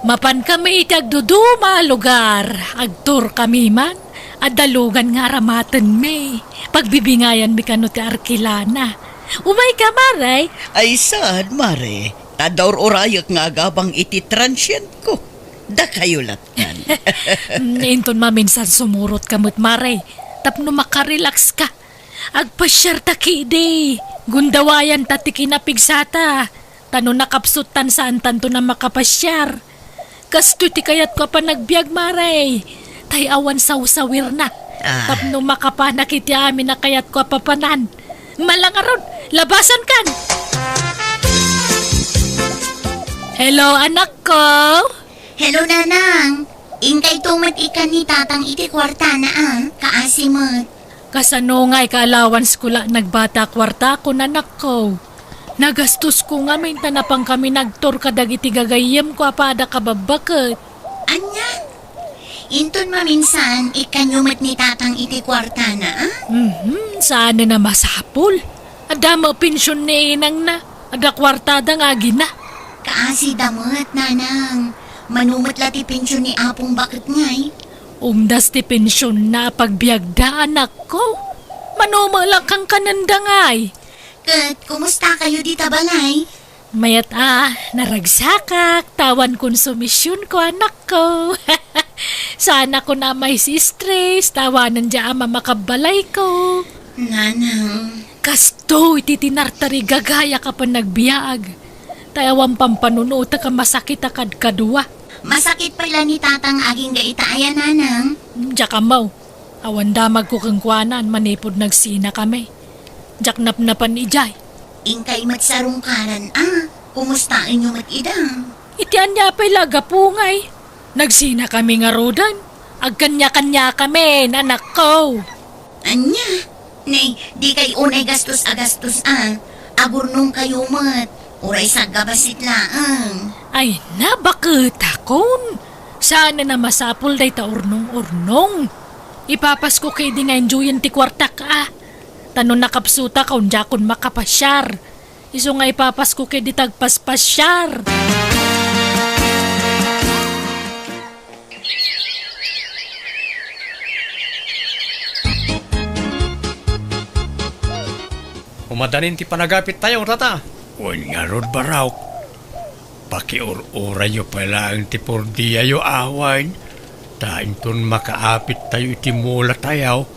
Mapankami iti agduduma a lugar. Agtourkami man. Adda lugan nga aramatenmi. Pagbibingayanmi kano ti arkilana. Umayka, mare? Ay, saan, mare? Ta daur-urayek nga agabang iti transientko. Dakayo lattan. Mm, inton maminsan sumurotka met, mare, tapno makarelaxka. Agpasiarta ketdi. Gundawayanta ti kinapigsata. Ta no nakapsuttan, saantanto a makapasiar. Kastoy ti kayatko a panagbiag, mare. Tay awan sawsawirna. Ah. Tapno makapanak iti amin a kayatko a papanan. Ala ngarud, labasankan. Hello, anakko. Hello, nanang. Inkayto met ikkan ni tatang iti kuartana a, kaasi met. Kasano ngay ka allowance ko la nagbata kuartakon, anakko? Nagastosko ngamin ta napankami nagtour kadagiti gagayyemko a pada kababbaket. Ania? Inton maminsan, ikkanyo met ni tatang iti kuartana a? Mhm, saanen a masapul. Adda met pension ni inangna. Adda kuartada nga agina. Kaasida met, nanang. Mano met la ti pension ni apong baket ngay? Umdas ti pensionna a pagbiagda, anakko. Mano met la kankanenda ngay? Ket kumustakayo dita balay? Mayat a, naragsakak, ta awan konsumisionko, anakko. Saanakon a maisi-stress, ta awanen dia a mamakabbalayko. Nanang. Kastoy ti tinartarigagayak a panagbiag. Ta awan pampanunotek a masakit a kadkadua. Masakit pay la ni tatang agingga ita aya, nanang? Diak ammo. Awan damagko kenkuana manipud nagsinakami. Diak napnapan idiay. Inkay met sarungkaran a, kumustaenyo met ida? Iti ania pay la gapu ngay? Nagsinakami ngaruden. Agkaniakaniakamin, anakko. Ania? Nay, dikay unay gastos a gastos a. Agurnongkayo met. Uray saggabassit laeng. Ay, nabaketakon. Saanen a masapul dayta urnong-urnong. Ipapasko ketdi nga enjoyen ti kuartak a. Ta no nakapsutak, diakon makapasiar. Isu nga ipapasko ketdi ti agpaspasiar. Umadanin ti panagapittayo, tata. Wen ngarud, Barok. Pakiur-urayyo pay laeng ti pordiayo awan, ta inton makaapittayo iti mulatayo,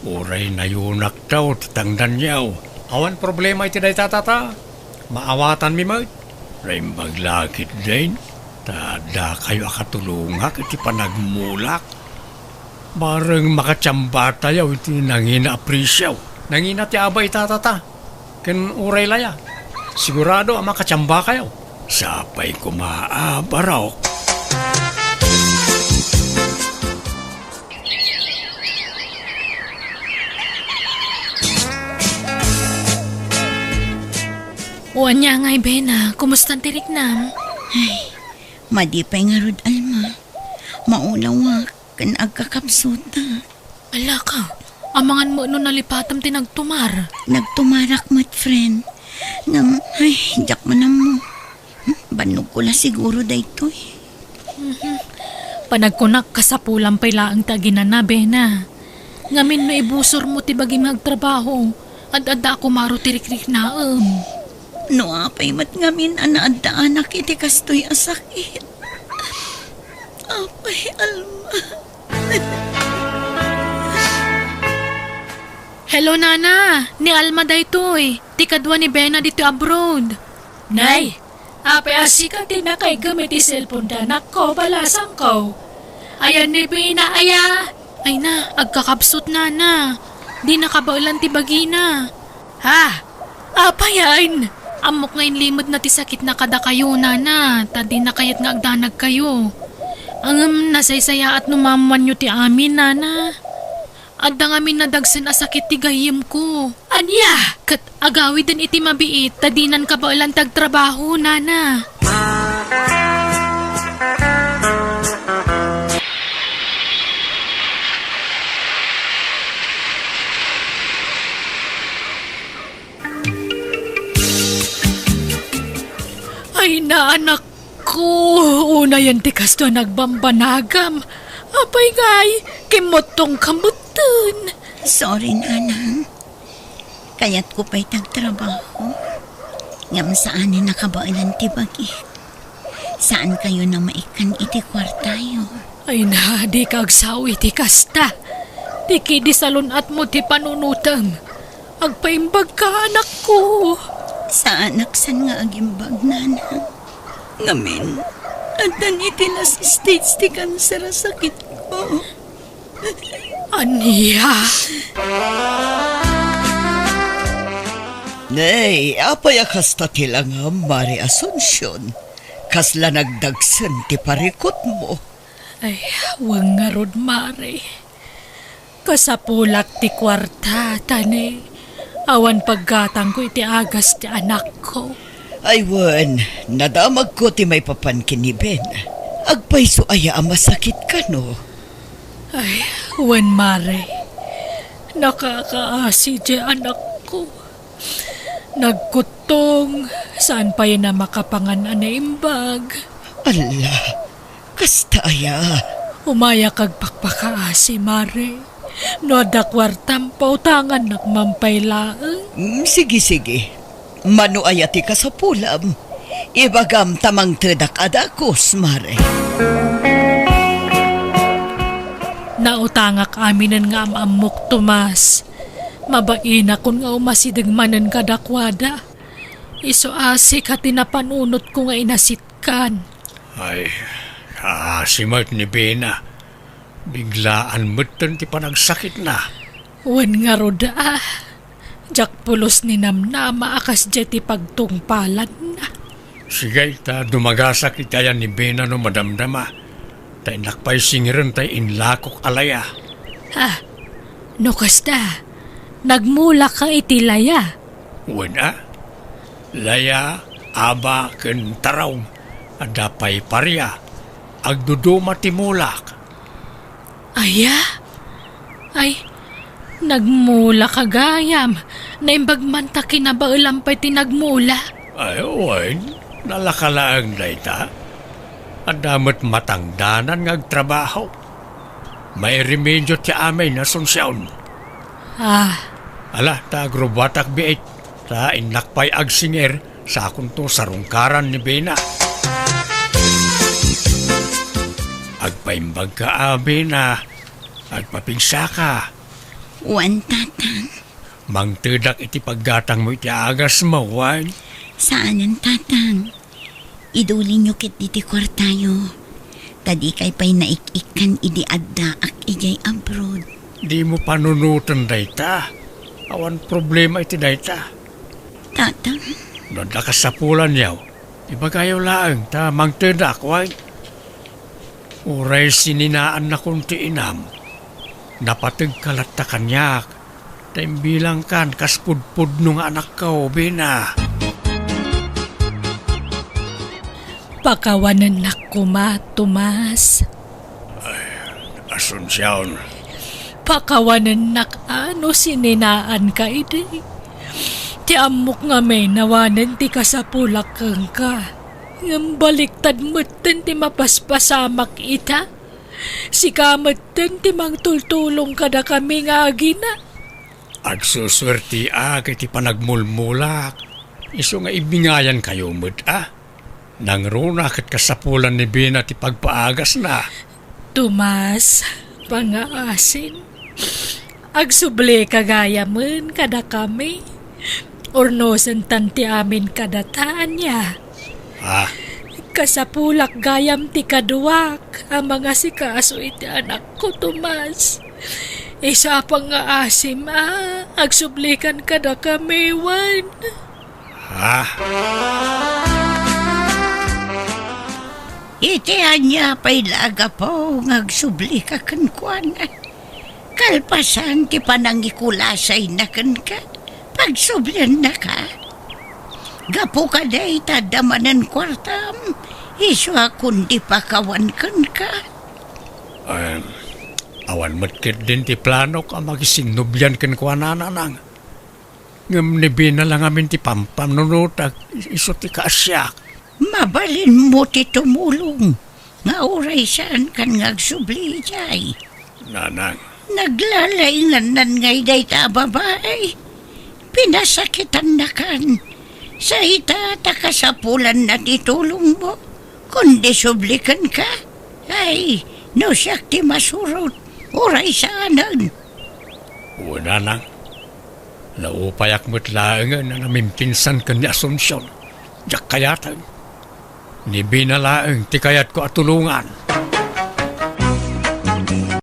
uray nayunaktayo ti tangdanyo. Awan problema iti dayta, tata. Maawatanmi met. Naimbag la ketdin, ta addakayo a katulongak iti panagmulak. Bareng makatiambatayo iti nangina a presio. Nangina ti aba ita, tata. Ken uray la ya, sigurado a makatiambakayo. Sapay koma a, Barok. O ania ngay, Bena, kumustan ti riknam? Ay, madi pay ngarud, Alma. Maulawak ken agkakapsutak. Alaka, amangan met no nalipatam ti nagtumar. Nagtumarak met, friend. Ngem, ay, diak man ammo. Hmm, bannogko la siguro daytoy. Mhm. Panagkunak, kasapulan pay laeng ti aginana, Bena. Ngamin no ibusormo ti bagim nga agtrabaho, ad-adda a kumaro ti rikriknaem. No apay met ngamin a naaddaanak iti kastoy a sakit. Apay, Alma. Hello, Nana. Ni Alma daytoy. Ti kadua ni Bena ditoy abroad. Nay, apay a sika ti nakaigem iti cellphone ti anakko, balasangko? Ayan ni Bena aya? Ay na, agkakabsut, nana. Dina kabaelan ti bagina. Ha? Apayen? Ammok nga inlimedna ti sakitna kadakayo, nana, ta dina kayat nga agdanagkayo. Ngem nasaysayaat no maammoanyo ti amin, nana. Adda ngamin nadagsen a sakit ti gayyemko. Ania? Ket agawiden iti mabiit ta dinan kabaelan ti agtrabaho, nana. Ay, naanakko, unayen ti kastoy a nagbambanagam. Apay ngay, kimmuttongka metten. Sorry, nanang. Kayatko pay ti agtrabaho. Ngem saanen a kabaelan ti bagik. Saankayon a maikkan iti kuartayo. Ay na, dika agsao iti kasta. Ti kidi salun-atmo ti panunotem. Agpaimbagka, anakko. Saanak saan nga agimbag, nanang. Ngamin, addan iti last stage ti kanser a sakitko. Ania? Nay, apay a kasta ti langam, Mare Asuncion? Kasla nagdagsen ti parikutmo. Ay, wen ngarud, Mare. Kasapulak ti kuarta, ta ne, awan paggatangko iti agas ti anakko. Ay wen, nadamagko ti maipapan ken ni Ben. Agpayso aya a masakit kano? Ay, wen, Mare. Nakakaasi diay anakko. Nagkuttong, saan pay a makapangan a naimbag. Alla, kasta aya? Umayak agpakpakaasi, Mare. No adda kuartam, pautangannak man pay laeng. Mm, sige, sige. Mano aya ti kasapulam? Ibagam ta mangtedak a dagus, Mare. Nautangak aminen nga am-ammok, Tomas. Mabainakon nga umasideg manen kadakuada. Isu a sika ti napanunotko nga inasitkan. Ay, kaasi met ni Bena. Biglaan metten ti panagsakitna. Wen ngarud a, diak pulos ni namnama a kasdiay ti pagtungpalanna. Sige, ta dumagasak iti ayan ni Bena no madamdama. Ta innak pay singirenta ti inlakok a laya. Ah, no kasta, nagmulak ka iti laya? Wen a, laya, aba, ken tarong, adda pay paria. Agduduma ti mulak. Aya? Ay, nagmula ka gayam. Naimbag man ta kinabaelam pay ti nagmula. Ay, wen, nalaka laeng dayta. Adda met matangdanan nga agtrabaho. Mairemedio ti amin, Asuncion. Ah. Ala, ta agrubuatak biit, ta innak pay agsingir, sakonto sarungkaran ni Bena. Agpaimbagka a, Bena. Agpapigsaka. Wen, Tatang. Mangtedak iti paggatangmo iti agasmo, wen? Saanen, Tatang. Idulinyo ketdi ti kuartayo. Ta dikay pay naik-ikkan idi addaak idiay abroad. Dimo panunoten dayta. Awan problema iti dayta. Tatang. No adda kasapulanyo, ibagayo laeng ta mangtedak, wen? Uray sininaannakon ti inam, napategka latta kaniak, ta imbilangkan kas pudpudno nga anakko, Bena. Pakawanennak koma, Tomas. Ay, Asuncion. Pakawanennak a no sininaanka idi. Ti ammok ngamin awanen ti kasapulak kenka. Ngem baliktad metten ti mapaspasamak ita. Sika metten ti mangtultulong kadakami nga agina. Agsusuertiak iti panagmulmulak. Isu nga ibingayankayo met a. Nangruna ket kasapulan ni Bena ti pagpaagasna. Tomas, pangaasim. Agsublika gayamen kadakami. Urnosentan ti amin kadata, ania? Ah. Kasapulak gayam ti kaduak a mangasikaso iti anakko, Tomas. Isu apong nga asim, a, agsublikan kadakami wen. Ha? Iti ania pay la a gapu nga agsublika kenkuana? Kalpasan ti panangikulasayna kenka, pagsubliannaka. Gapu kadi ta adda manen kuartam, isu a kundi pakawan kenka. Em, awan met ketdin ti planok a makisinnublian kenkuana, Nanang. Ngem ni Bina la ngamin ti pampanunotak, isu ti kaasiak. Mabalinmo ti tumulong nga uray saankan nga agsubli idiay. Nanang. Naglalaingannan ngay dayta a babai. Pinasakitannakan. Sa ita ta kasapulanna ti tulongmo, kundi sublikenka. Ay, no siak ti masurot, uray saanen. Wen, Nanang. Naupayak met laengen a namimpinsan ken ni Asuncion. Diak kayaten. Ni Bina laeng ti kayatko a tulongan.